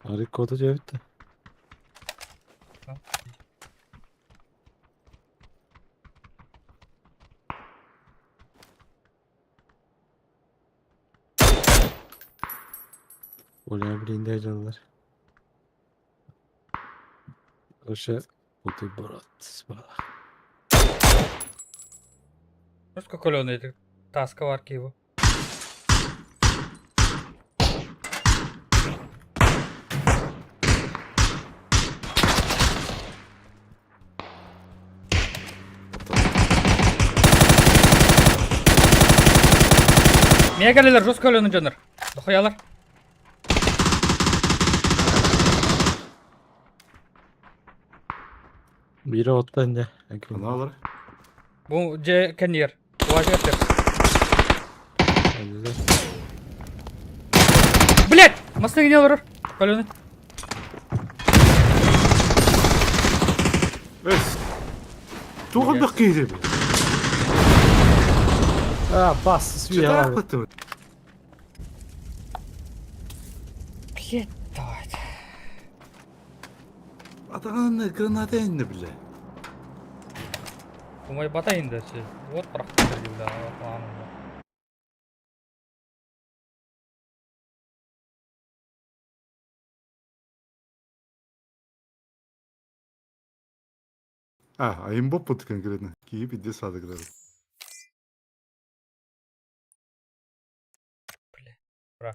Арык кода дьэбит. Оля билинде дьоннор. Короче, вот и брат. Ну сколько каленый таска варки его. Мия кэлэлэр жестко каленый дьоннор. Дохуялар. Бири оттан дьэ. Аналар. Бу же кэннигэр. Уазер. Блять! Массыына не олорор. Каленый. Эс. Туган да киһи бе. А, бас, Чытаах свия. баттыбыт. Блять, давай. Атаҕын граната иннэ билэ. Умайбата инде вот практика бля. А, айымбоппут конкретно. Киһи пиздец саадыгдар. Бля. Ура.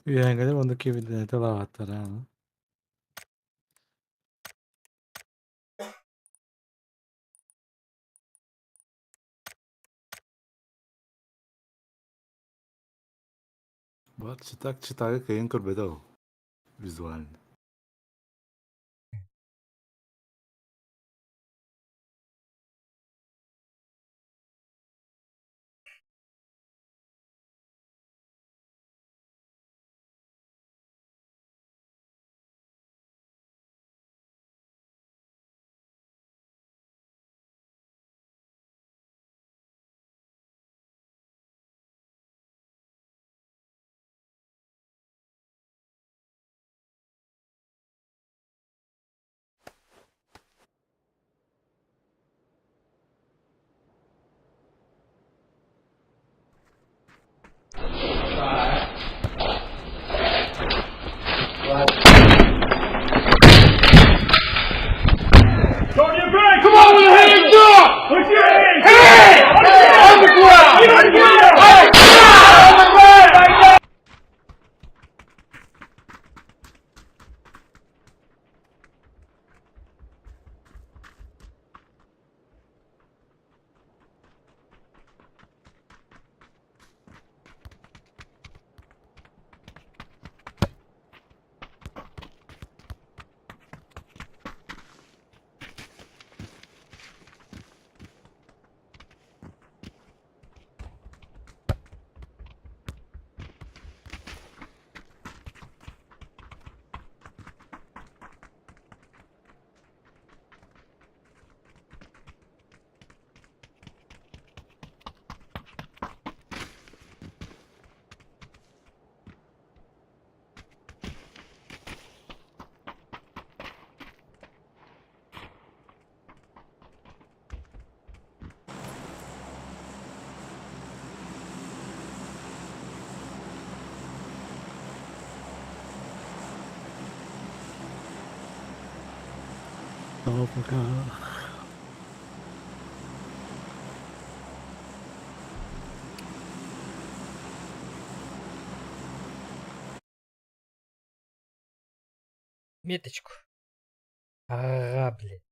Үөһээҥҥилэр оннук киирбитинэ тылаабаттара. Баар читак читага кыайан көрбөтө ол. Визуально. Тоҕо пока Меточку. Ага, блядь.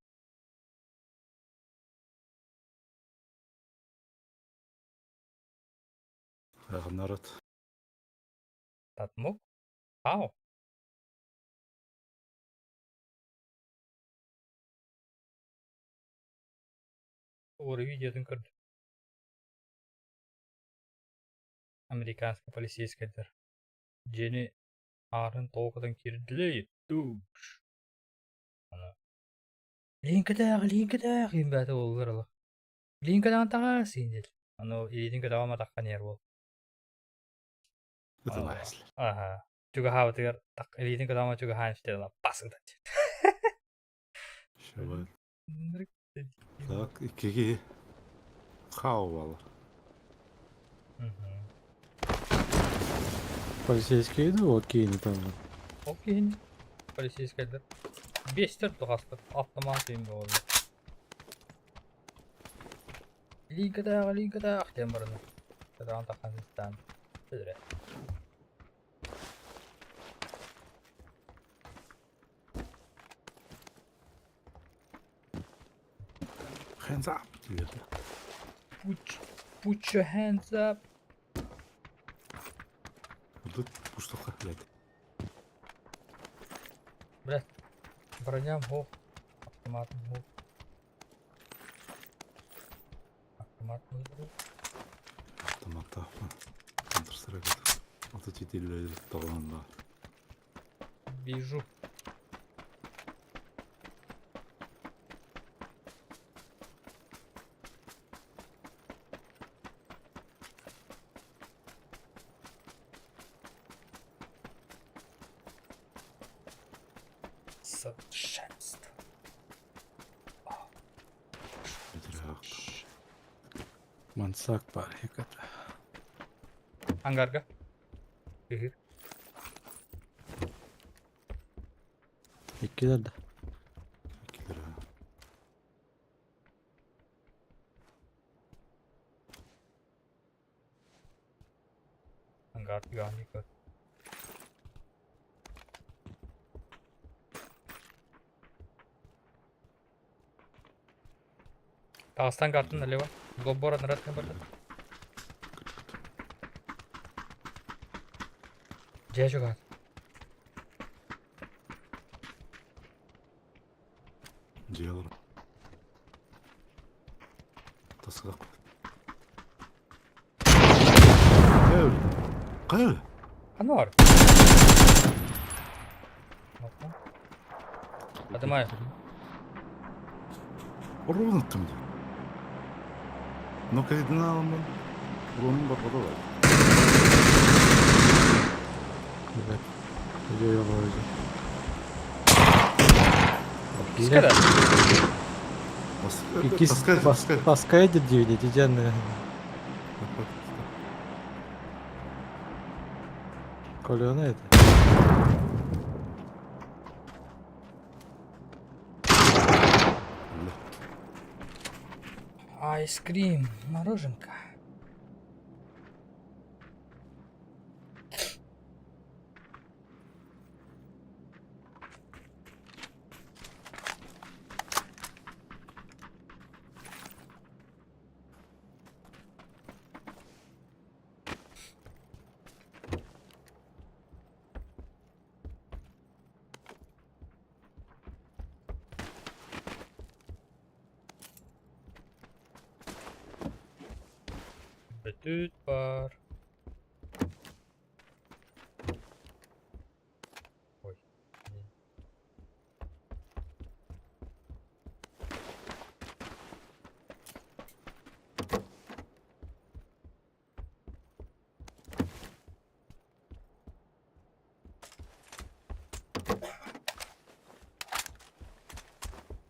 Народ. Татмук? Ау. Ура видеотун көрдүм. Американскай полицейскайдар дьиэни аарын тоҕо киирдилэр душ. Аны Лиҥкэтээх, лиҥкэтээх диэн бэйэтэ буоллар ыла. Лиҥкэтэҕин таҕаас диэн Аны илиитин көтөҕө матахха ньиэр буол. Ытылааслар. Аха. Чугаһаабытыгар илиитин көтөҕө чугаһаан истэ бас ытаччы. Шабат. Так, икки киһи. Хау балар. Полицейские иду, вот киини там. Ол киһини полицейскайдар биэстэр тухастар автомат иин буолла. Лиҥкэтээх, лиҥкэтээх диэн барана. Көтөҕөн тахсан истээн өлөрө. Hands up диэбитэ. Put your hands up. Тут пустоха, блядь. Блядь, броням хоп, автоматом хоп. Автомат хоп. Автоматта. Контр-Strike. Отутитель таланта. Вижу. Совершенство. Мансак бар хеката. Ангарга. Ыһыр. Иккилер да. Иккилер. Ангар Иван. Тастан картын налево. Гоббор нарядка барда. Дьэ чугас. Дьиэлэр. Таска. Кэл. Кэл. Анвар. Поднимаю. Урон аттым дии. Но кайдына аламмын. Уронум барбата бар. Evet. Yo yo böyle. Скада. Иккис Таска, таска. Таская диэбит дьэн Колена это. Айскрим, мороженка. Бөтүт бар. Ой.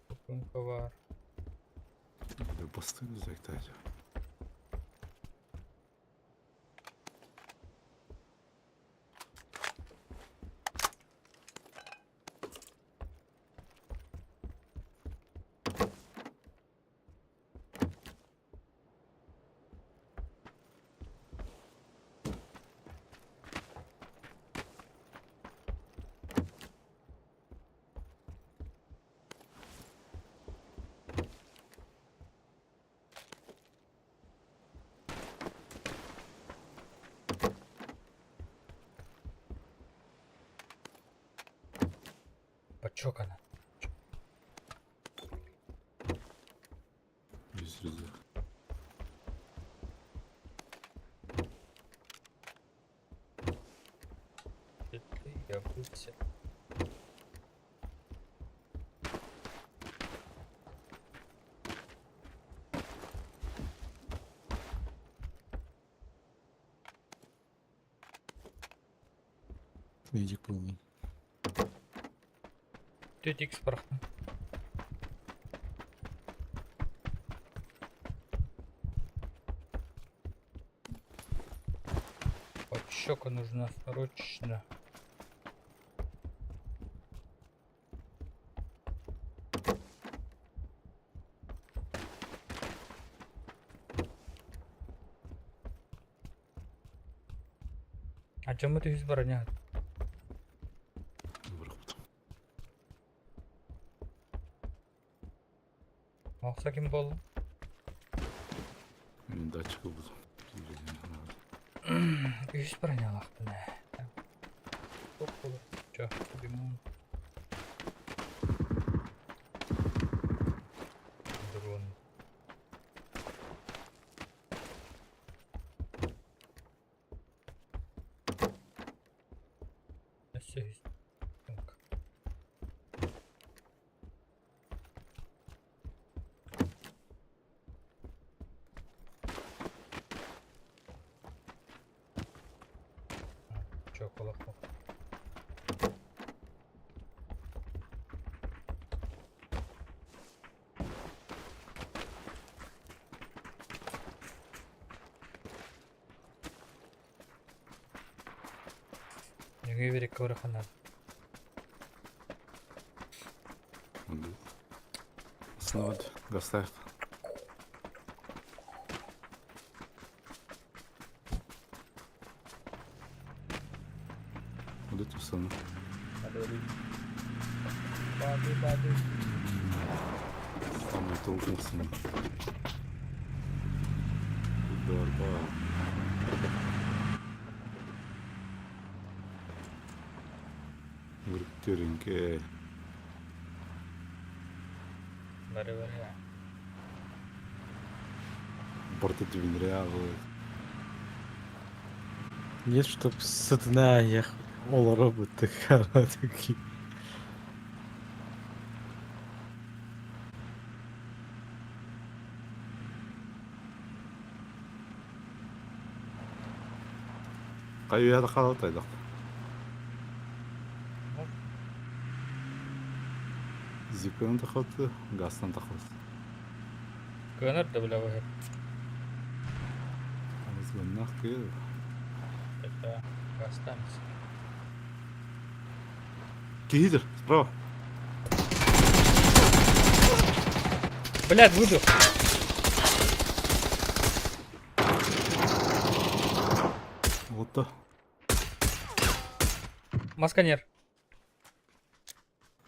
Кукунка бар. Бастың зактайжа. Почокана. Yüz yüzü. Я вылезся. Медик буоллун. Түт икс бырахтым. Подщека нужна срочно. А чем это из броня? Бырахпытым. Мақса ким болду? Мен датчик булдum. Үс броня алахпын. Топ болу. Чо, лимон. Дрон. Өссө үс. Так. Чо, колох. Нөҥүө биэрэккэ барыахха наада. Основать гастаах. Вот это пацаны. Бады, бады. Там толкнулся. Удар, ба. Үрүктөрүҥкэ. Бары бары. Барыта түбүнүрэ ааҕыллар. Нет, чтоб сытына ехать. Олоро такие. Хайа да хаалта Зипканан тахалты, газтан тахалты. Кыанар да бля быһар. Азганнах кыа. Это газтамс. Киһидер, справа. Блядь, выбил. Вот то. Масканер.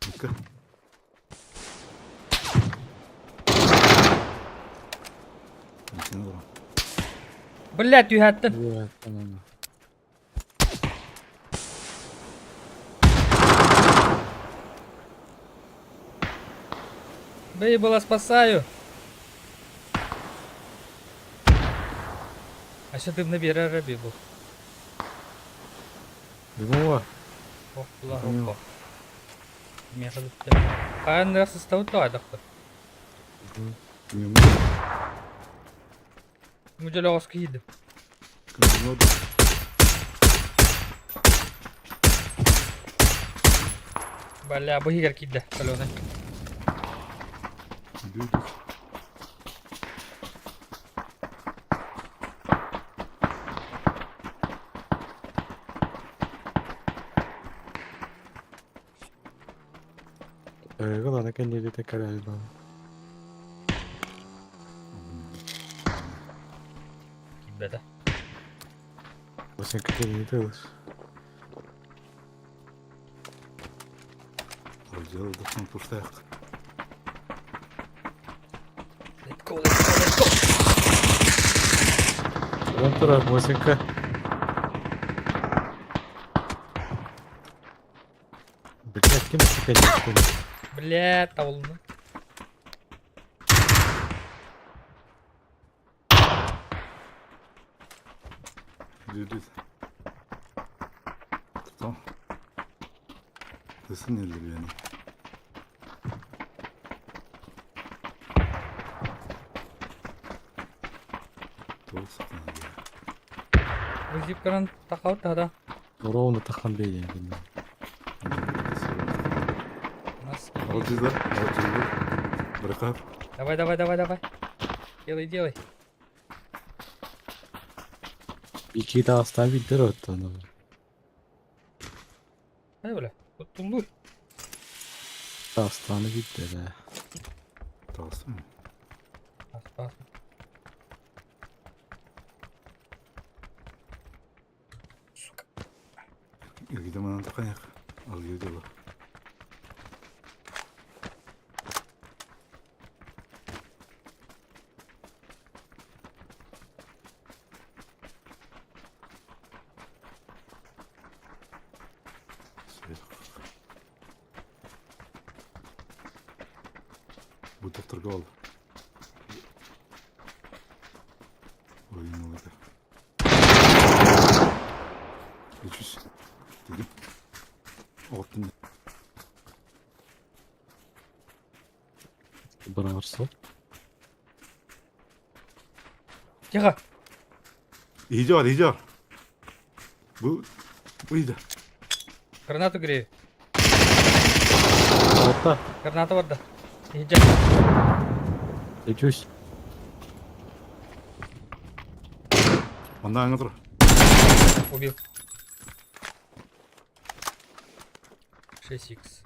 Ну-ка. Блядь, түһэттин. Бейбла спасаю. А что ты набирай Бейбл? Дымова. Ох, ох, Хаан сыстабыт тоҕайдахпыт. Мудьалоҕос киирдим. Бля, быһыгар киирдэ, Алены. Галана кэнниэри кэлэн Киирбэтэ. Sen кэлиитэ Let's go, let's go, let's go. Вон тура, Мосенька. Блядь, ким кэлиитэ? Бля, табылынным. Tamam. Nasıl nedir yani? Doğru sakın. Вызипкаран тахаут тада. Ровно тахан бейден. Алчыздар, алчыздар. Быракар. Давай, давай, давай, давай. Делай, делай. Ики да оставить дыры-то. Ай, бля, вот тулуй. Дастаны битте Тағысы Сука. Иргиде манан тақаяқ. Ал жерде бар. Бу докторга ал. Oyun oldu. Geçiş. Dedim. Ottun. Браварсо. Тихо. Идет, идет. Бу, бу идет. Гранату грею. Ота. Граната барда. Иди. Лечусь. Онда аңа тұр. Убил. 6х.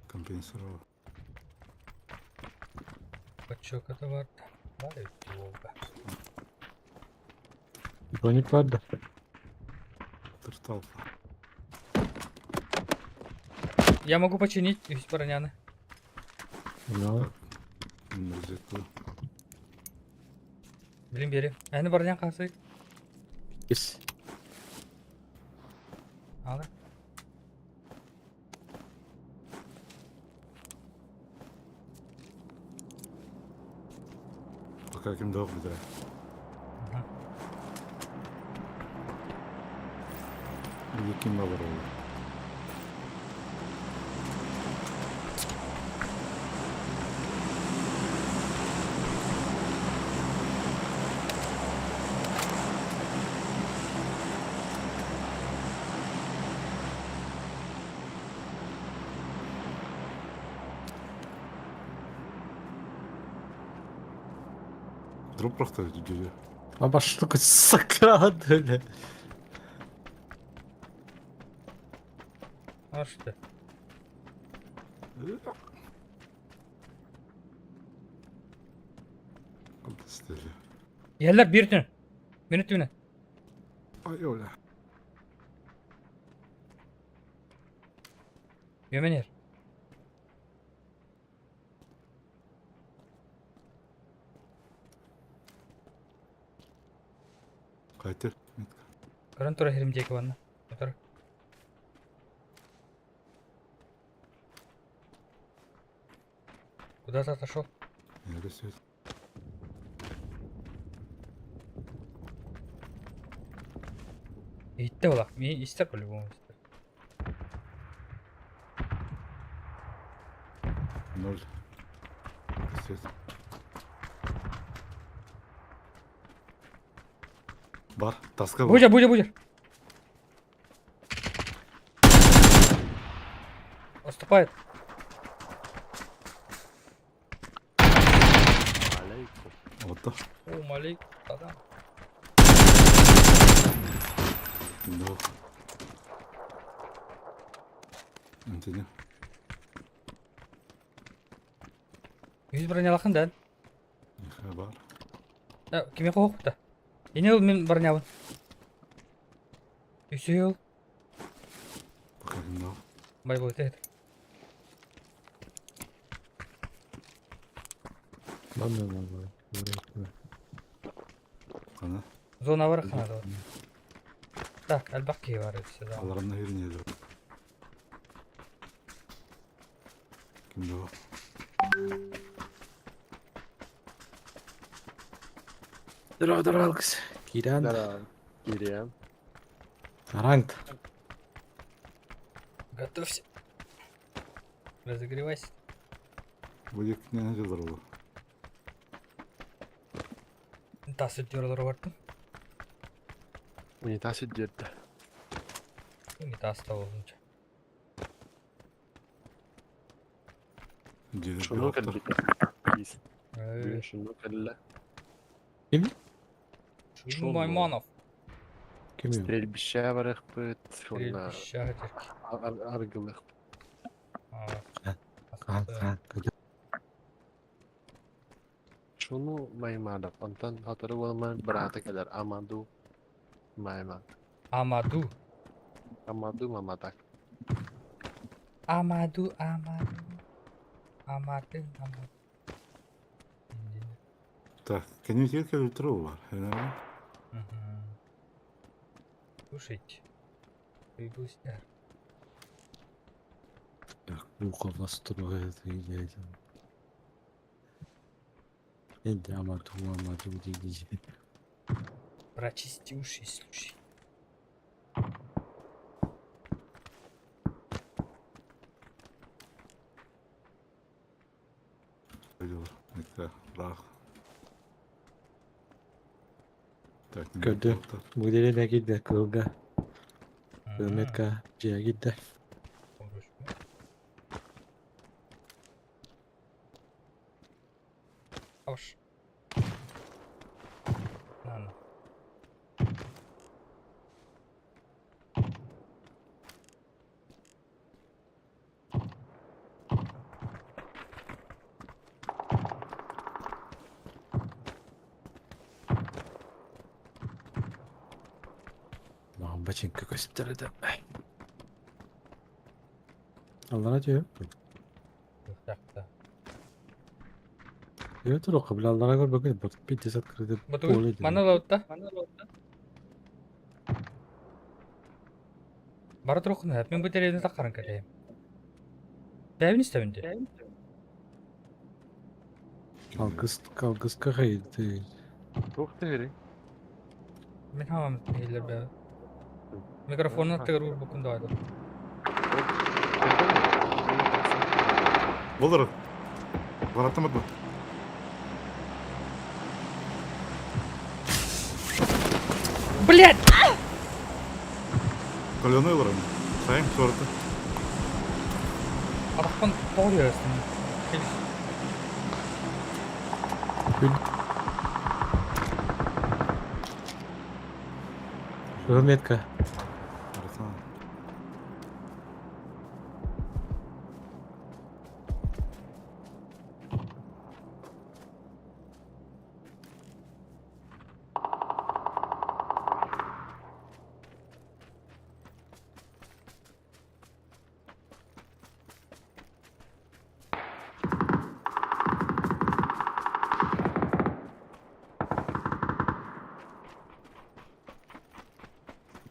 Компенсировал. Подчёка-то бар. Бар эбит Волга. Броник бар да. Тыртал. Я могу починить үс броняны. Но Мөрзетті. Билин биэри. Эни бронян хасый. Ис. Ала. Пока ким да білдіре. Ага. Үйге ким бар ол? Дроп просто жүре. Аба штука сакрады. А что? Иһэллэр биир түн. Минут түнэ. Ай, оля. Үөмэн иһэр. Қайтер. Көрөн турар сирим диэки уонна. Отор. Куда-то отошел. Неге сөз. Иһиттэ буолла. Мин истэр по-любому истэр. Ноль. Сөз. Бар, таска бар. Будя, будя, будя. Отступает. Отто. О, малик, да. Да. Антине. Үс бронялахын да. Бар. Кимиэхэ оһохпута. Ини ыл мин бронябын. Үсү ыл. Пока ким Бай буолута Ладно, ладно. ладно. Қана. Зона бар ханада бар. Так, элбэх киһи бар эбит сюда. Аларына үйренеді. Ким да Дра дра алгыс. Киран. Кириан. Аранг. Готовься. Разогревайся. Будет не жылдар ол. Тас өттүгэр бардым. Унитаз үрдүөрдэ. Унитаз табылынча. Шуну кэлбитэ. Киис. Бүгүн шуну кэллэ. Ким? Шуну Майманов. Ким? Стрельбище барыахпыт. Уонна Стрельбище аргылыахпыт. Хан хан. Шуну Майманов. Онтон сотору буолан быраата кэлэр Амаду Майман. Амаду. Амаду Маматак. Амаду, Амаду. Амады, Амаду. Так, кенетер келтіру бар. Слушайте. Ты Так, ухо настроит, видите. Эдди Амаду, Амаду, диди. Прочисти уши и слушай. Рах. Так, Көрдү. Бүгдері кидде кылга. Метка жия кидде. Хорош. На, на. Бачыҥка көстөр этэ. Аллара түһүм. Түһэ туруохха, бile аллара көрбөккүн, бот пиздец открытый Ботугуй, поле диэн. манна олорбутта. Бара туруоххун мин бу дэриэбинэ таххарын кэтэһим. Бэйэбин истэбин дии. Алгыс, алгыска хайды. Туох тэһэрий? Мин хаамам иһиллэр бэйэ. Микрофонун аттыгар уурбуккун даҕаны. Болор. Бараттамат бу. Блядь! Каленый олорон. Сайын суораты. Атахпын тоҕо түһэрстим. Метка.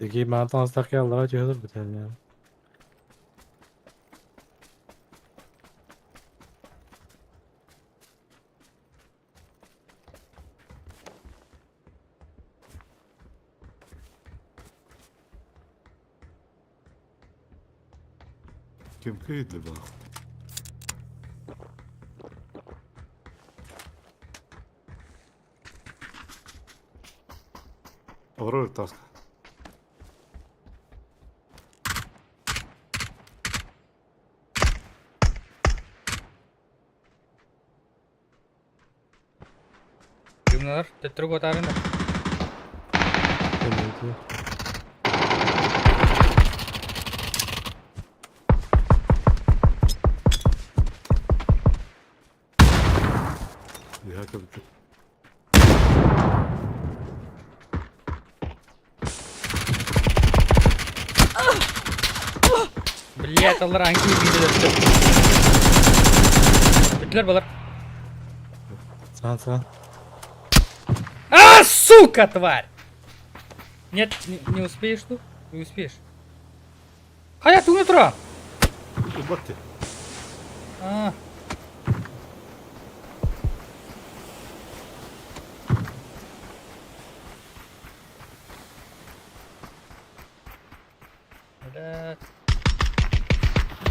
Дики маантан астахки аллара түһэлэр бүтэн я. Ким кыйды был? Аврора таска. Юмналар төттөрү куотаарын да. Я как бы Блять, алар анки биирдэ Бүттүлэр балар. Сан сан. А, сука, тварь! Нет, не, не успеешь тут? Не успеешь. Хайа, тугун тура! Убатты. А. Блядь.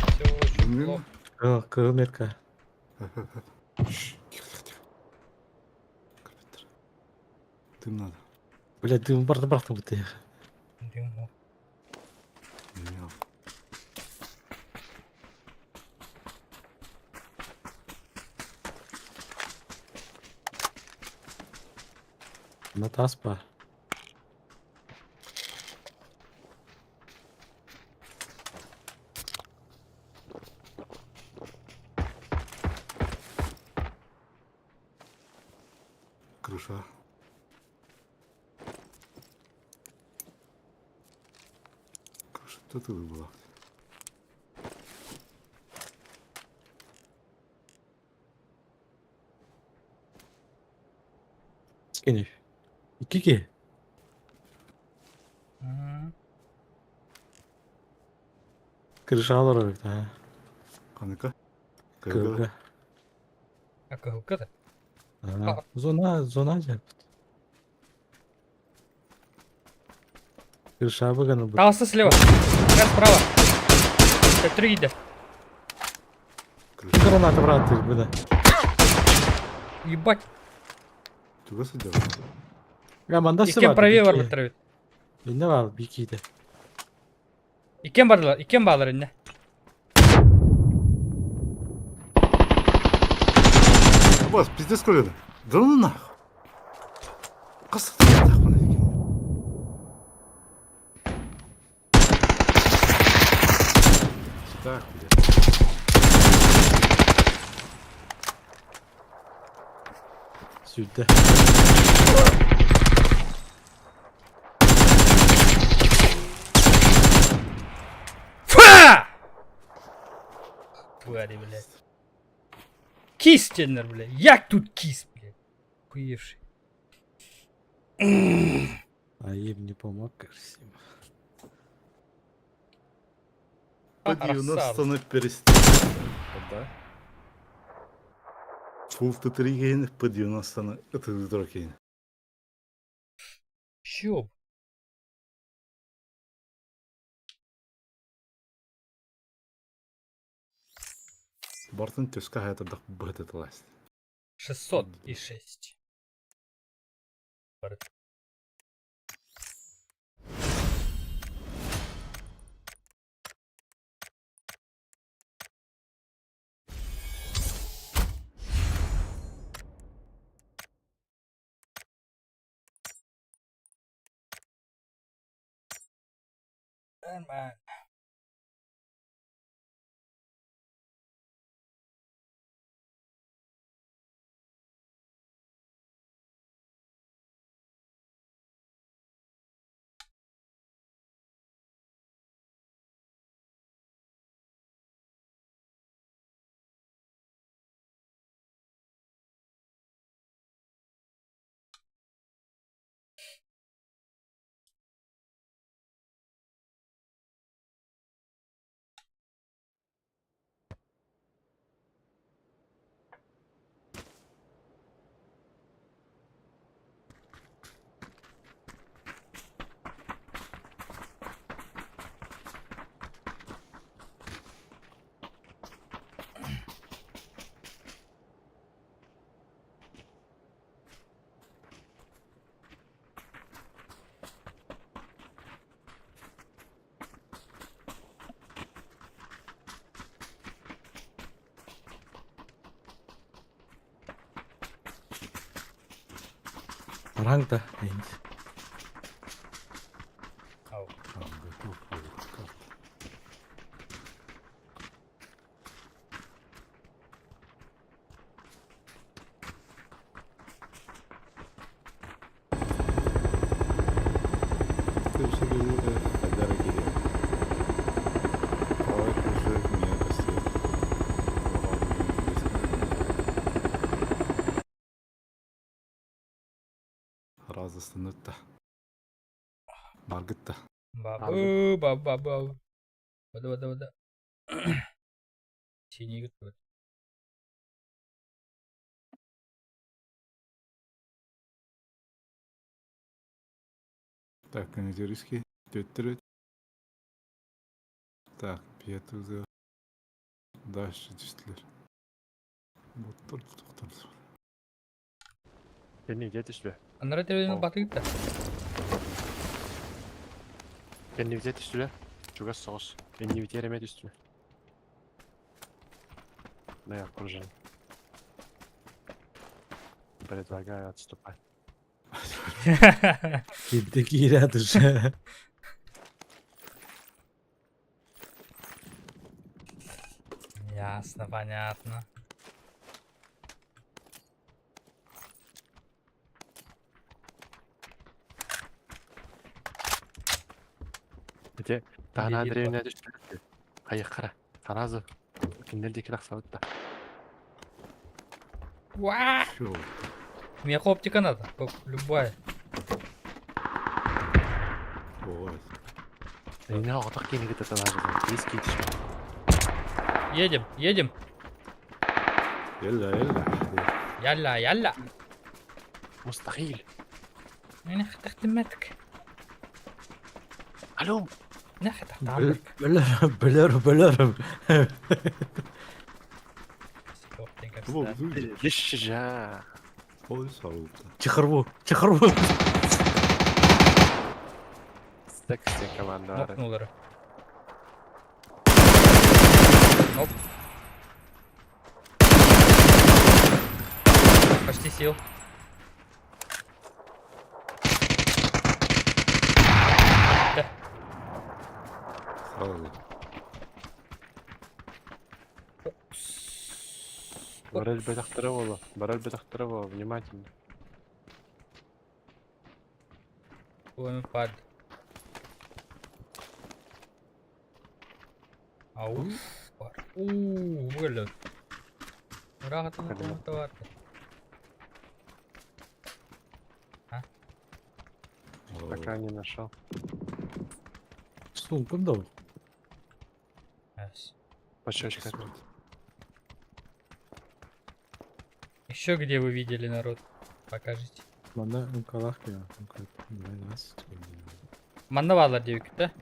Все очень плохо. Кыл кыл метка. Тихо, тихо, тихо. Компьютер. Дым надо. Блядь, дым барды бырахтым бутыйах. Дым. Не. На тас бар. Крыша. Крыша тут и была. Скинь. Икки Крыша олорор эбит аа. Каныка? Кыылга. А кыһылга да? Аа. Зона зона дьэппит. Крыша быган ылбыт. Таҕыста слева. Как справа. Төттөрү киирдэ. Крыша. Граната бырааттыыр бына. Ебать. Туга сидел? Я манда Иккиэн правее барбыттар эбит. Инне бар бикиде. Иккиэн бардылар, иккиэн баалар иннэ. Бас, пиздец көреді. Да ну нахуй. Қасық нахуй. Так, блядь. Сюда. Твари, блядь. Кис теннер, блядь. Як тут кис, блядь. Хуевший. А им не помог, Арсим. По Красава. 90 на перестал. Да? Фул Т3 гейн, по 90 на это гейн. Чё? Бартын төскә хаятырдак быһыт этиласт. 606. Нормально. Араң да. Энд. Ау. Разыстан өтті. Бар кетті. Бабу, бабу, бабу. Вода, вода, вода. Синий готовит. Так, канадерский. Төттірі. Так, петузы. Дальше түстілер. Боттар тоқтар. Кенни где түстүлө? Анара телевизор О. батыгыт да. Кенни где түстүлө? Чугас соғыс. Кенни где реме түстүлө? Да, я окружен. Предлагаю отступать. Кирди киирээд уже. Ясно, понятно. Где? Тана Где деревня түстүлө. Хайы қара. Таразы. Киндер декер ақсабыт да. Уа! Чё? Мне оптика надо, любая. Ой. Не оғытақ кейіні кетті Таразы. Ескі түстүлө. Едем, едем. Елла, елла. Ялла, ялла. Мустахил. أنا تحت ماتك. Алло. ناخد تحت عمرك. Бөлөрөм, бөлөрөм, бөлөрөм. Бұл өзі. Лишь жа. Ой, сарылды. Чихырбу, чихырбу. Секси команда. Нокнулар. Оп. Почти сел. Да. Сразу. Барель бетахтыры болу. Барель бетахтыры болу. Внимательно. Ой, пад. Ау. Бар. Уу, бу кэллэ. Ыраахтан бар. Пока не нашел. Сумкам да. Почечка. Еще где вы видели народ? Покажите. Манна мкалах я. Манна баалар диэбиккит да?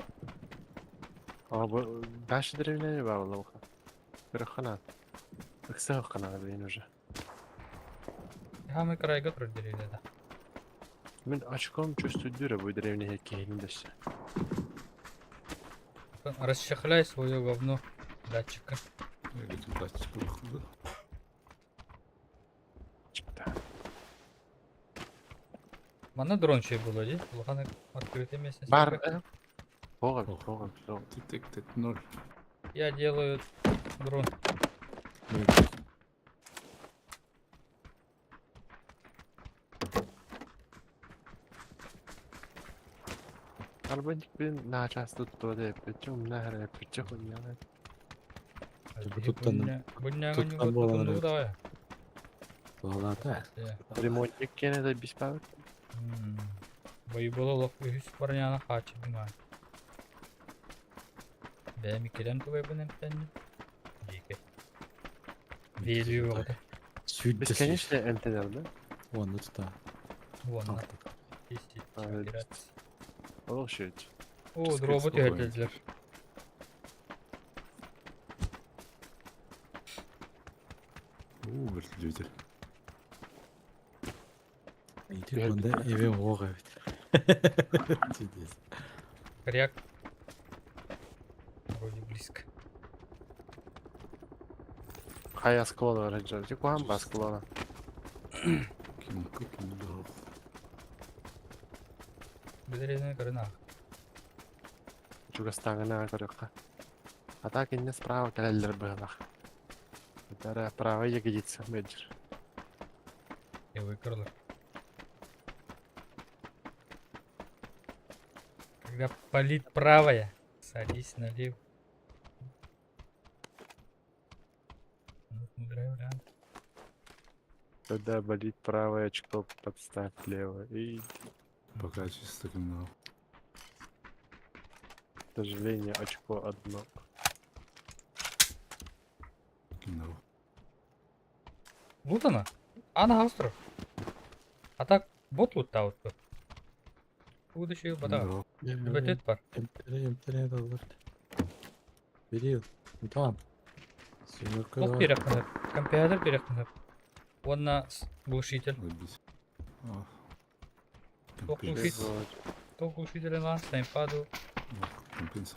А, бу дальше деревня баалла бука. Бирхана. Ыкса хана блин уже. Хамы крайга турар деревня да. Мен очком чувствую дыры бу деревня киһини дэссе. Расчехляй свое говно датчика. Датчик выхода. Манна дрон чей было, ди? Улахан открытый местность. Бар. Бога, бога, бога. Detected 0. Я делаю дрон. Арбантик блин на час тут туда причем на причем хуйня. Тут буолан Давай. Туалата. Ремонтник кене да беспалок. Бою было лох үһүс парняна хачы бума. Бэми кэлэн тугай бунем тэнни. Дике. Велью оҕото. Сүйдэ. Бесконечный МТД, да? Онно тута. Уонна. А, Ол шөт. О, дробу түһэрдилэр. Уу, вертолете. Ити онда эве оға бит. Чудес. Коряк. Вроде близко. Хай склона раджар. Ти куам ба склона. Ким ким дорог. Бедерезine көрөн ах. Чугастаңына көрөккө. А так инне справа кэлэллэр быһылах. Это правая ягодица менеджер. Я выкрыла. Когда палит правая, садись налево. Ну, мудрый вариант. Когда болит правое очко, подставь левое. И, Пока чисто криминал. к сожалению, очко одно. Криминал. Лутана? А на остров. А так бот лутал. Будущий бота. Криминал. Ребят, пар. Интернет алыр. Бери. Там. Семерка. Ох, перехнып. Компьютер перехнып. Он на глушитель. Ладись. Ах. Ох, Компенс. глушитель. То глушитель на снайпаду. Ох, Компенс.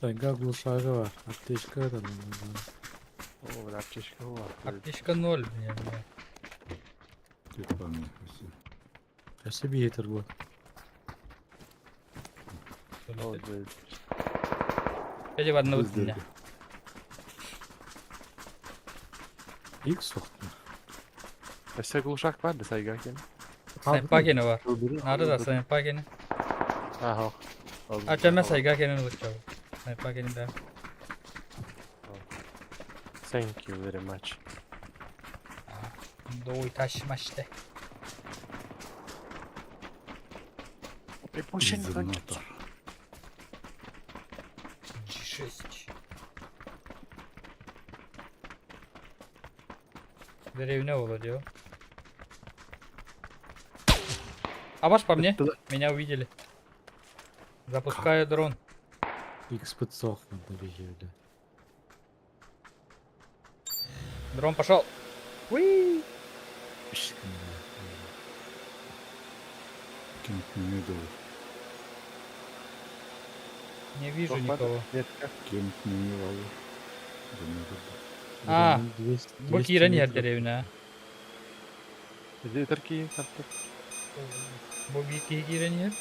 Сайга глушага бар. Аптечка да. О, бля, аптечка была. Аптечка ноль, мне. мне. Где по мне? Спасибо. Өсө биетер бу. О, да. Эти в одного Пиздец. дня. Икс соқтым. Өссө глушак бар да сайга кем? Снайпакені бар. Надо да снайпакені. Ага. А чама сайга кенен лучше. Снайпакені да. Thank you very much. Doğu taşmaştı. Э, пущен Резонатор. G6. Деревня владел. А ваш по мне? Меня увидели. Запускаю дрон. Икс бит соқтым бихевде. Дрон пошел. Уи! Ким не дал. Не вижу никого. Ким не дал. А, Бу киирэн иһэр деревня. Иди тарки карты. Бу киһи киирэн иһэр.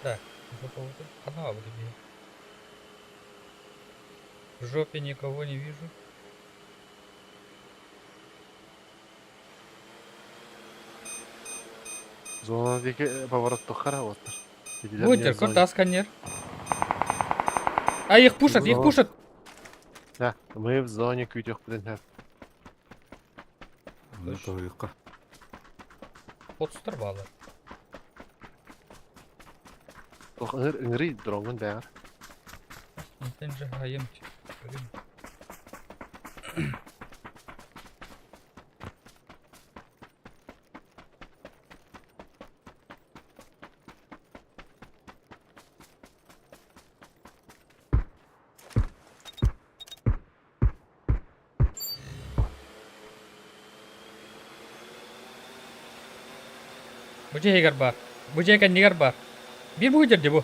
Так, жопа вот тут. Одна вот тебе. В жопе никого не вижу. Зона деки поворот тохара оттар. Бу интер, көр тасканер. А их пушат, их Ну. пушат. Да, мы в зоне күүтүөхпүтүн сөп. Оны тоһуйукка. Отстар баалар. Ох, ыҥыр ыҥырый дроҥҥун бэҕэр. Мантан же хайым. Бу дьиэ бар. Бу дьиэ кэннигэр бар. Биир бу дьэ бу.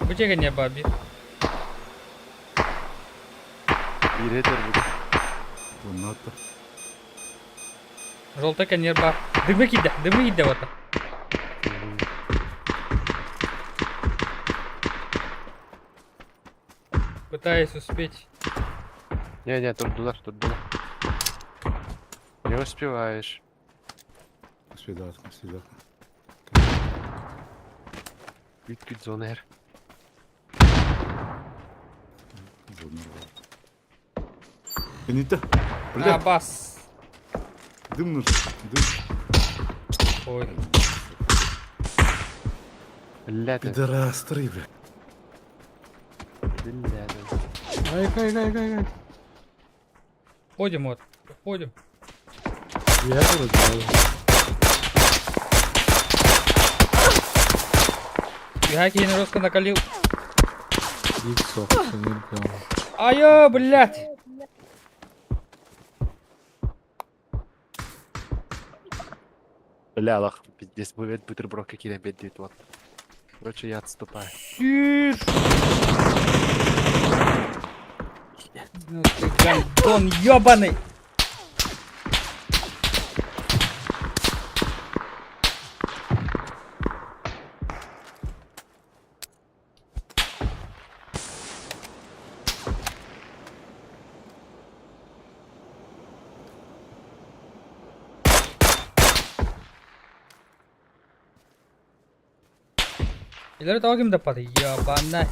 Бу дьиэ кэннигэр бар биир. Биир этэр бу. Онно Желтый кэннигэр бар. Дымы киирдэ, дымы киирдэ вот. Пытаюсь успеть. Не-не, турдулар, турдулар. Не успеваешь. Успевает, успевает. Бүт-бүт зона эр. Зона. Не то. А, Бля, бас. дым нужен. Дым. Ой. Бля ты. Пидорастры, бля. Бля ты. Ай, кай, кай, кай, кай. Ходим вот. Ходим. Я вроде. Бегай, жестко накалил. Дик сок, Айо, блядь. Бля, лах, пиздец, бывает бутерброд какие бедит вот. Короче, я отступаю. Сиш. Ну ты гандон ёбаный. Илер того ким даппаты? Ёбана.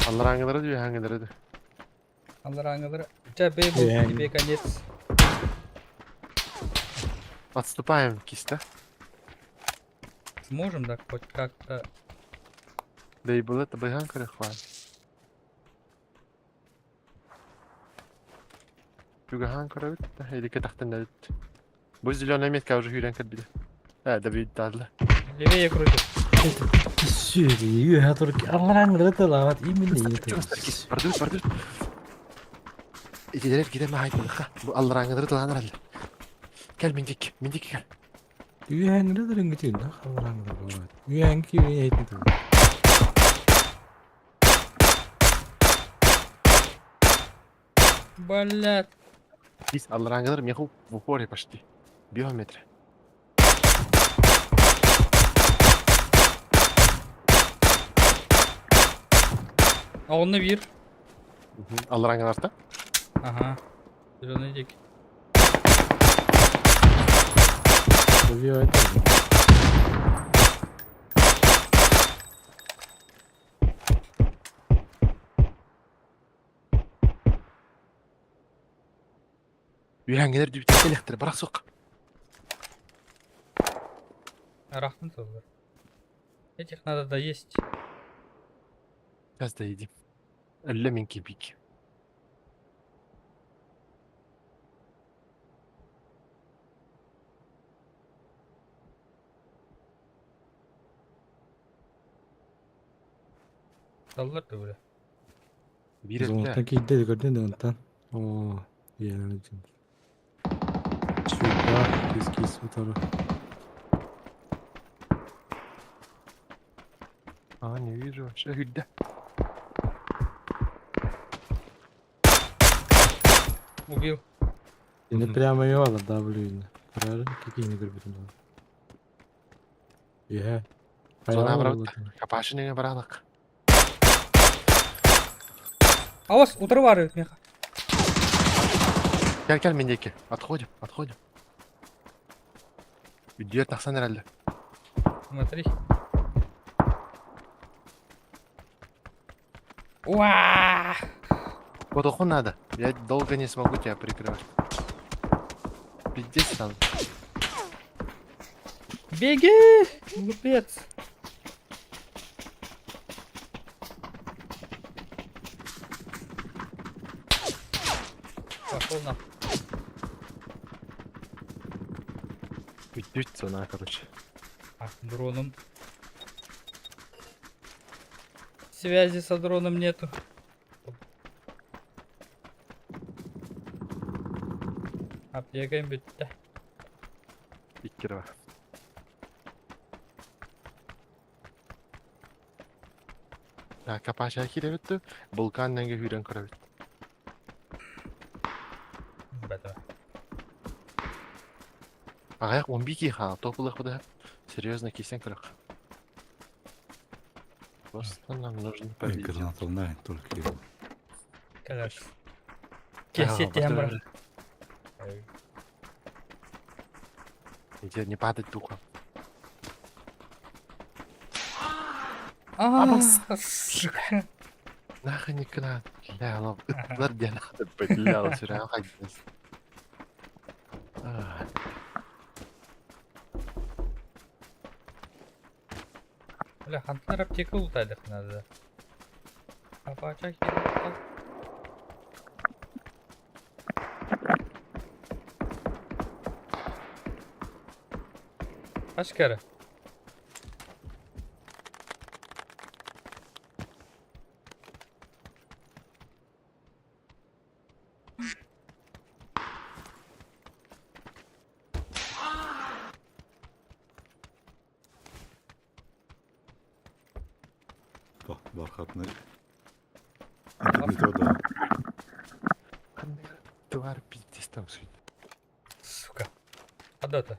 Аллараңылары дүй, хаңылары дүй. Аллараңылары. Ча бей бу Э. тебе конец. Отступаем, киста. Сможем, да, хоть как-то. Да и было это быган крыхва. Югахан көрөбүт да, или кэтахтан да Бу зеленая метка уже хүрен кэлбитэ. Э, да бит дадлы. Левее крутит. Сүрүү хатыр аллараңылары именно Бардыр, бардыр. Итилер кидеме хайдылыкка. Бу аллараңылары тыланыр әле. Кел миндик, миндик кел. Үйәңгілер үнгітін, аллараңылар болады. Үйәңгі үйәйтін. Блядь. Здесь аллараңылар меху в упоре почти. Биометры. А он на вир. Аллараңыларда. Ага. Зеленый дик. Добивать. Үйәңгілер дүбіт электр, бірақ соқ. Арахнут тоже. Этих надо доесть. Сейчас доедим. Әллә мен кебик. Даллар да бля. Бир эле. Зонтан кейді көрден онтан. О, үйәңгілер. Сюда, кис-кис утары. А, не вижу вообще. Хүдді. Убил. Енді прямо его W. Правильно? Какие не көрбетім. Иә. Зона брат. Капашын баралык. А у вас утро меха. Кел кел мендеки. Отходим, отходим. Үддер тақсан әлі. Смотри. Уа! Подоху надо. Я долго не смогу тебя прикрывать. Пиздец там. Беги! Глупец! Пошел на. Бүттүт цена, короче. А, дроном. Связи со дроном нету. Аптекам бүттэ. Иккирва. А, капаша кирэбит Булкан нәңге хүрен көрөбүт. Бэтэ. Аяк 11 ха, топлых буда. Серьезно, кисен көрөк. Просто нам нужно победить. Граната знает только его. Кэлэр. Кэсетиэн бар. Иди, не падать духом. А, сука. Нахуй не кна. Бля, оно ыттар диэн бля, сүрэҕим хайдас. Бля, хантан аптека ултайдых надо. Апача хер. Kaç kere? Бах, бархатный. Это не то, да. Тварь пиздец там суть. Сука. Хадата.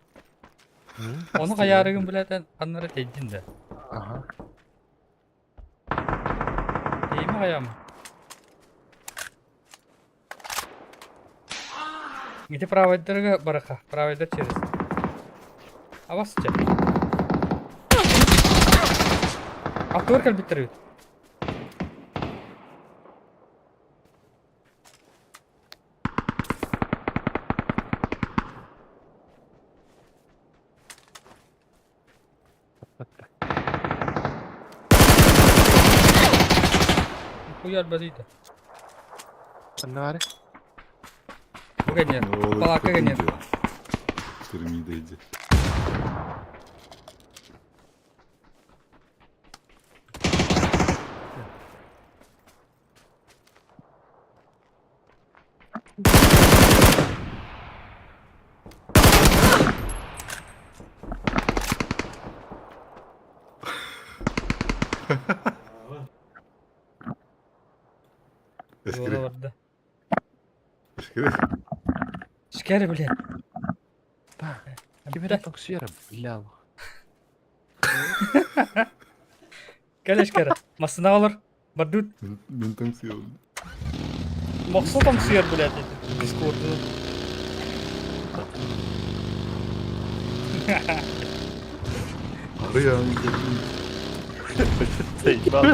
Оны хаярыгын билетен аннары тейдин да. Ага. Тейми хаям. Где правайдерга бараха? Правайдер через. А вас че? Актор калбиттер Хуяр базита. Аннары? Буга нет. Палака нет. Пирамида иди. Yola vardı. Эскири. Шкер, блядь. Да. Кимere токсуяра, бля. Кэлэ шкер. Масына алыр. Бардут. Мен танцуем. Моксо там суяр, блядь. Дискорду. Арыян. Заебал,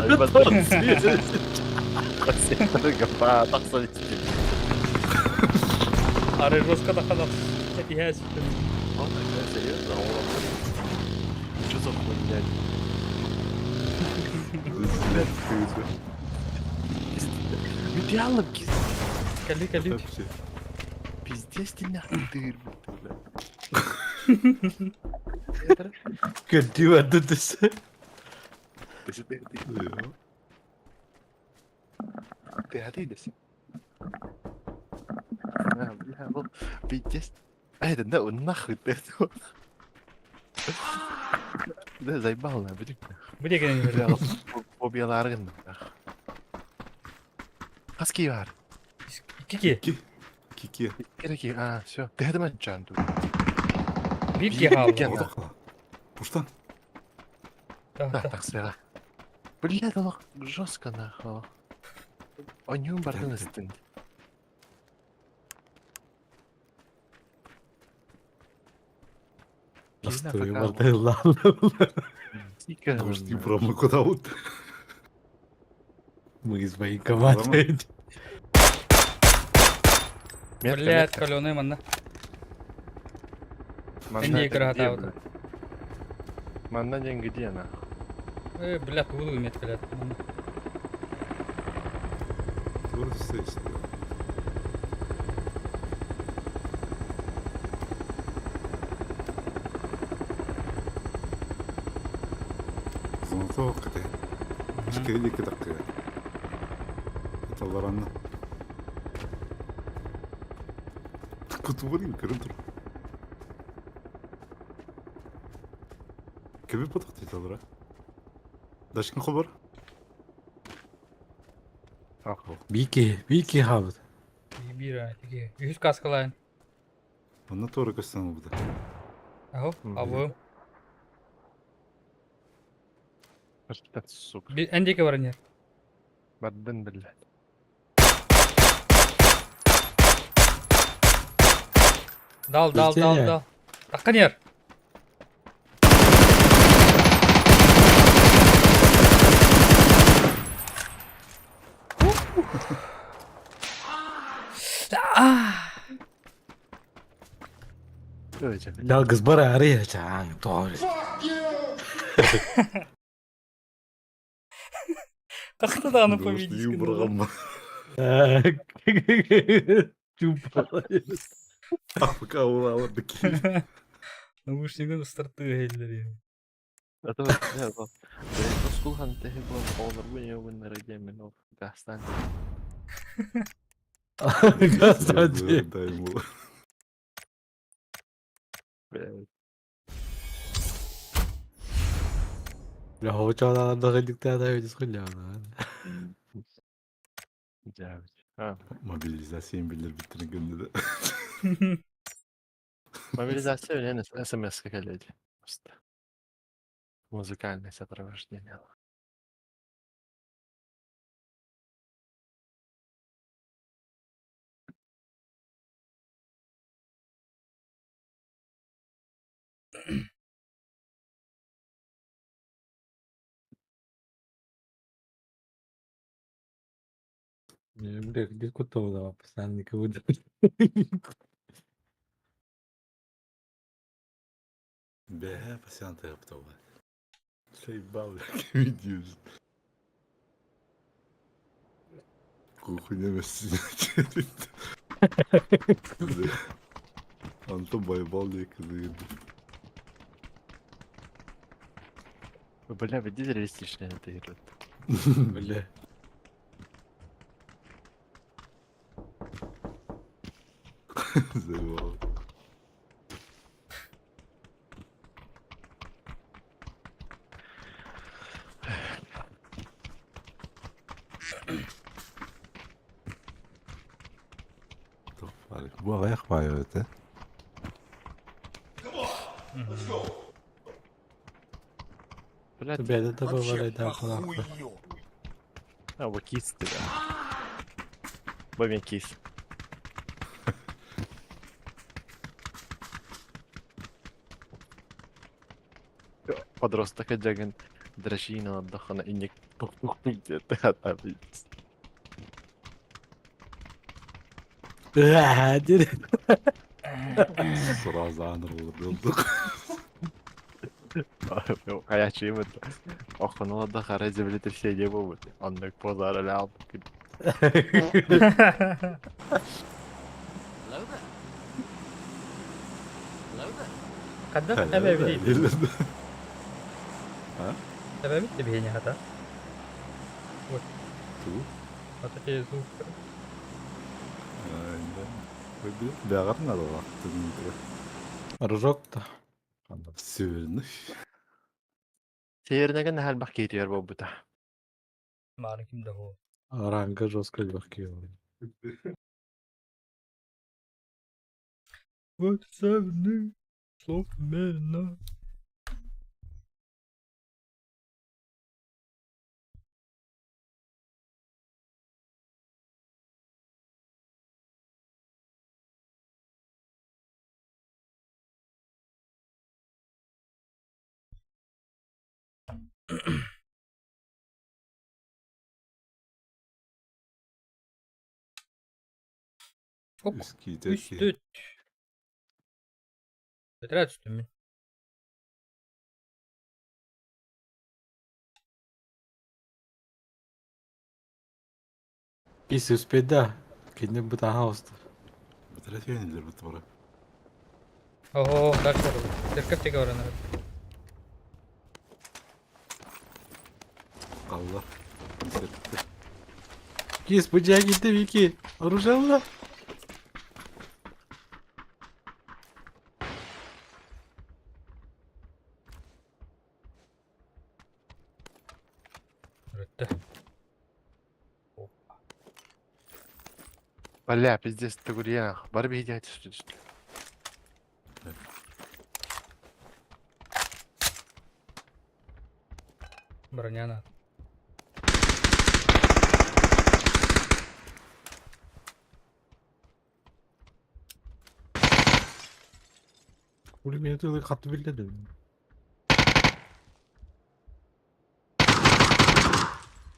Ары жестко доходал. Это Серьезно? Что за хуйня? Реально Кали, кали. пиздец ты нахуй дыр, бля. Көрдүү ардыдысы. Ты отойдешь. А, бля, был пиздец. А это, да, нахуй ты это. Да, заебал, на, блин. Где Бля, Фобияларгын. Хаски бар. Кики. Кики. Кереки, а, все. Ты это чан тут. Бир хаал. Пуштан. Да, Да, так свела. Бля, это жестко нахуй. Онюм бардын ыстын. Простой бардыллааллар. Может, промо куда вот. Мы из военкомата. Блядь, каленый манна. Манна Энди кыраһатаабыта. Манна диэн где она? Э, блядь, буду иметь, блядь. Манна. Золотого кыты. Искрили кыдаккы. Таларанна. Кутубарин көрөн тур. Кеби поток талара. Дашкин хобар? Бики, бики хабыт. Бира, тиги. Үһүс каскалаан. Онна туора көстөн буда. Аһо, абы. Блядь, сука. Эндике баран яр. Бардын, блядь. Дал, дал, дал, Билсене. дал. Таккан яр. Бля, гызбара арыя чаң, тоғыр. Такты да аны победить. Юбырган. Тупо. Афка улала бики. Наушнигын ыстырты хейлери. А то, бля, вот. Блядь, скулхан ты был полный, не вынырыгемин, гастан. Кстати. Дай ему. Блядь. Бля, хоча да дыктада өйдөс хуля. Дявить. А, Мобилизация билер биттирин күндө да. мобилизация или смс коллеги. Просто. Музыкальное сопровождение. Бля, где кутова постоянно никого. Бе, пассианты аптова. Заебал, видишь. Кухня месте. Антон байбал некогда. Бля, веди реалистично это играет. Бля. Заебал. Бу аяк бай өтө. Блядь, Бля, это Вообще бывает, да, нахуй. похую. а, вот кис ты, да. Бомя кис. Подросток одяган дрожжина отдохана и не тух-тух-тух где-то Сразу аныр болду. Хаячы вот. Оханула да хара землетрясение будет. Он так позаралял. Кадда эбе бит. Эбе бит бихене хата. Ту. Ата те звук. Бягар надо Рожок-то. Северный. Севернеген хәл бак китер бу бута. Мары ким да хо. Ранга жестко легкий. Вот северный, слов мена. Оп. Үс киһи, Үс төрт киһи. түт. Бэтэрээ түстүм мин. Кис успеда. Кини бытаха остыр. Бэтэрээ түһэнилэр бу туора. Ого, дальше барабын. Церковь тиги баран эрэр. Қаллар. Серпті. Кис бу дьиэ киирдэ Вики. Оружие ылла. Өрүттэ. Бля, пиздец, төгүрүйэн бары биһиги түстү. Броня надо. Пулемет ылы хатты билдеди.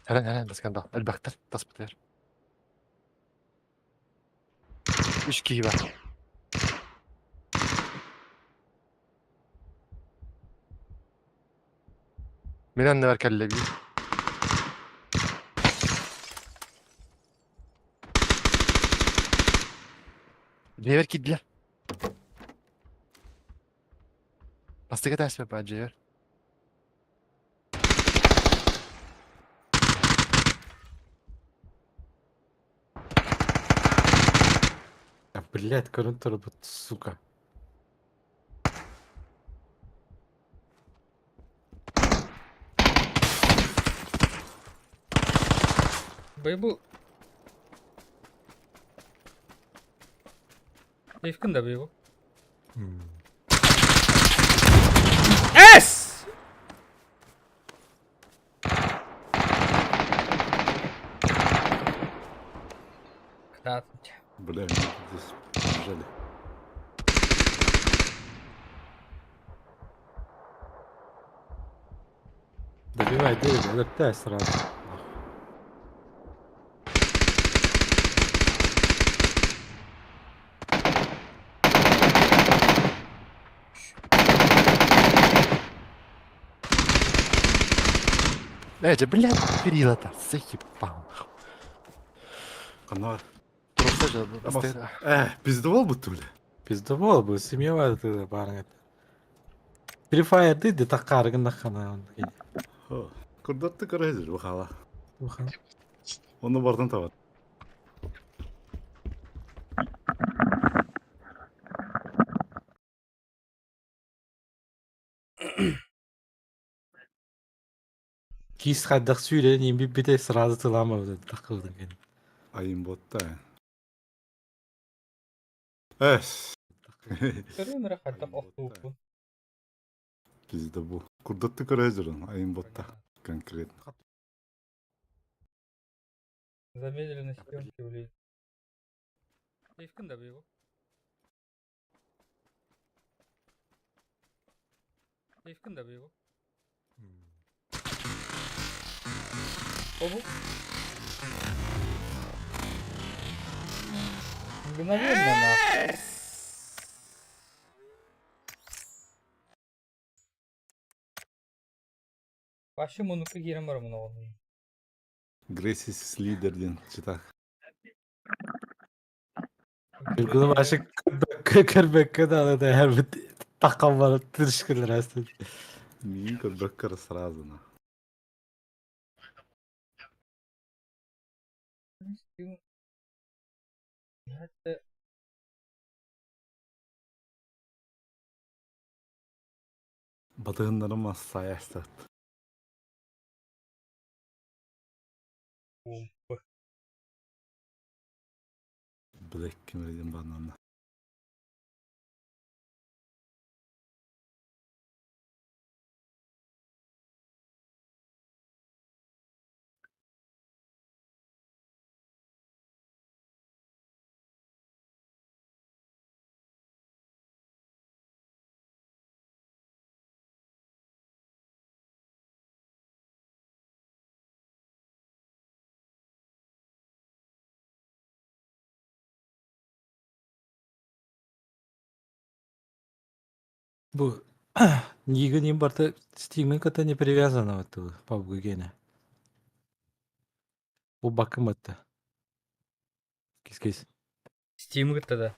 Хәрән хәрән скандал. Элбәхтер, таспытыр. Үч киһи бар. Мин анныбар кэллэби. Дьиэбэр киирдилэр. Бастакы этээспэр баар дьиэбэр. А, блядь, көрөн турбут, сука. Бу Сейфкин да бу. Эс! Здравствуйте. Бля, меня здесь прижали. Добивай дерево, өлөртөө сразу. Э, же, блядь, перила-то, заебал. Канар. Просто же, Амас. Э, пиздовал будто, бля. Пиздобол бу, семья ты барың. Free Fire дейді таққарыгын наққана. Курдатты көрөйдүр бу хала. Оны бардан табат. Кис хайдах сүйрен емби бите сразу тылама таққылдың кен. Айым ботта. Эс. Көрүм эрэ хайдах охтууппун. Пизде бу. Курдатты көрөйдүр айым ботта. Конкретно. Замедленно съемки влезть. Сейфкин да бу. Сейфкин да бу. Обу. Мгновенно нахуй. Вообще мунука киирэн бар муну. Грейсис лидерден читах. Күлкүлүм ашы көрбөккө да да her bir таққан бар тырышкылар астын. Мин көрбөккөр сразу на. Это Батыгыннарым саясат. бомба. Блэк кимерден банана. Бу Нига ним барта Steam'in кытта не привязана вот PUBG гене. Бу бакым этте. Кис-кис. Steam кытта да.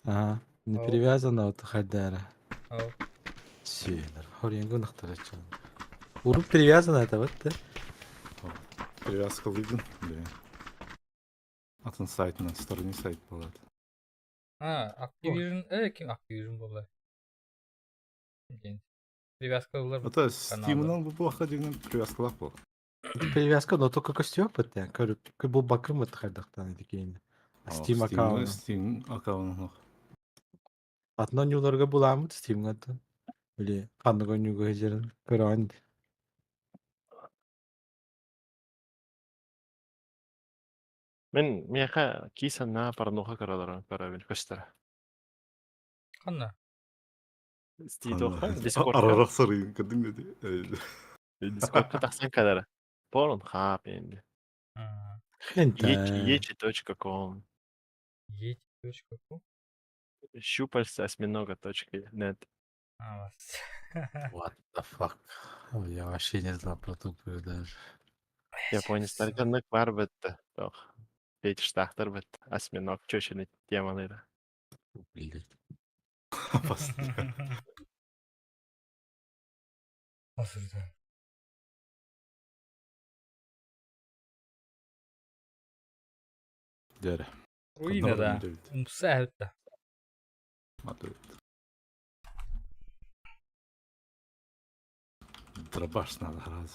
Ага. Не Ол. привязана вот хайдара. Ол. Сүйелер. Хоренго нахтарачан. Уруп привязана это вот да. Привязка выйден. Блин. Атын сайтынан, сторонний сайт болады. А, Activision, ким Activision буолла? Диэн. Привязка ылар Это Steam'нан бу буаққа деген привязкалақ бол. Привязка, но только костюм бит. Көрүп бу бакым бит хайдахтан дикейин. Steam аккаунт. Steam аккаунт. Атын ойнууларга буламмыт Steam'га Били ханнык ойнууга сылдьарын көрөҕүн. Мин миэхэ киис аннаа порнуха көрөлөрөн көрөбүн көстөр. Ханна? Стидоха, Дискордка. Арарах сарыйын кырдың dedi. Дискордка тахсан кэлэрэ. Pornhub енді. А, Хентай. Yeti.com Yeti.com? Щупальца осьминога.нет. А, вас. What the fuck? Ой, Я вообще не знал про такую даже. Японецтарга бар бітті. Тох. Фетиштахтар бітті. Осьминог чөчүнү темалары. Блин. Осуждаю. Дәрі. Руина да. Умса это. Дробаш надо раз.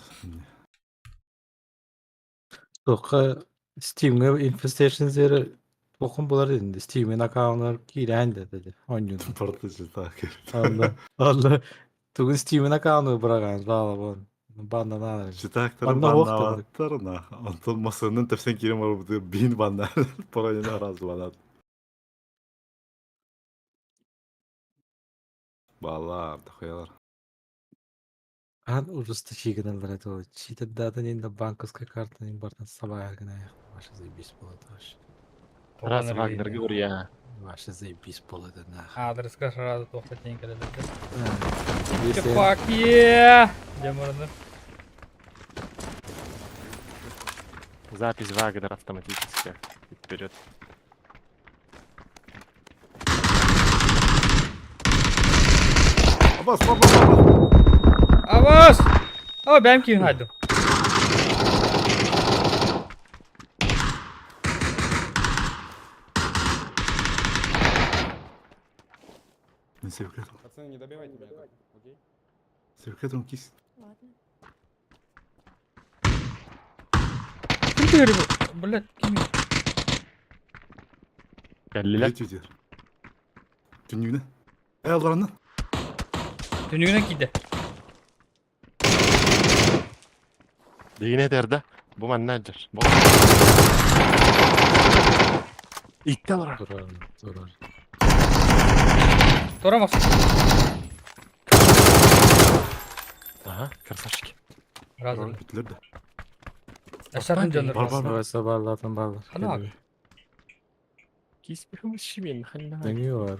Тоққа Steam'ге Infestation зері тоқым болар дедім. Steam'in аккаунтар киирэн dedi. Ойнуун. Порты так. Алла. Алла. Тугун Steam'in аккаунту быраган баала бон. Бандан алар. Читактар Манна уохта баннаваттар Антон масынын тепсен кирем бар бин банна. Парайына раз банат. Балар, дохуялар. Ан ужасты чигенелер это. Читер дата нинда банковская карта нин бартан сабая гына. Ваше заебись было это вообще. Раз Вагнер говорю Ваше заебись было это нахуй. Адрес сразу тоқта тен келеді. Если Fuck yeah! Деморны. Запись Вагнер автоматически. Вперед. Абас, баба, баба. Абас! О, бәм кийин хайдым. Мен себекет. Пацаны, не добивайте меня так, окей? Себекет он кис. Ладно. Ким тегери бу? Блядь, ким? Кэллилер. Блять, Түннүгүнэ. Э, алараны. Түнүгүнөн кийди. Дигине терде. Бу менеджер. Бу. Итте алар. Турар, турар. Торамас. Ага, красавчики. Разы. Бүтлер да. Ашатын жонор. Бар, бар, бар. Барса барлатын барлар. Хана. Кис мен ханна. Деңи бар.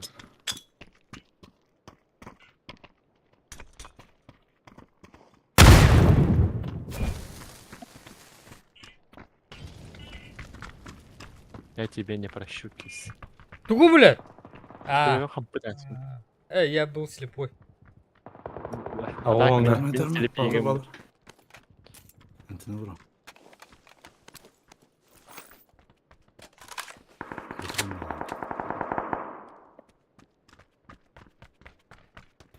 Я тебе не прощу, кис. Тугу, блядь! А. Ты хампытать. Я был слепой. А он, да. Дарма, дарма, балдар, балдар. Антина бро.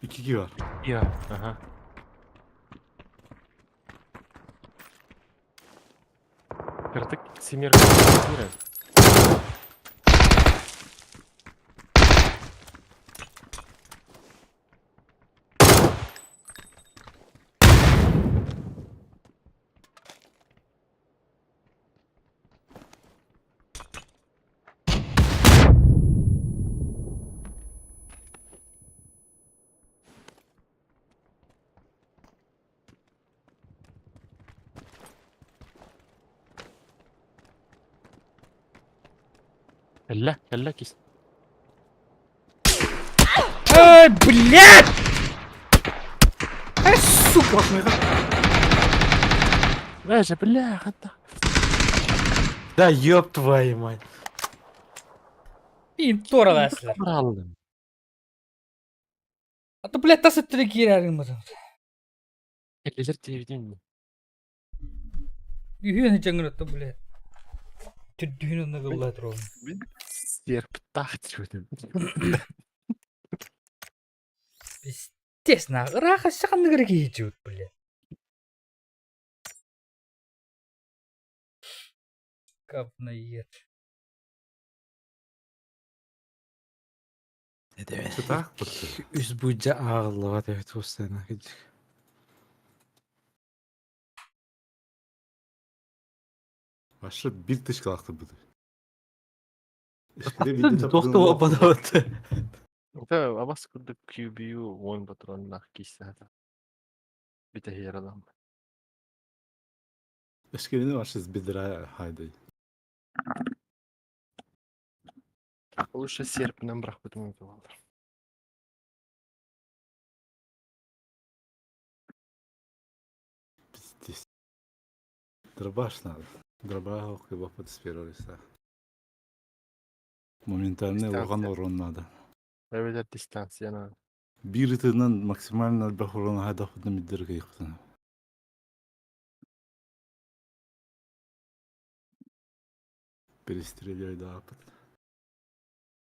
İki var. Я. Ага. Кыртык семерка. Кэллэ, кэллэ кис. Эй, блядь! Сука! Бля, бляха, да. Да ёб твою мать. Им туоралаасылар. Браллым. А то, блядь, тас өттүнэ киирээриҥ бытын. Эллер диэбитин. Үһүөн дьаҥыр отто, блядь. Түрдүһүн онно гыллаа туруом. Мин серптаах диэбитим. Пиздец, нах, ыраах өссө ханнык эрэ киһи дьиэбит, блядь. Говноед. Сытаах бытты. Үс будьа ааҕыллыбат эбит постоянно. Вообще бир тычкалаахтыр быты. Туох да буолбатабыт. Это абас курдук QBU уон патроннаах киисээтэ. Бүтэһиэр ылам. Эшкелини вообще с бедра хайдай. Лучше серпінен бырахпытым өтө буолар. Пиздец. Дробаш надо. Дробаш кыбапыт с первого лица. Моментальный Дистанция. уран урон надо. Эбэтэр дистанция надо. Биир ытынан максимально элбэх урон хайдахпытына миддерге ыйыппытына. Перестреляй да аппыт.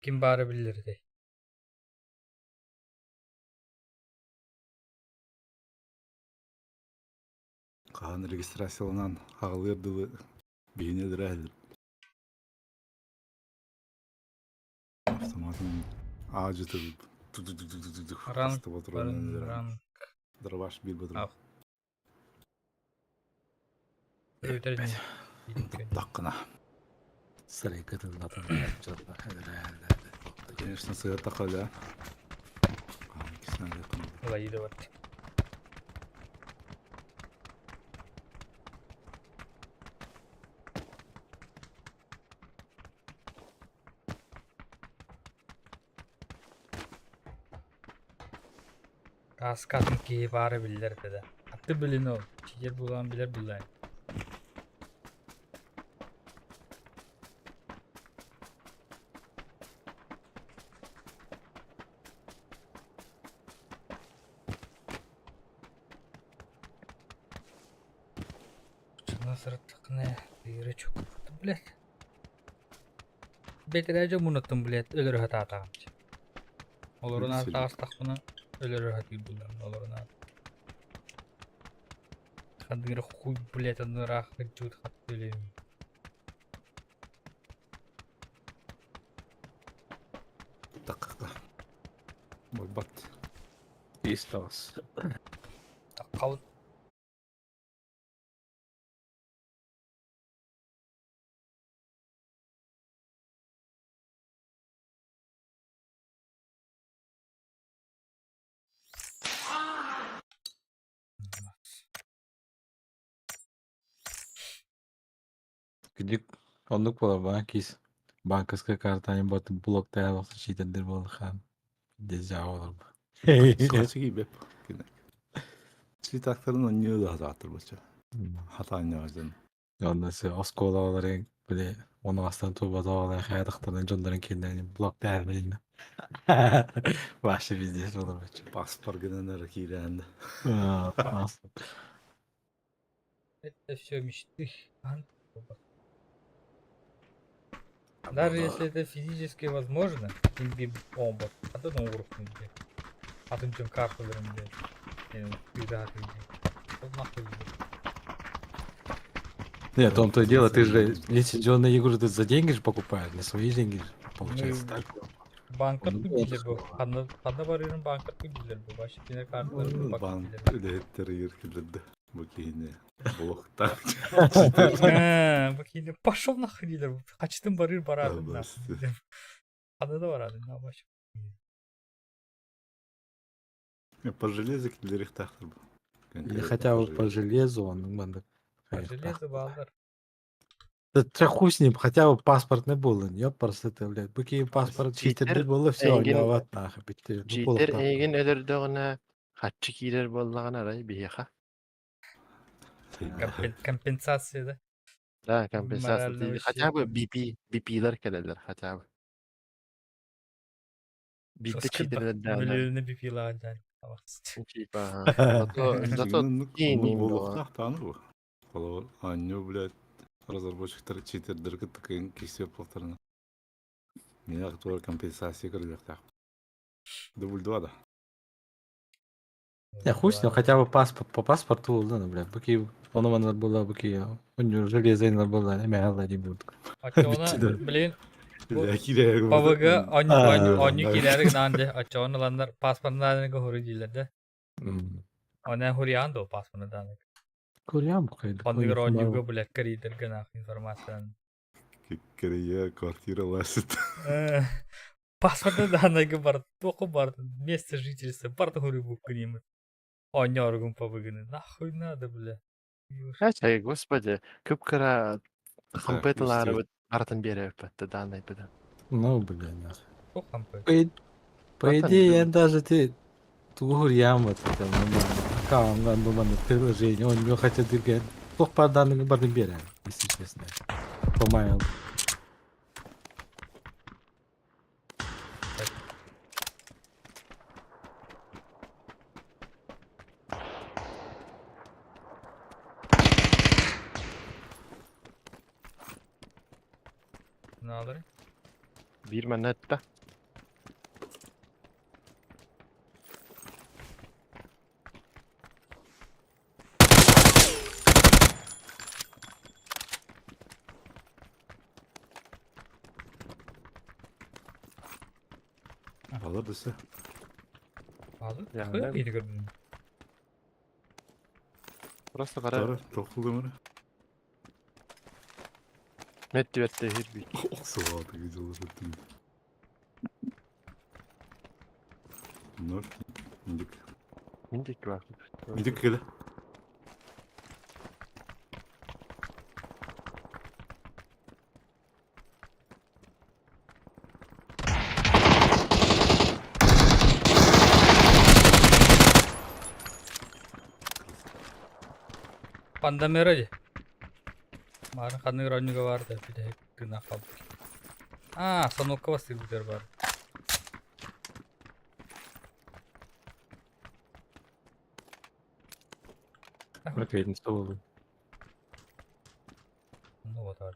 Ким баара биллэр этэй. Хаһан регистрацияланан хаҕалыар дылы биһини өлөрө Автоматын аадьытын Ранг, ранг. ранг. Дробаш биир батрон. Ах. Өлтөрдүн. Таххына. Сарайкытын Конечно, сыа тахаля. Ылайы да бар. Кааскатын киһи баара биллэр этэ да. Аты билин ол. Чигер булан билэр буллаан. Чына сырыттахына тыыра чук. Блядь. Бэтэрээ дьоммунуттан, блядь, өлөрө сатаатаҕым. Олорун таҕыстахпына өлөрө сатыыр буллам олорун Хандыгыр хуй, блядь, аныраах кырдьыбыт хаттыылыым. Такка. Болбат. Истос. Таккабыт. Күдүк оннук буолар баа киис банковскай картаны бот блоктаан охсо чиитэрдир буолар дезя олор. Сахачыги беп. Цветактарын онньуу да хатааттыр бача. Хата анньааждан. Онно се оскуолаларын били ону астан туубатаҕаларын хайатахтарын дьоннорун кииннэрин блоктаан билиннэ. Вообще везде олор бача. Паспор гынан эрэ киирээн. Это все мечты. Даже если это физически возможно, имби бомба. А то на уровне, блядь. А ты чем карту блядь. Пизда ты, блядь. Вот нахуй, блядь. Нет, в том-то и дело, ты же лицензионные игры ты за деньги же покупаешь, на свои деньги же, получается, Ну, так? Банкар Ну, билер бу. Ханна ханна барыырын банкар билер бу. Башы кине карталары Банк банк билер. үлэһиттэр ыйыр киллэрдэ. Бу киһини блоктаах. Бу киһини пошел нахуй диилэр бу. Хачытын барыыр бараатын нахуй. Ханна да бараатын на башы. По железу киллэриэхтаахтар бу. Или хотя бы по железу, он маннык По железу баалар. Да чэ хуй с ним, хотя бы паспортный буоллун, ёпарс это, блядь. Бу киһи паспорт Читер читердир буолла, все, эйигин оонньообот нахуй, бүттэ. Бу читер буолуохтаах. эйигин өлөрдөҕүнэ Хаччы киирэр буоллаҕына арай биһиэхэ. Компенсация, да? Да, компенсация. Морального Хотя бы ущерба. BP, BP-лэр кэлэллэр хотя бы. Биирдэ чиитэрдээҕинэн Мөлүөнэ BP-лаах дьаан. типа ага. Зато зато Оннук буолуохтаах даҕаны бу. Холобур, оонньуу, блядь, разработчиктар читердери кытта кыайан киирсибэт буолтарына. Миэхэ туора компенсация көрүлүөхтээх. Дубль два да. Не, хуй с ним, хотя бы паспорт, по паспорту, да, ну, бля, буки, он у была, буки, у него железо была, эмэ не будут. Оччоҕуна, блин, Бля, киирээри ПВГ А, оонньуу киирээри гынаан дьэ, оччоҕуна ыланнар паспорнаанныга хуруй дииллэр да. Онон хуруйаан дуо паспорнаанныга? Курьям какая-то. Оннугар оонньууга, блядь, кэрийдэргэ нах информацияны. Кэрийэ квартира ласит. Паспорты даанайга бар, туоху бар, место жительства, барта хуруй буккунимы. Оонньооргун ПВГны. Нахуй надо, бля. Чай, господи, кып-кыра хампеталары артын биэрэ данный быдан. Ну, бля, нахуй. Туох хампы? По идее, я даже ты тугур вот это, аккаунт, ну, приложение, он не хотел дыргать. Туох по данным барын бере, если честно. По моему. Наалары? Биир манна этта. Алар десе. Алды? Я, Хуй да. киһи көрдүм. Просто кара Тара, тоқтылды міне. меттибетте хирби. Оқсуға видеолар өттім. Ноль. Индик. Миндик бар. Индик келе. Пандамера дии. Марын ханныгар оонньууга баар да бүтэһик тыыннаах хаалбыт. Аа, станокка бастыырбытыгар баар. Ответница буолуй. Ну вот баар.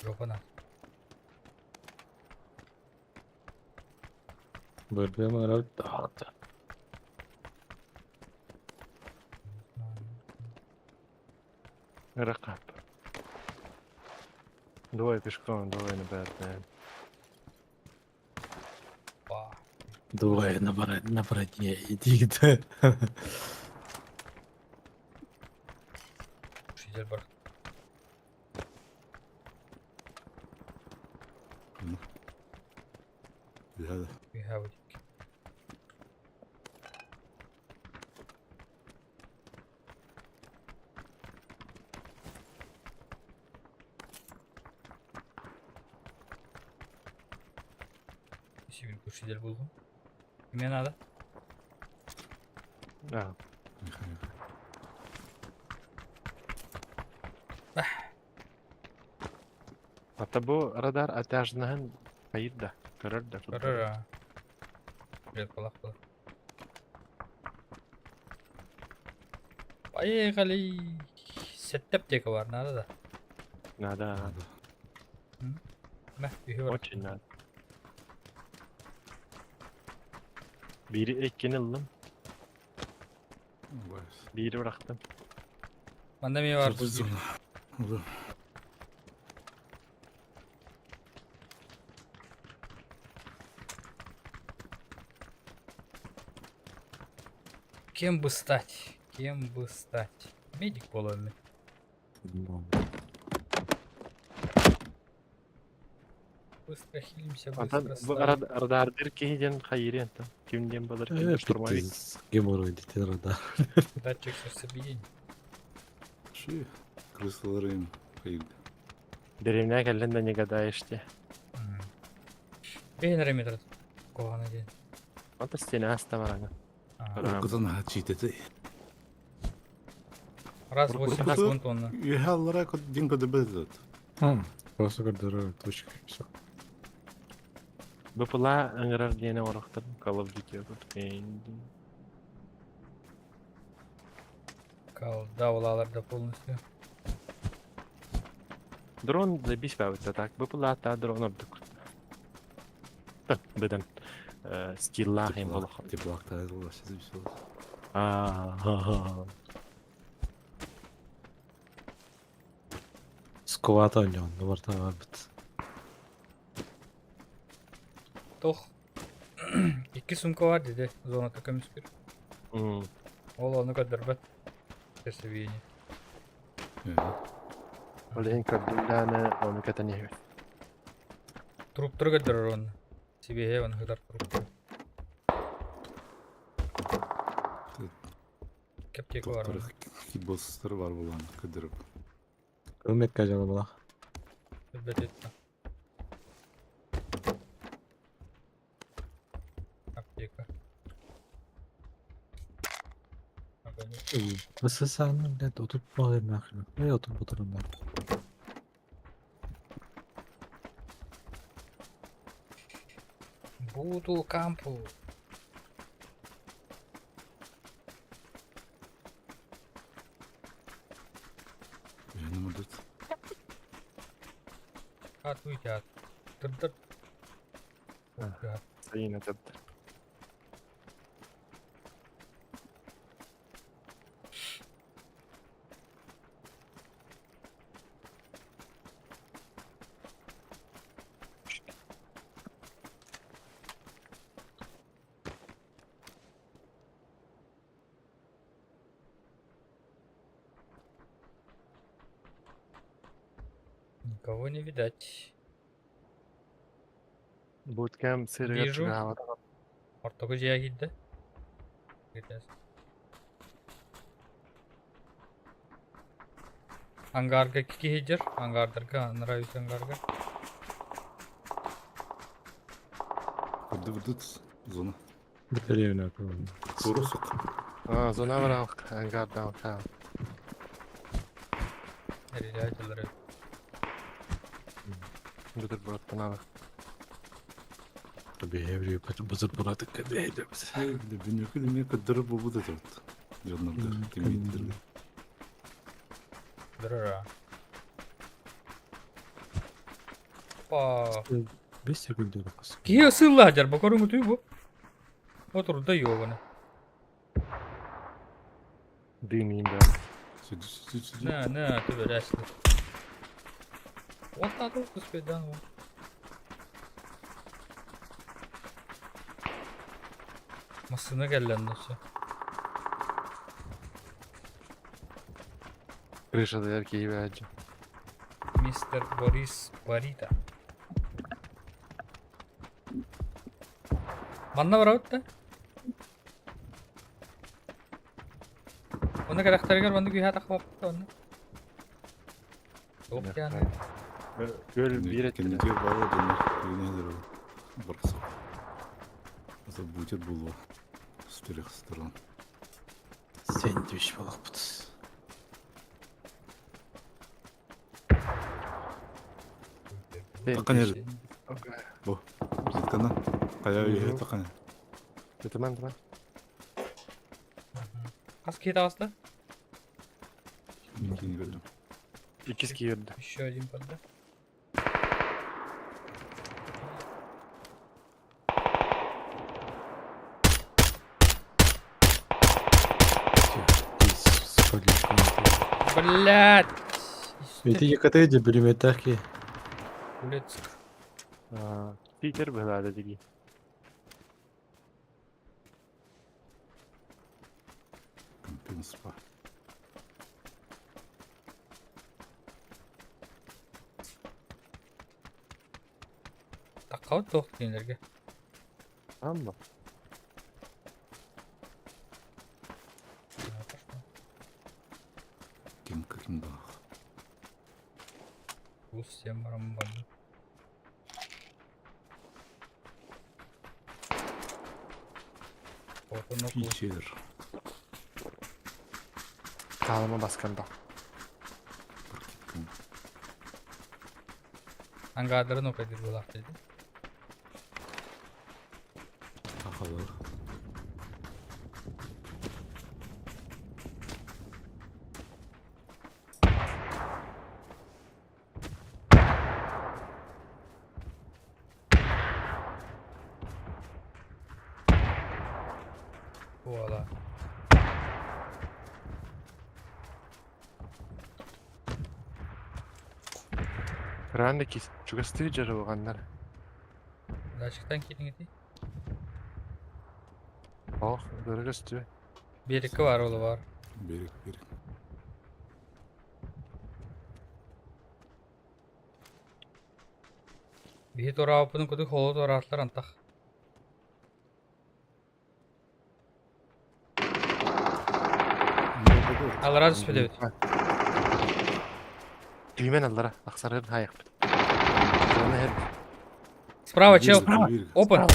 Жопана. Бырдым ырыт. Ракап. Двое пешком, двое на БРД. Па. Двое на на броне, иди да. Шидер бар. Да, We have it. Себе глушитель был. Мне надо. А, Ата бу радар атяжнаһын хайыр да, көрөр да. Көрөр. Привет, балах была. Поехали. Сэттэ аптека бар, надо да. Надо, Мә, үйе бар. очень надо. Бири эккини ыллым, биири бырахтым. Манна эмиэ бар. Да. Кем бы стать? Кем бы стать? Медик буолуом. Быстро хилимся, Антон быстро бу ставим. Радардыр киһи диэн хайыырын там. Ким диэн балар ким штурмовик. Геморрой дитин радар. Датчик сердцебиения. Ши, крысаларым хайд. Деревня кэллэн да не гадаешь те. Бейн метр. Куһаҕана диэн. Онто стена астамараҥа. Ага. Уруккутун аһа чиитети. Раз 8 секунд он. Үһэ аллара дин көдөбөт. Просто көрдөрөр точка. Все. БПЛА ыҥырар диэн оҥорохтор Call of Duty курдук. Колда улаларда полностью. Дрон забись бабыта так. БПЛА та дрон ордук. Быдан скиллаах им болох. Теплак та вообще все. Аа. Скват оонньоон барта барбыт. Тох. Икки сумка бар диде. Зоната көмүскүр. Ол ону көрдөрбөт. Сердцебиение. Ол иһин көрдүм дааны ону кэтэн иһэбит. Труптары көрдөрөр оны. Сибиэһэ оны хытар труп. Кептека бар. Тоқтары кибостары бар болан кыдырып. Көмекке жала була. Билбет этте. Аптека. Nasıl блядь, oturtma нахрен. Ne oturup oturun ben. Буду кампу. Үйәні мұрдыт. Атуй теат. Тыр-тыр. Сайын атыптыр. Никого не видать. Буткам сырыга Вижу. чугаабата. Ортого жия киирдэ. Кирдээс. Ангарга киһидер. Ангардарга нравится ангарга. Кырды бұрдыт. Зона. Деревня koyalım. Турусук. Аа, зона бар ангарда та. Эрилээчилэр. Бүтүр бураттан Tabii бызыр буратык кәдейді. Дүнөкү неме кыдырып болбу да турат. Жоннорду тимейдилерге. Дырыра. Па. 5 секунд деді. Киһи сыллаадьар бу көрүҥүтүй бу. Отурда ёбаны. Дым им да. Сүдү сүдү сүдү. На, на, түбэлээсти. Вот надо успеть, да, ну. Массына кэллэннэ все. Крышада киһи Мистер Борис Борита. Манна барабыт да? Онно кэрэхтэригэр манна күүһэ тахпаппыт онно. Туох диэн Көл биир Кеннетигер баала дөнөр. Үйүнө барсак. Аса бутер болу. С трех сторон. Сэндвич болықпыт. Такан ер. Бу. Зиткана. Кая үйе такан. Тыман тыман. Хас киһи таҕыста? Кини көрдүм. Иккис киирдэ. Еще один подда. Блять! Эти якатайди бүлеметаки. Блять. Питер быһаада диги. Принципа. Таккабыт туох кинилэргэ. Амма. Ким каким даах. Плюс 7 баран барды. Фичер. Хаалыма басканда. Прокидкам. Ангардарын окайдыр буолаах дии. Ахалар. Буола. Ранда кис чугастыы дьарылҕаннар. Дальчиктан киириҥ ити. Ох, дөрө көстүө. Биэриккэ баар ол баар. Берег, берег. Биһи туораабыппытын курдук холу туораатылар антах. Аллараа түспүт эбит. Түймэн аллара, ахсарыгын хаайахпыт. Зона һэр. Справа чел. Опа.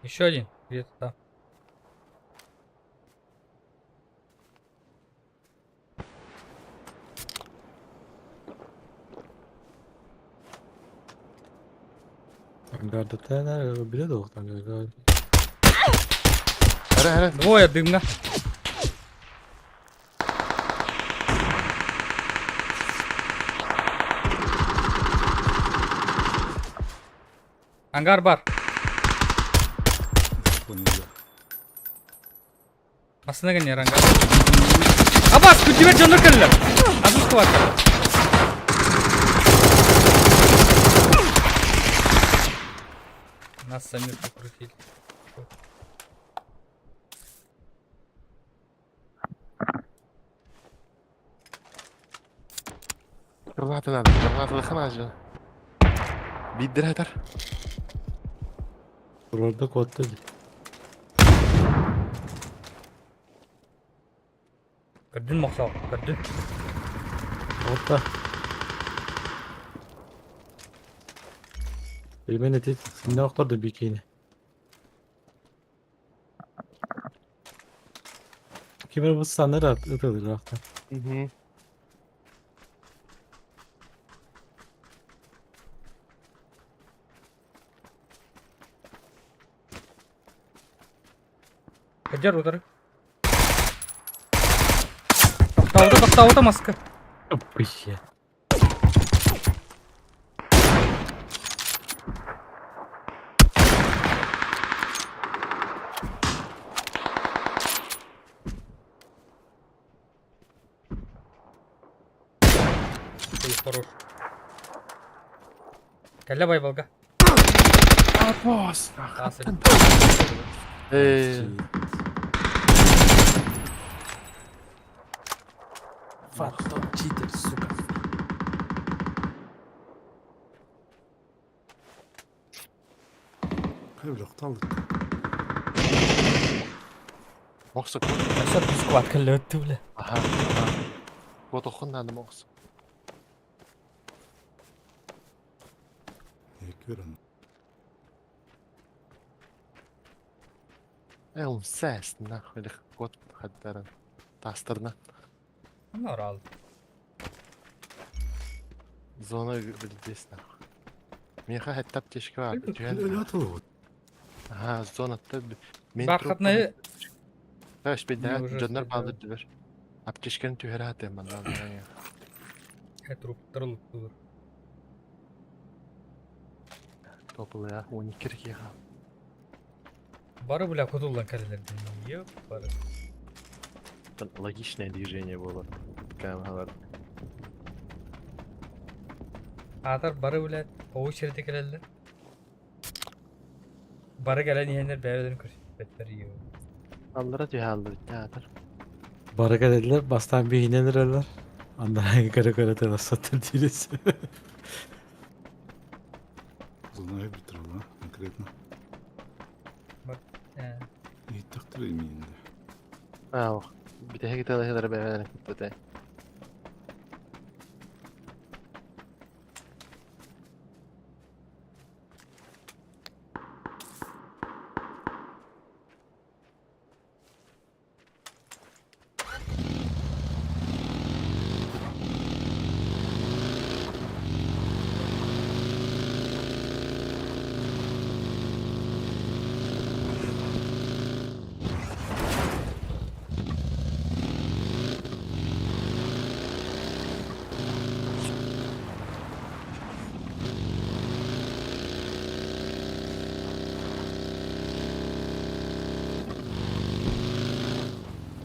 Еще один. Где-то там. Ангардата билет олох ангар. Эрэ эрэ. Двое дымна. Ангар бар. Массына гэннэр ангар. Абас, күтүбэр дьоннор кэллилэр. Адус квартал. Нас сами покрутили. Кырлаатын надо, кырлаатылыхан ажы. Биирдэр хатар. Турарда куотта дии. Көрдүн мохсоох, көрдүн. Отта. Билмен эти синне охторду бикини. Ким бу саныр ытылыр ахта. Мгм. Кырдьар утары. Тохтообута, тохтообута маска. Быйя. Ой, хорош. Кэллэ байбалга. Апос. Таас Э, Фантом читер, сука. Хайбылахталык. Мохсук. Өссө сквад кэллэ өттү бля. Аха. Аха. Котохон надо мохсук. Экөрөн. Э, он сэс нахуй лих кот хаддаран. Тастарна. Норал. Зона здесь нахуй. Меха хаттап тешке бар. Түһэн. Атылы. Аха, зона мен Бархатный Таш бедә Мне уже дьоннор стыдно. баалыр дибер. Аптечканы түһэрэ хатыам манна. труптар луттулар. Топлая, 12 киха. Бары бля кутуллан кэллилэр. Еп, бары. Логичное движение было. Камералар. Аатар бары блядь, очереди кэлэллэр. Бары кэлэн иһэннэр бэйэлэрин көрсүппэттэр ио. Аллара түһэ театр. Бары кэлэллэр, бастаан биһинэн эрэллэр. Андарааҥы көрө-көрө тылассаттар диирис. Знаю битрола конкретно. Э, Ииттахтар имиинде. Аа, бүтэһик тылыһылары бэйэлэрин кытта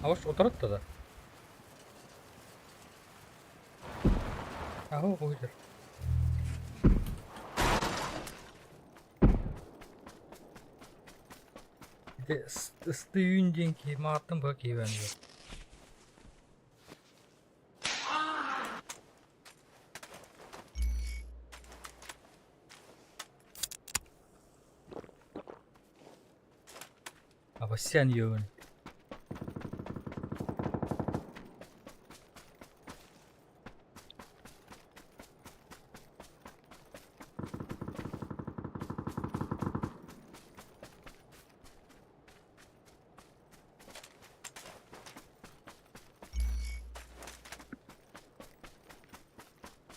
А уж утарытта да. Аһы уһуйдар. Ити ыстыйын диэн киһи мааттан быһа киһи бээннэр. Абасян йөөн.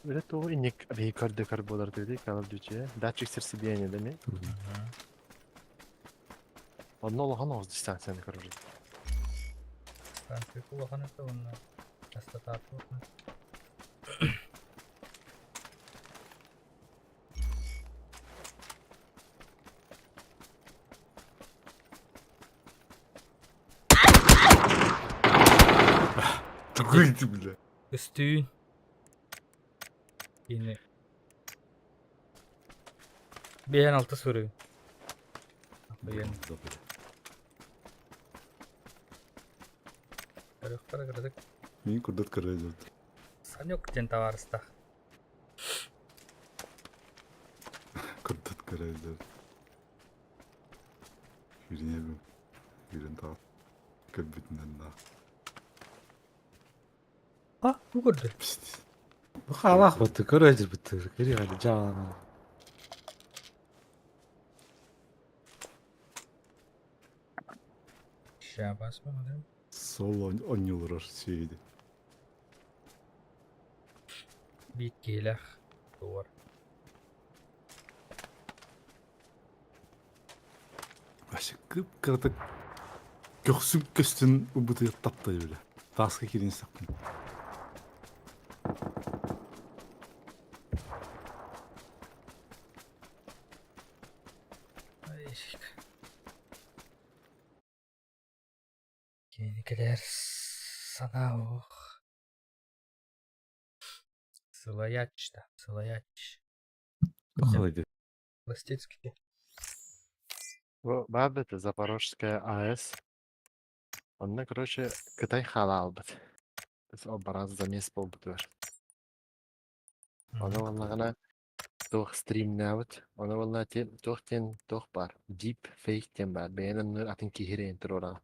Үлэ тугу инник биһи көрдө буолар дии Call of Duty. Датчик сердцебиения деми. Онно улахан оҕус дистанцияны көрөр. Станция улахан это онно. Частота. Такой ты, бля. Үстүүн. Кини. Биһэн алта суруйун. Охуен. Да, бля. Көрөхтөр кырдык. Мин курдат көрөйдүм. Санек диэн табаарыстаах. Курдат көрөйдүм. Yürüyelim. Yürün daha. Көрбүтүнэн да. А, бу көрдө. Пиздец. Бу хаалаах бытты, көрө бытты. Кири хали жаалана. Ща посмотрим. Сол онньулурар сүйді. Бит киһилэх. Туор. Вообще кып-кыратык көхсүм көстүн убытыгар таптай бile. Таска кирин саппын. Ай, Киникелер санаа ох. Сылаяч да, сылаяч. Қалайды. Пластицкий. Бабыт Запорожская АЭС. Онно, короче, Кытай халалбыт. Біз ол бараз замес болбутуар. Оны оннағына туох стримнабыт. Оны болла туох тен туох бар. Deep fake тен бар. Бэйэн атын киһирeen турора.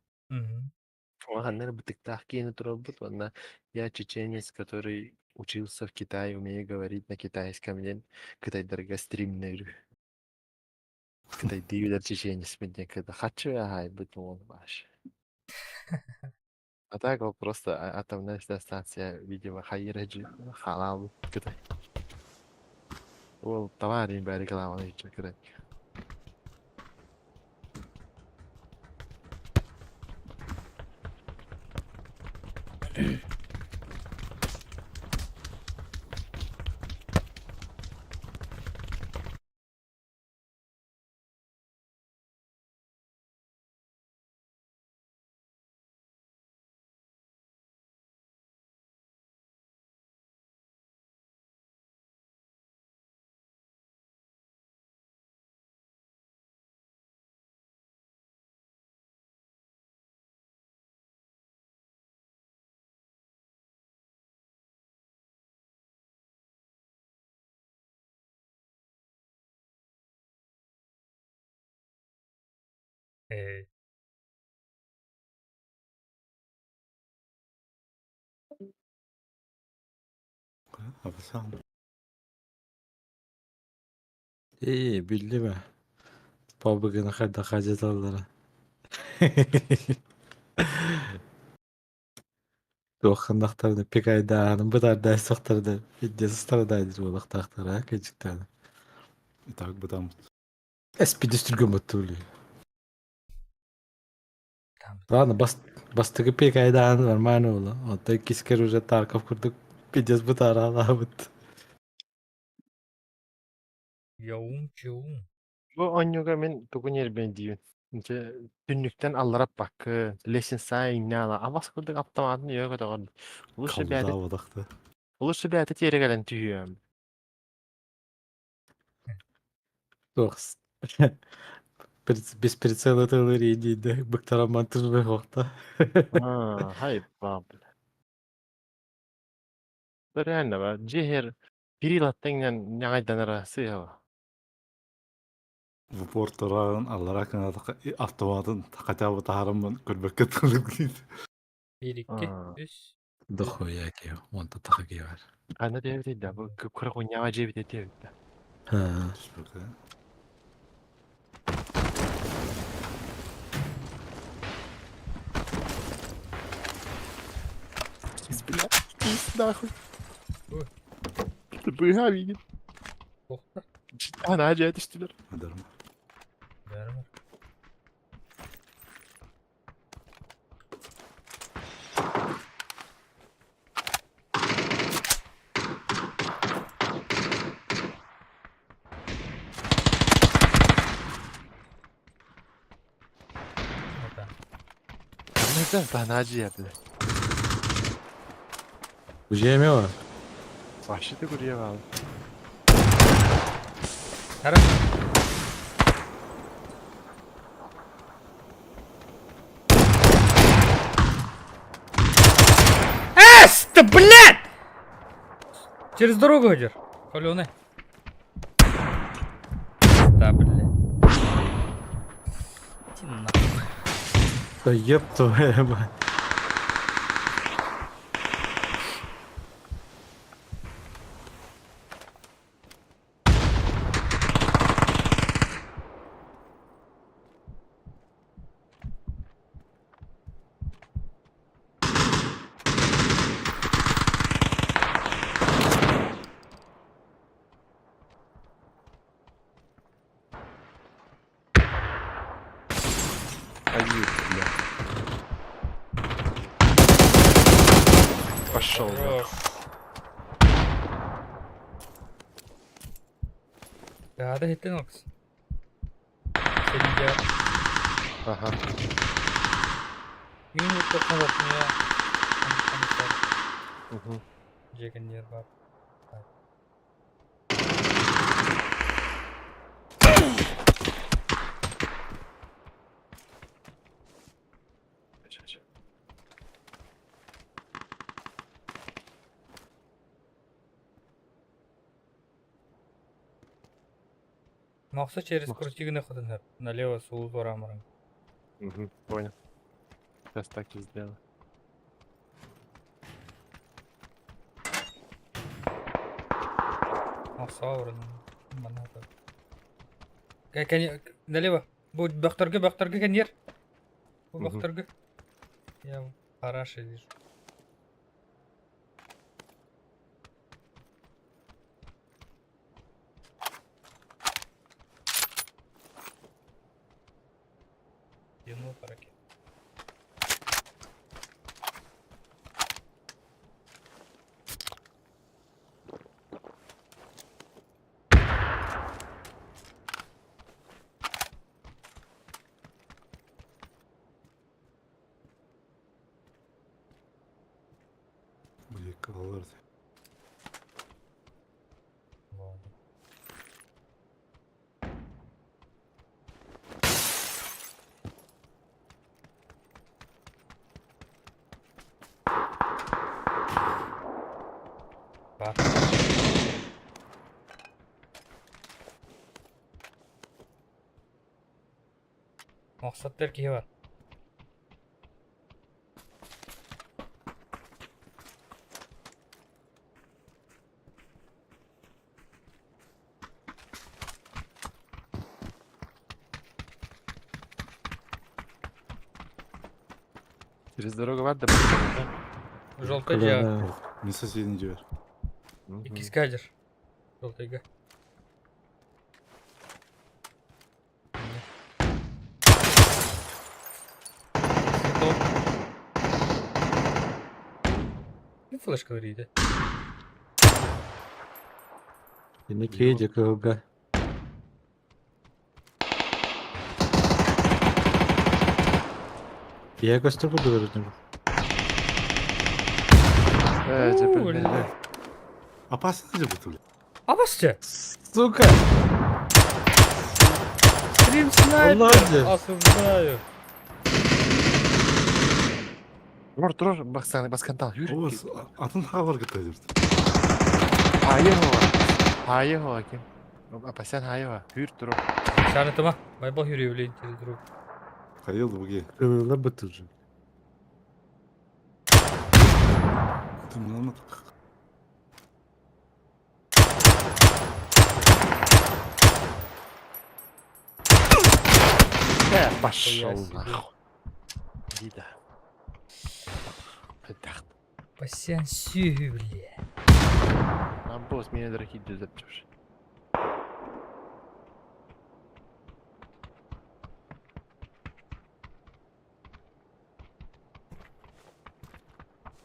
Ханнар бытыктаах киэни туралбыт. Онно я чеченец, который учился в Китае, умею говорить на китайском диэн кытайдарга стримнер. Кытай диилер чеченец мен когда хочу я быт он ваш. А так ол просто атомная станция, видимо, хайыраджи халал кытай. Ол товарин бәрі реклама еще кытай. Э, Абасан. İyi bildi mi? Babagını хайда хажаталлара. Туохханнахтарына пикайдаанын бытардай сохтарда пиздец страдайдыр буолуохтаахтара кэчиктааны. Итак, бытам. Эспидис түргөн боттули. Там. Ладно, бас бастыгы пикайдаан нормально было. Оттон кискер уже Тарков курдук пиздец бытараалаабыт. Яум чеум. Бу оонньууга мин тугун иэрбин диибин. Дьэ, түннүктэн аллара баккы, лестница иҥнэ абас курдук автоматын өйө көтөҕөр. Лучше бэйэтэ, Калдаабадахты. лучше бэйэтэ тиэрэ кэлэн түһүөм. Туох без прицела тылыр иидиидэ быктарамман тырбыһуохта. А, хай ба, бля. Да реально ба, дьиэһэр перилаттан ньаҕайданара сыыһа. В упор туран аллара кынатака автоматын хотя бы таһараммын көрбөккө тылып диит. Bir, iki, А. üç. Дохуя ки, онта таха ки бар. Ханна диэбит да, бу кыра хуйняҕа дьиэбит диэбит да. Ха. Түспөкө. Бля, пиздец нахуй. Ой. Быга видит. Тоқта. Ана дьэ түстүлэр. Адарма. Бәрі бар. Вот Нeden ben дьиэ бля. Уже var. Vahşi курьер алды. Хорошо. Эс, ты, блядь! Через дорогу идешь. Холеный. Да, блядь. Иди нахуй. Да еб твою мать. Ай, бля. Пошел. Хорош. Да, да, это нокс. Сидя. Ага. Минут тоқсан меня. Угу. Жегінер бар. Ща, ща. Мақса через Мақса. крутигіне қыдыныр. Налево суыл барамырың. Угу, понял. Сейчас так и сделаю. Мақса орын. Мана Налево. Будь бақтарға, бақтарға каньер. Бу Мгм. бақтарға. Я параши вижу. Енот ракет. Буйка алар. Ладно. Мохсаттар киһи бар. Через дорогу бар да да? Желтый дьиэ. Мин соседний дьиэ. Иккис кадр. Желтыйга. Ким флешка берийдэ? Кини киһи кыһылга. Киһи көстөр курдук өрүтүн. Э, Бля. Опасно же бутули. Абасчы! Сука! Стрим снайпер! Ладно. Осуждаю! Тур, тур, баксан, баскантал, юр. О, атын хабар кытта жүрді. Хайы hoa. Хайы hoa ким? Апасян хайы hoa. Хүр тур. Шанытыма, байбал хүрү через друг. Хайыл буги. Кыһыллар бытыжы. Тымнан Э, пошел себе. нахуй. Иди да. Хайдах. Пасян сүйү, бля. Нам босс меня дорогие дөзөп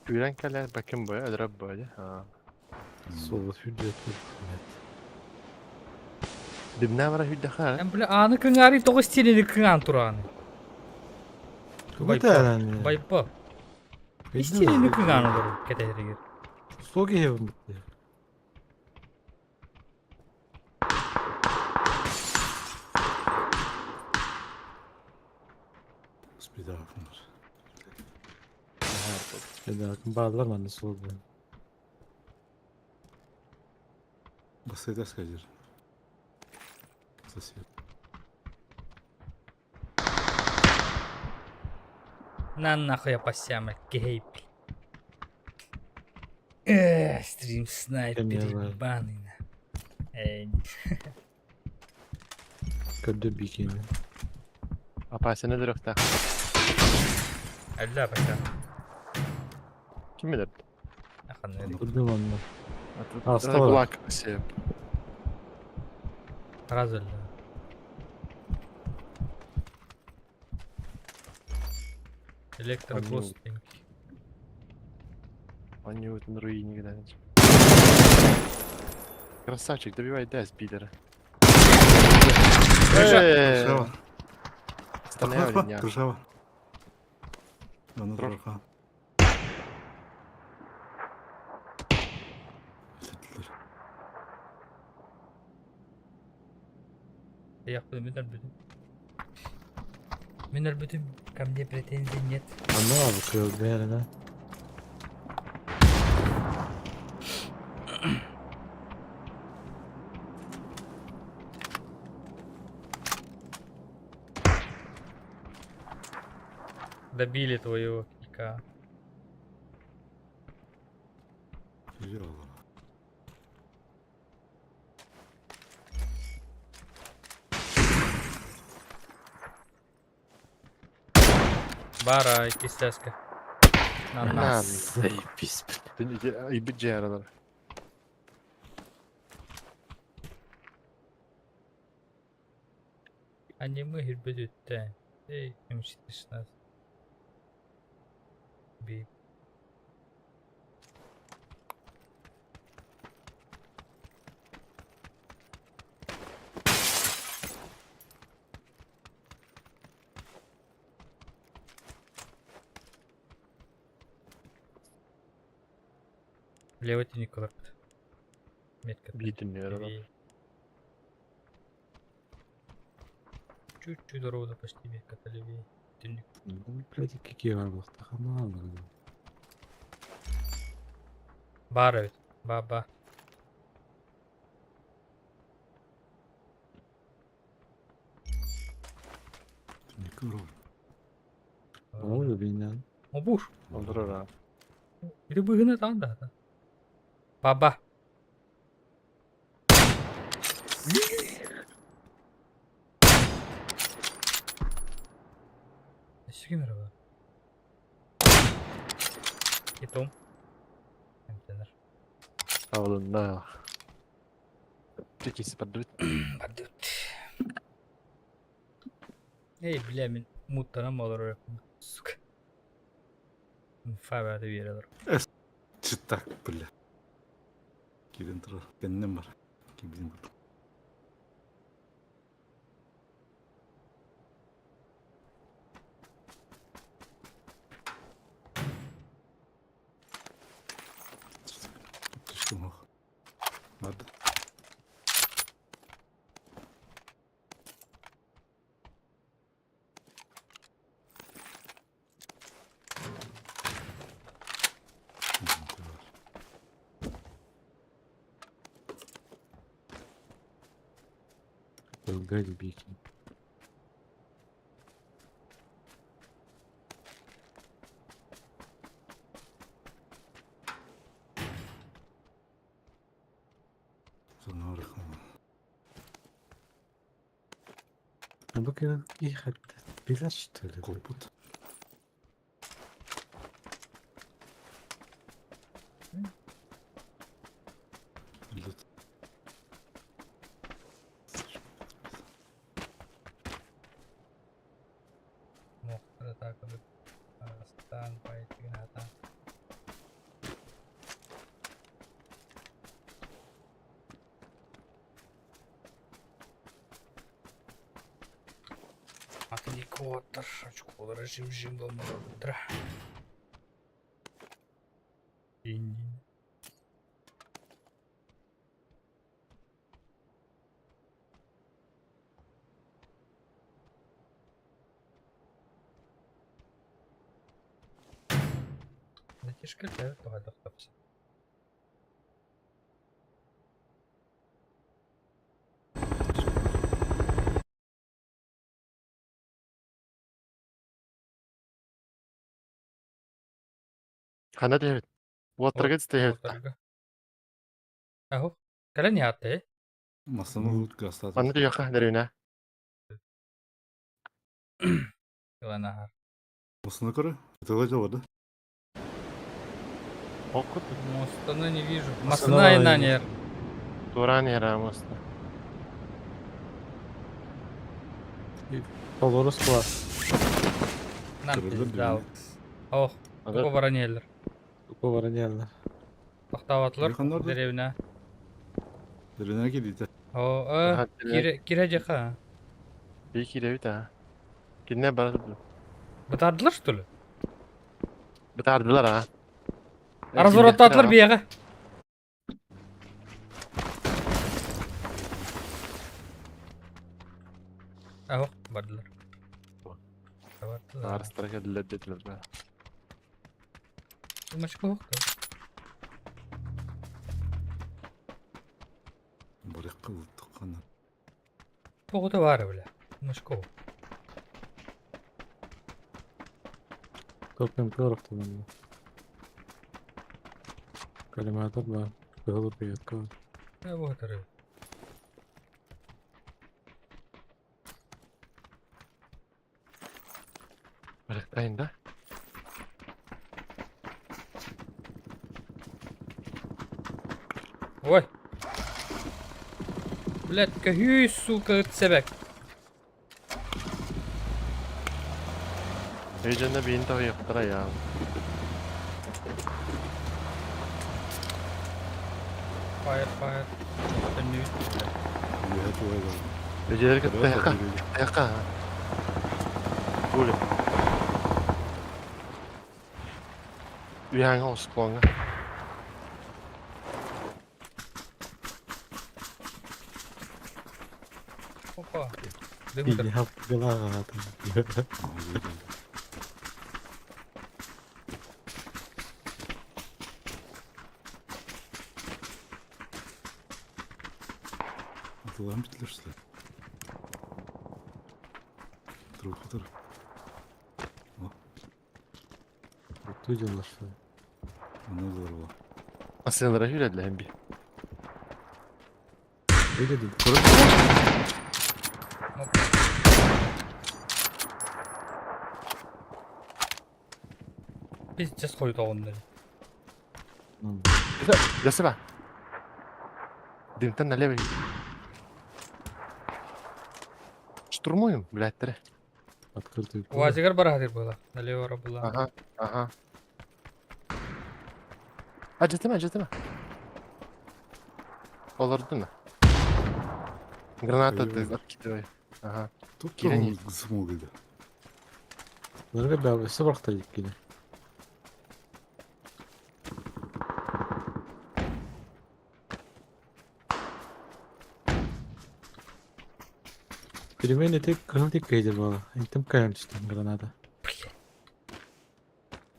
Хүрэн кэлэн бакын бой, ödürөп бой. Ha. Сол хүрдет. Димнә бара хүрдэ хаа. Эм, бля, аны кыңари тоҕус стилини кыҥаан турааны. Кубата. Байпа. Истилини кыҥаан олору кэтэһэригэр. Сол киһи бытты. Спидрафындар. Баалар манна сол. Басайда скажер. Сосед. На нахуй я пасяма, гей. Эх, стрим снайпер Конечно. ебаный на. Эй, Көрдө бикини. Апасян ödürөктә. алла пасян. Ким билер? Аханнери. Көрдүм онно. Аста бар. Кулак сеп. Сразу алла. Электрогостинг. Они вот на руине когда-нибудь. Красавчик, добивай дай пидора. Крыша. Крышава. Останови Крышава. Аны Тур. турха. Сетлер. Я хуй, мен өлбүтүм. Мен өлбүтүм, ко мне претензий нет. Анна абы кыһылга ярына. Добили твоего кика. Жер алла. Бара, кистяска. На нас. Заебись. Ибит жаралар. Аниме гирбедүттэ. Эй, М16. Би. Левый тенек колорбут. Метка. Битин яралар. Левее. Чуть-чуть ровно почти метка левее. Тенек. Блядь, какие бар буохта хамаалар. Баар эбит. Ба-ба. Көрөр. Ол бинен. Обуш. Олорор. Ити быһыны таан да. Баба. Өссө ким эрэ бар? Китом. Эмтэнэр. Абылынна. Тикис бардыбыт. Бардыбыт. Эй, бля, мин муттанан олорор Сука. Фабиаты биэрэ олорор. Читак, бля. Кирен турар. Кэннем бар. Кибин курдук. Түстүм ох. Барды. Долгали бики. Бу кэлэн билэр что ли? Кулпут. Билет. Астан байтыгната. Атникотор, очколары жим-жим болмалар. Дин-дин. Натяжка тапса. Хана дебит. Уоттарга тиһэбит. Аһо. Кэлэн яатты. Масаны лут гастат. Манна тиһэххэ дэрүнэ. Ылана. Масаны көрө. Тыла жауады. Окут Мостаны не вижу. Масына Масына инанер. туран яра моста. Толорус бар. Нам Көрөлөр пиздал. Ох, Ага. воронеллер. Коваранелла. Тохтаабатылар Ханнар да? деревня. Дөрүнә килде. О, э, кире кире жака. Би киребит а. Кинне бар. Бытардылар что ли? Бытардылар а. Развороттаатылар биэҕэ. Аһо, бардылар. Бардылар. Арыстара келдилер дедилер да. Тумачка охто. Барыкка луттыккан. Тоҕото баар бile. Тумачка. Топнем көрөктөн. Коллиматор бар. Кыһыл приветка бар. Э, вот эрэ. Барыктайын да. Ой. Блядь, көһүү, сука, ыт себек. Өйдөнө биин тагыяктара я. Fire, fire. Төннүү. Үһә тугай бар. Өйдөлөр кытта яка. Гули. Үйәңе осклоңа. Опа. Дым Я голова там. Атылан битлерсилер. Туруп отур. Луту делаешь, что ли? Ону здорово. Асыналара хүрэллэһин би. Выглядит. Пиздец хойутаҕыннар. Жасыба. Дымтан налево. Штурмуем, блядь, Открытый. УАЗигар бараһатыр была. Налево была. Ага, ага. Ажатыма, ажатыма. Олордун. Граната ты откидывай. Ага. Тут Кирани. смогли. Нырга бә, сыбырқта дип килә. Перемене тек кызыл тик кейдер бала. Интим кайым түштім граната.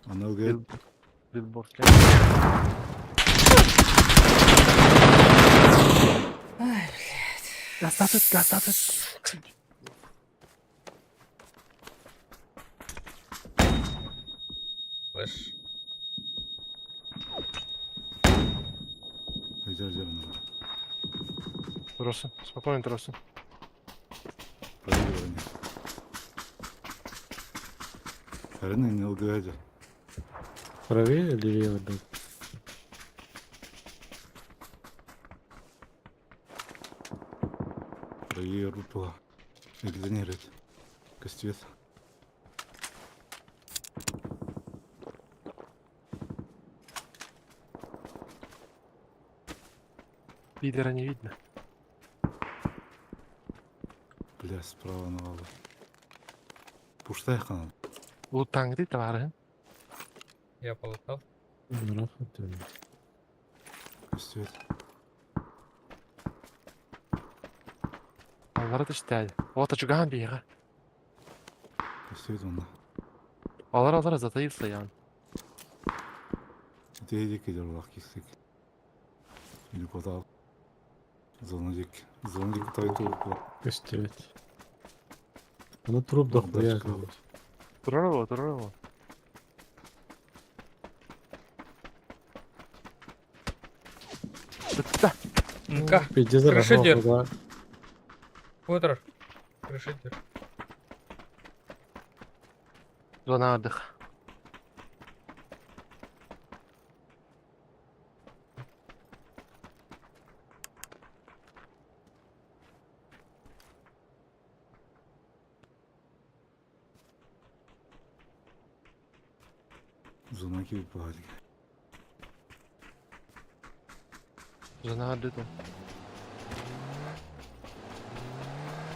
Аны ылгы Билборд. Гастатыт, гастатыт. Слышь. Жер жер аны. Тросы, спокойно тросы. Правее Харин не ылгы жер. Правее или левее, блядь? Правее рупла. Экзонерит. Костюет. Лидера не видно. Бля, справа навалы. Пуштай канал. Лутангды товары. Я полутал. Костюет. Алары да Вот очуган бейға. Костюет онда. Алар алар затаился ян. Дейдик идер улак кисик. Или куда? Зона дик. Зона дик тайту. Костюет. Аны труп дохуя. Турарова, турарова. Да. Ну-ка. Пиздец, Крышидер. да. Утро. Крышидер. Зона отдыха. Зона кип багадик. Зона отдыха.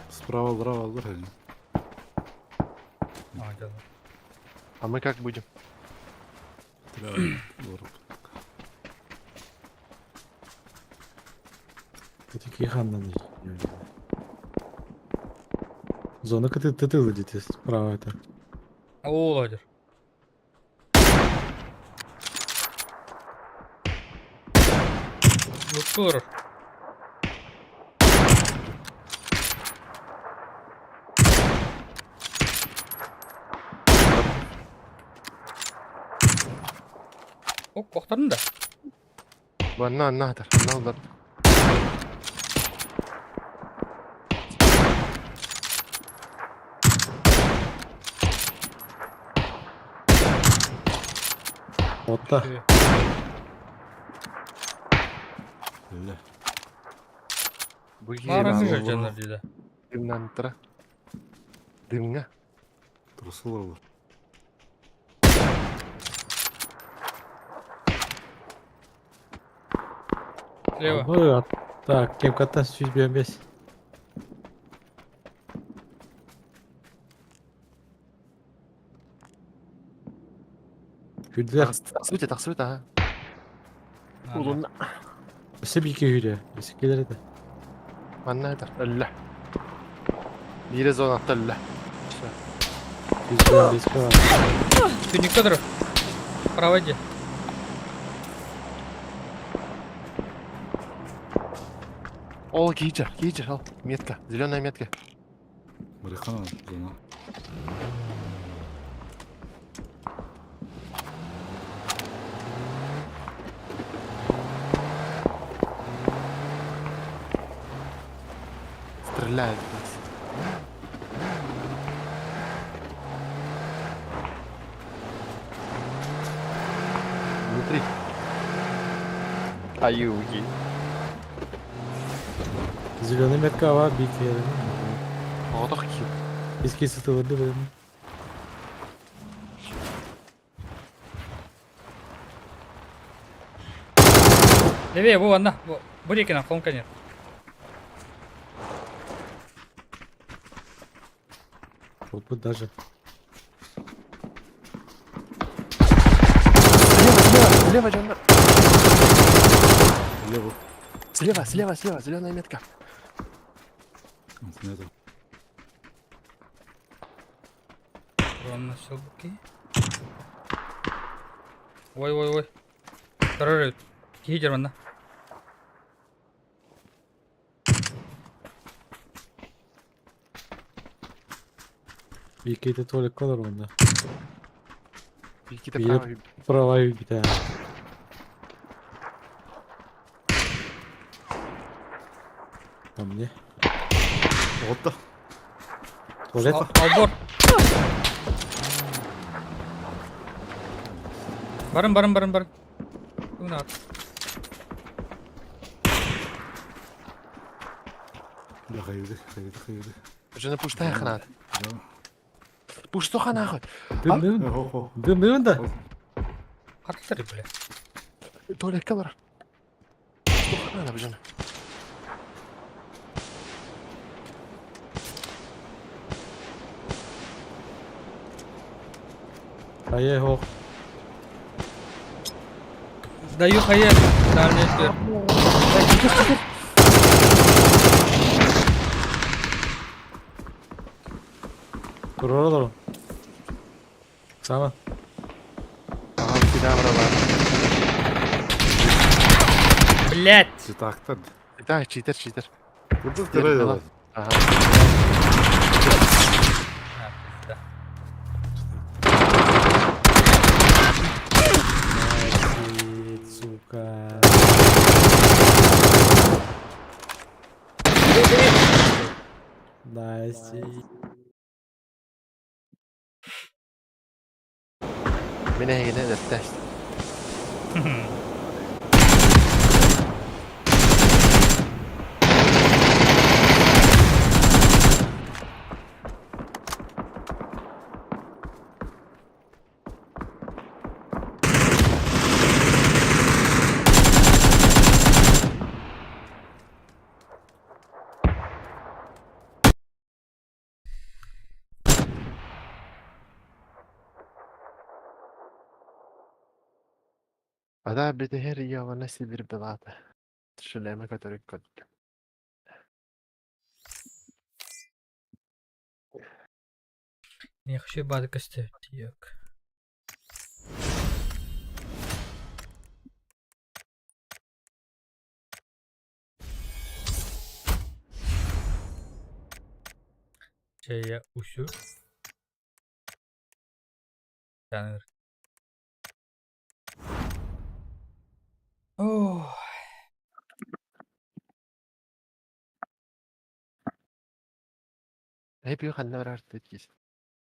Справа алдар алдар харин. А, да. А мы как будем? Такие ханны. Зона ты ты ты летит справа это. О, ладер. Луктуров. О, қоқтардың да. Анна, анна, анна, алдар. Вот так. Бля. Марын же жанар дейді. Дымнан тұра. Дымға. Трусылар. Слева. Так, кем катас чуть бес. Хүлдер. Тақсыбыт, тақсыбыт, ага. Улун. Себике хүле. Бесекелер еді. Манна это. Әллә. Бире зона әллә. Ты не кадр. Проводи. Ол кейджер, кейджер, ал. Метка, зеленая метка. Барыхан зона. Стреляет в нас. Внутри. Аюги. Зеленый метка бик Оҕотох киһи. Иски сытылырды бэйэм. Левее, бу анна. Бу бу диэкинэн холумка нет. Вот даже. Слева, слева, слева, Джондар. Лево. Слева, слева, слева, зеленая метка. Нету. Ронна селки. Ой, ой, ой. Второй Киһи манна. Бикейте туалет колор онда. Какие-то Биир правые. права бите. Там не. Отта. Туалет. Албор. Барын, барын, барын, барын. Уна. Да, хайды, хайды, хайды. Уже пустая хана. Да. Пусто хана хоть. Дым дым. Хо-хо. Дым дым да. Хаттары, бля. Туалет колор. Пусто хана, бжена. Айе хох. Даю хае. Дальний дверь. Турор Сама. Ага, куда брала? Блять. Читактар. Да, читер, читер. Куда второй делать? Ага. А, пизда. Найси, сука. Найси. Меня не надо тест. Ада битehер явана сибир белата. Шлема, который код. Не хочу бадка ставить, ёк. Чая усю. Таныр. Ох. Hep yok anne var artık.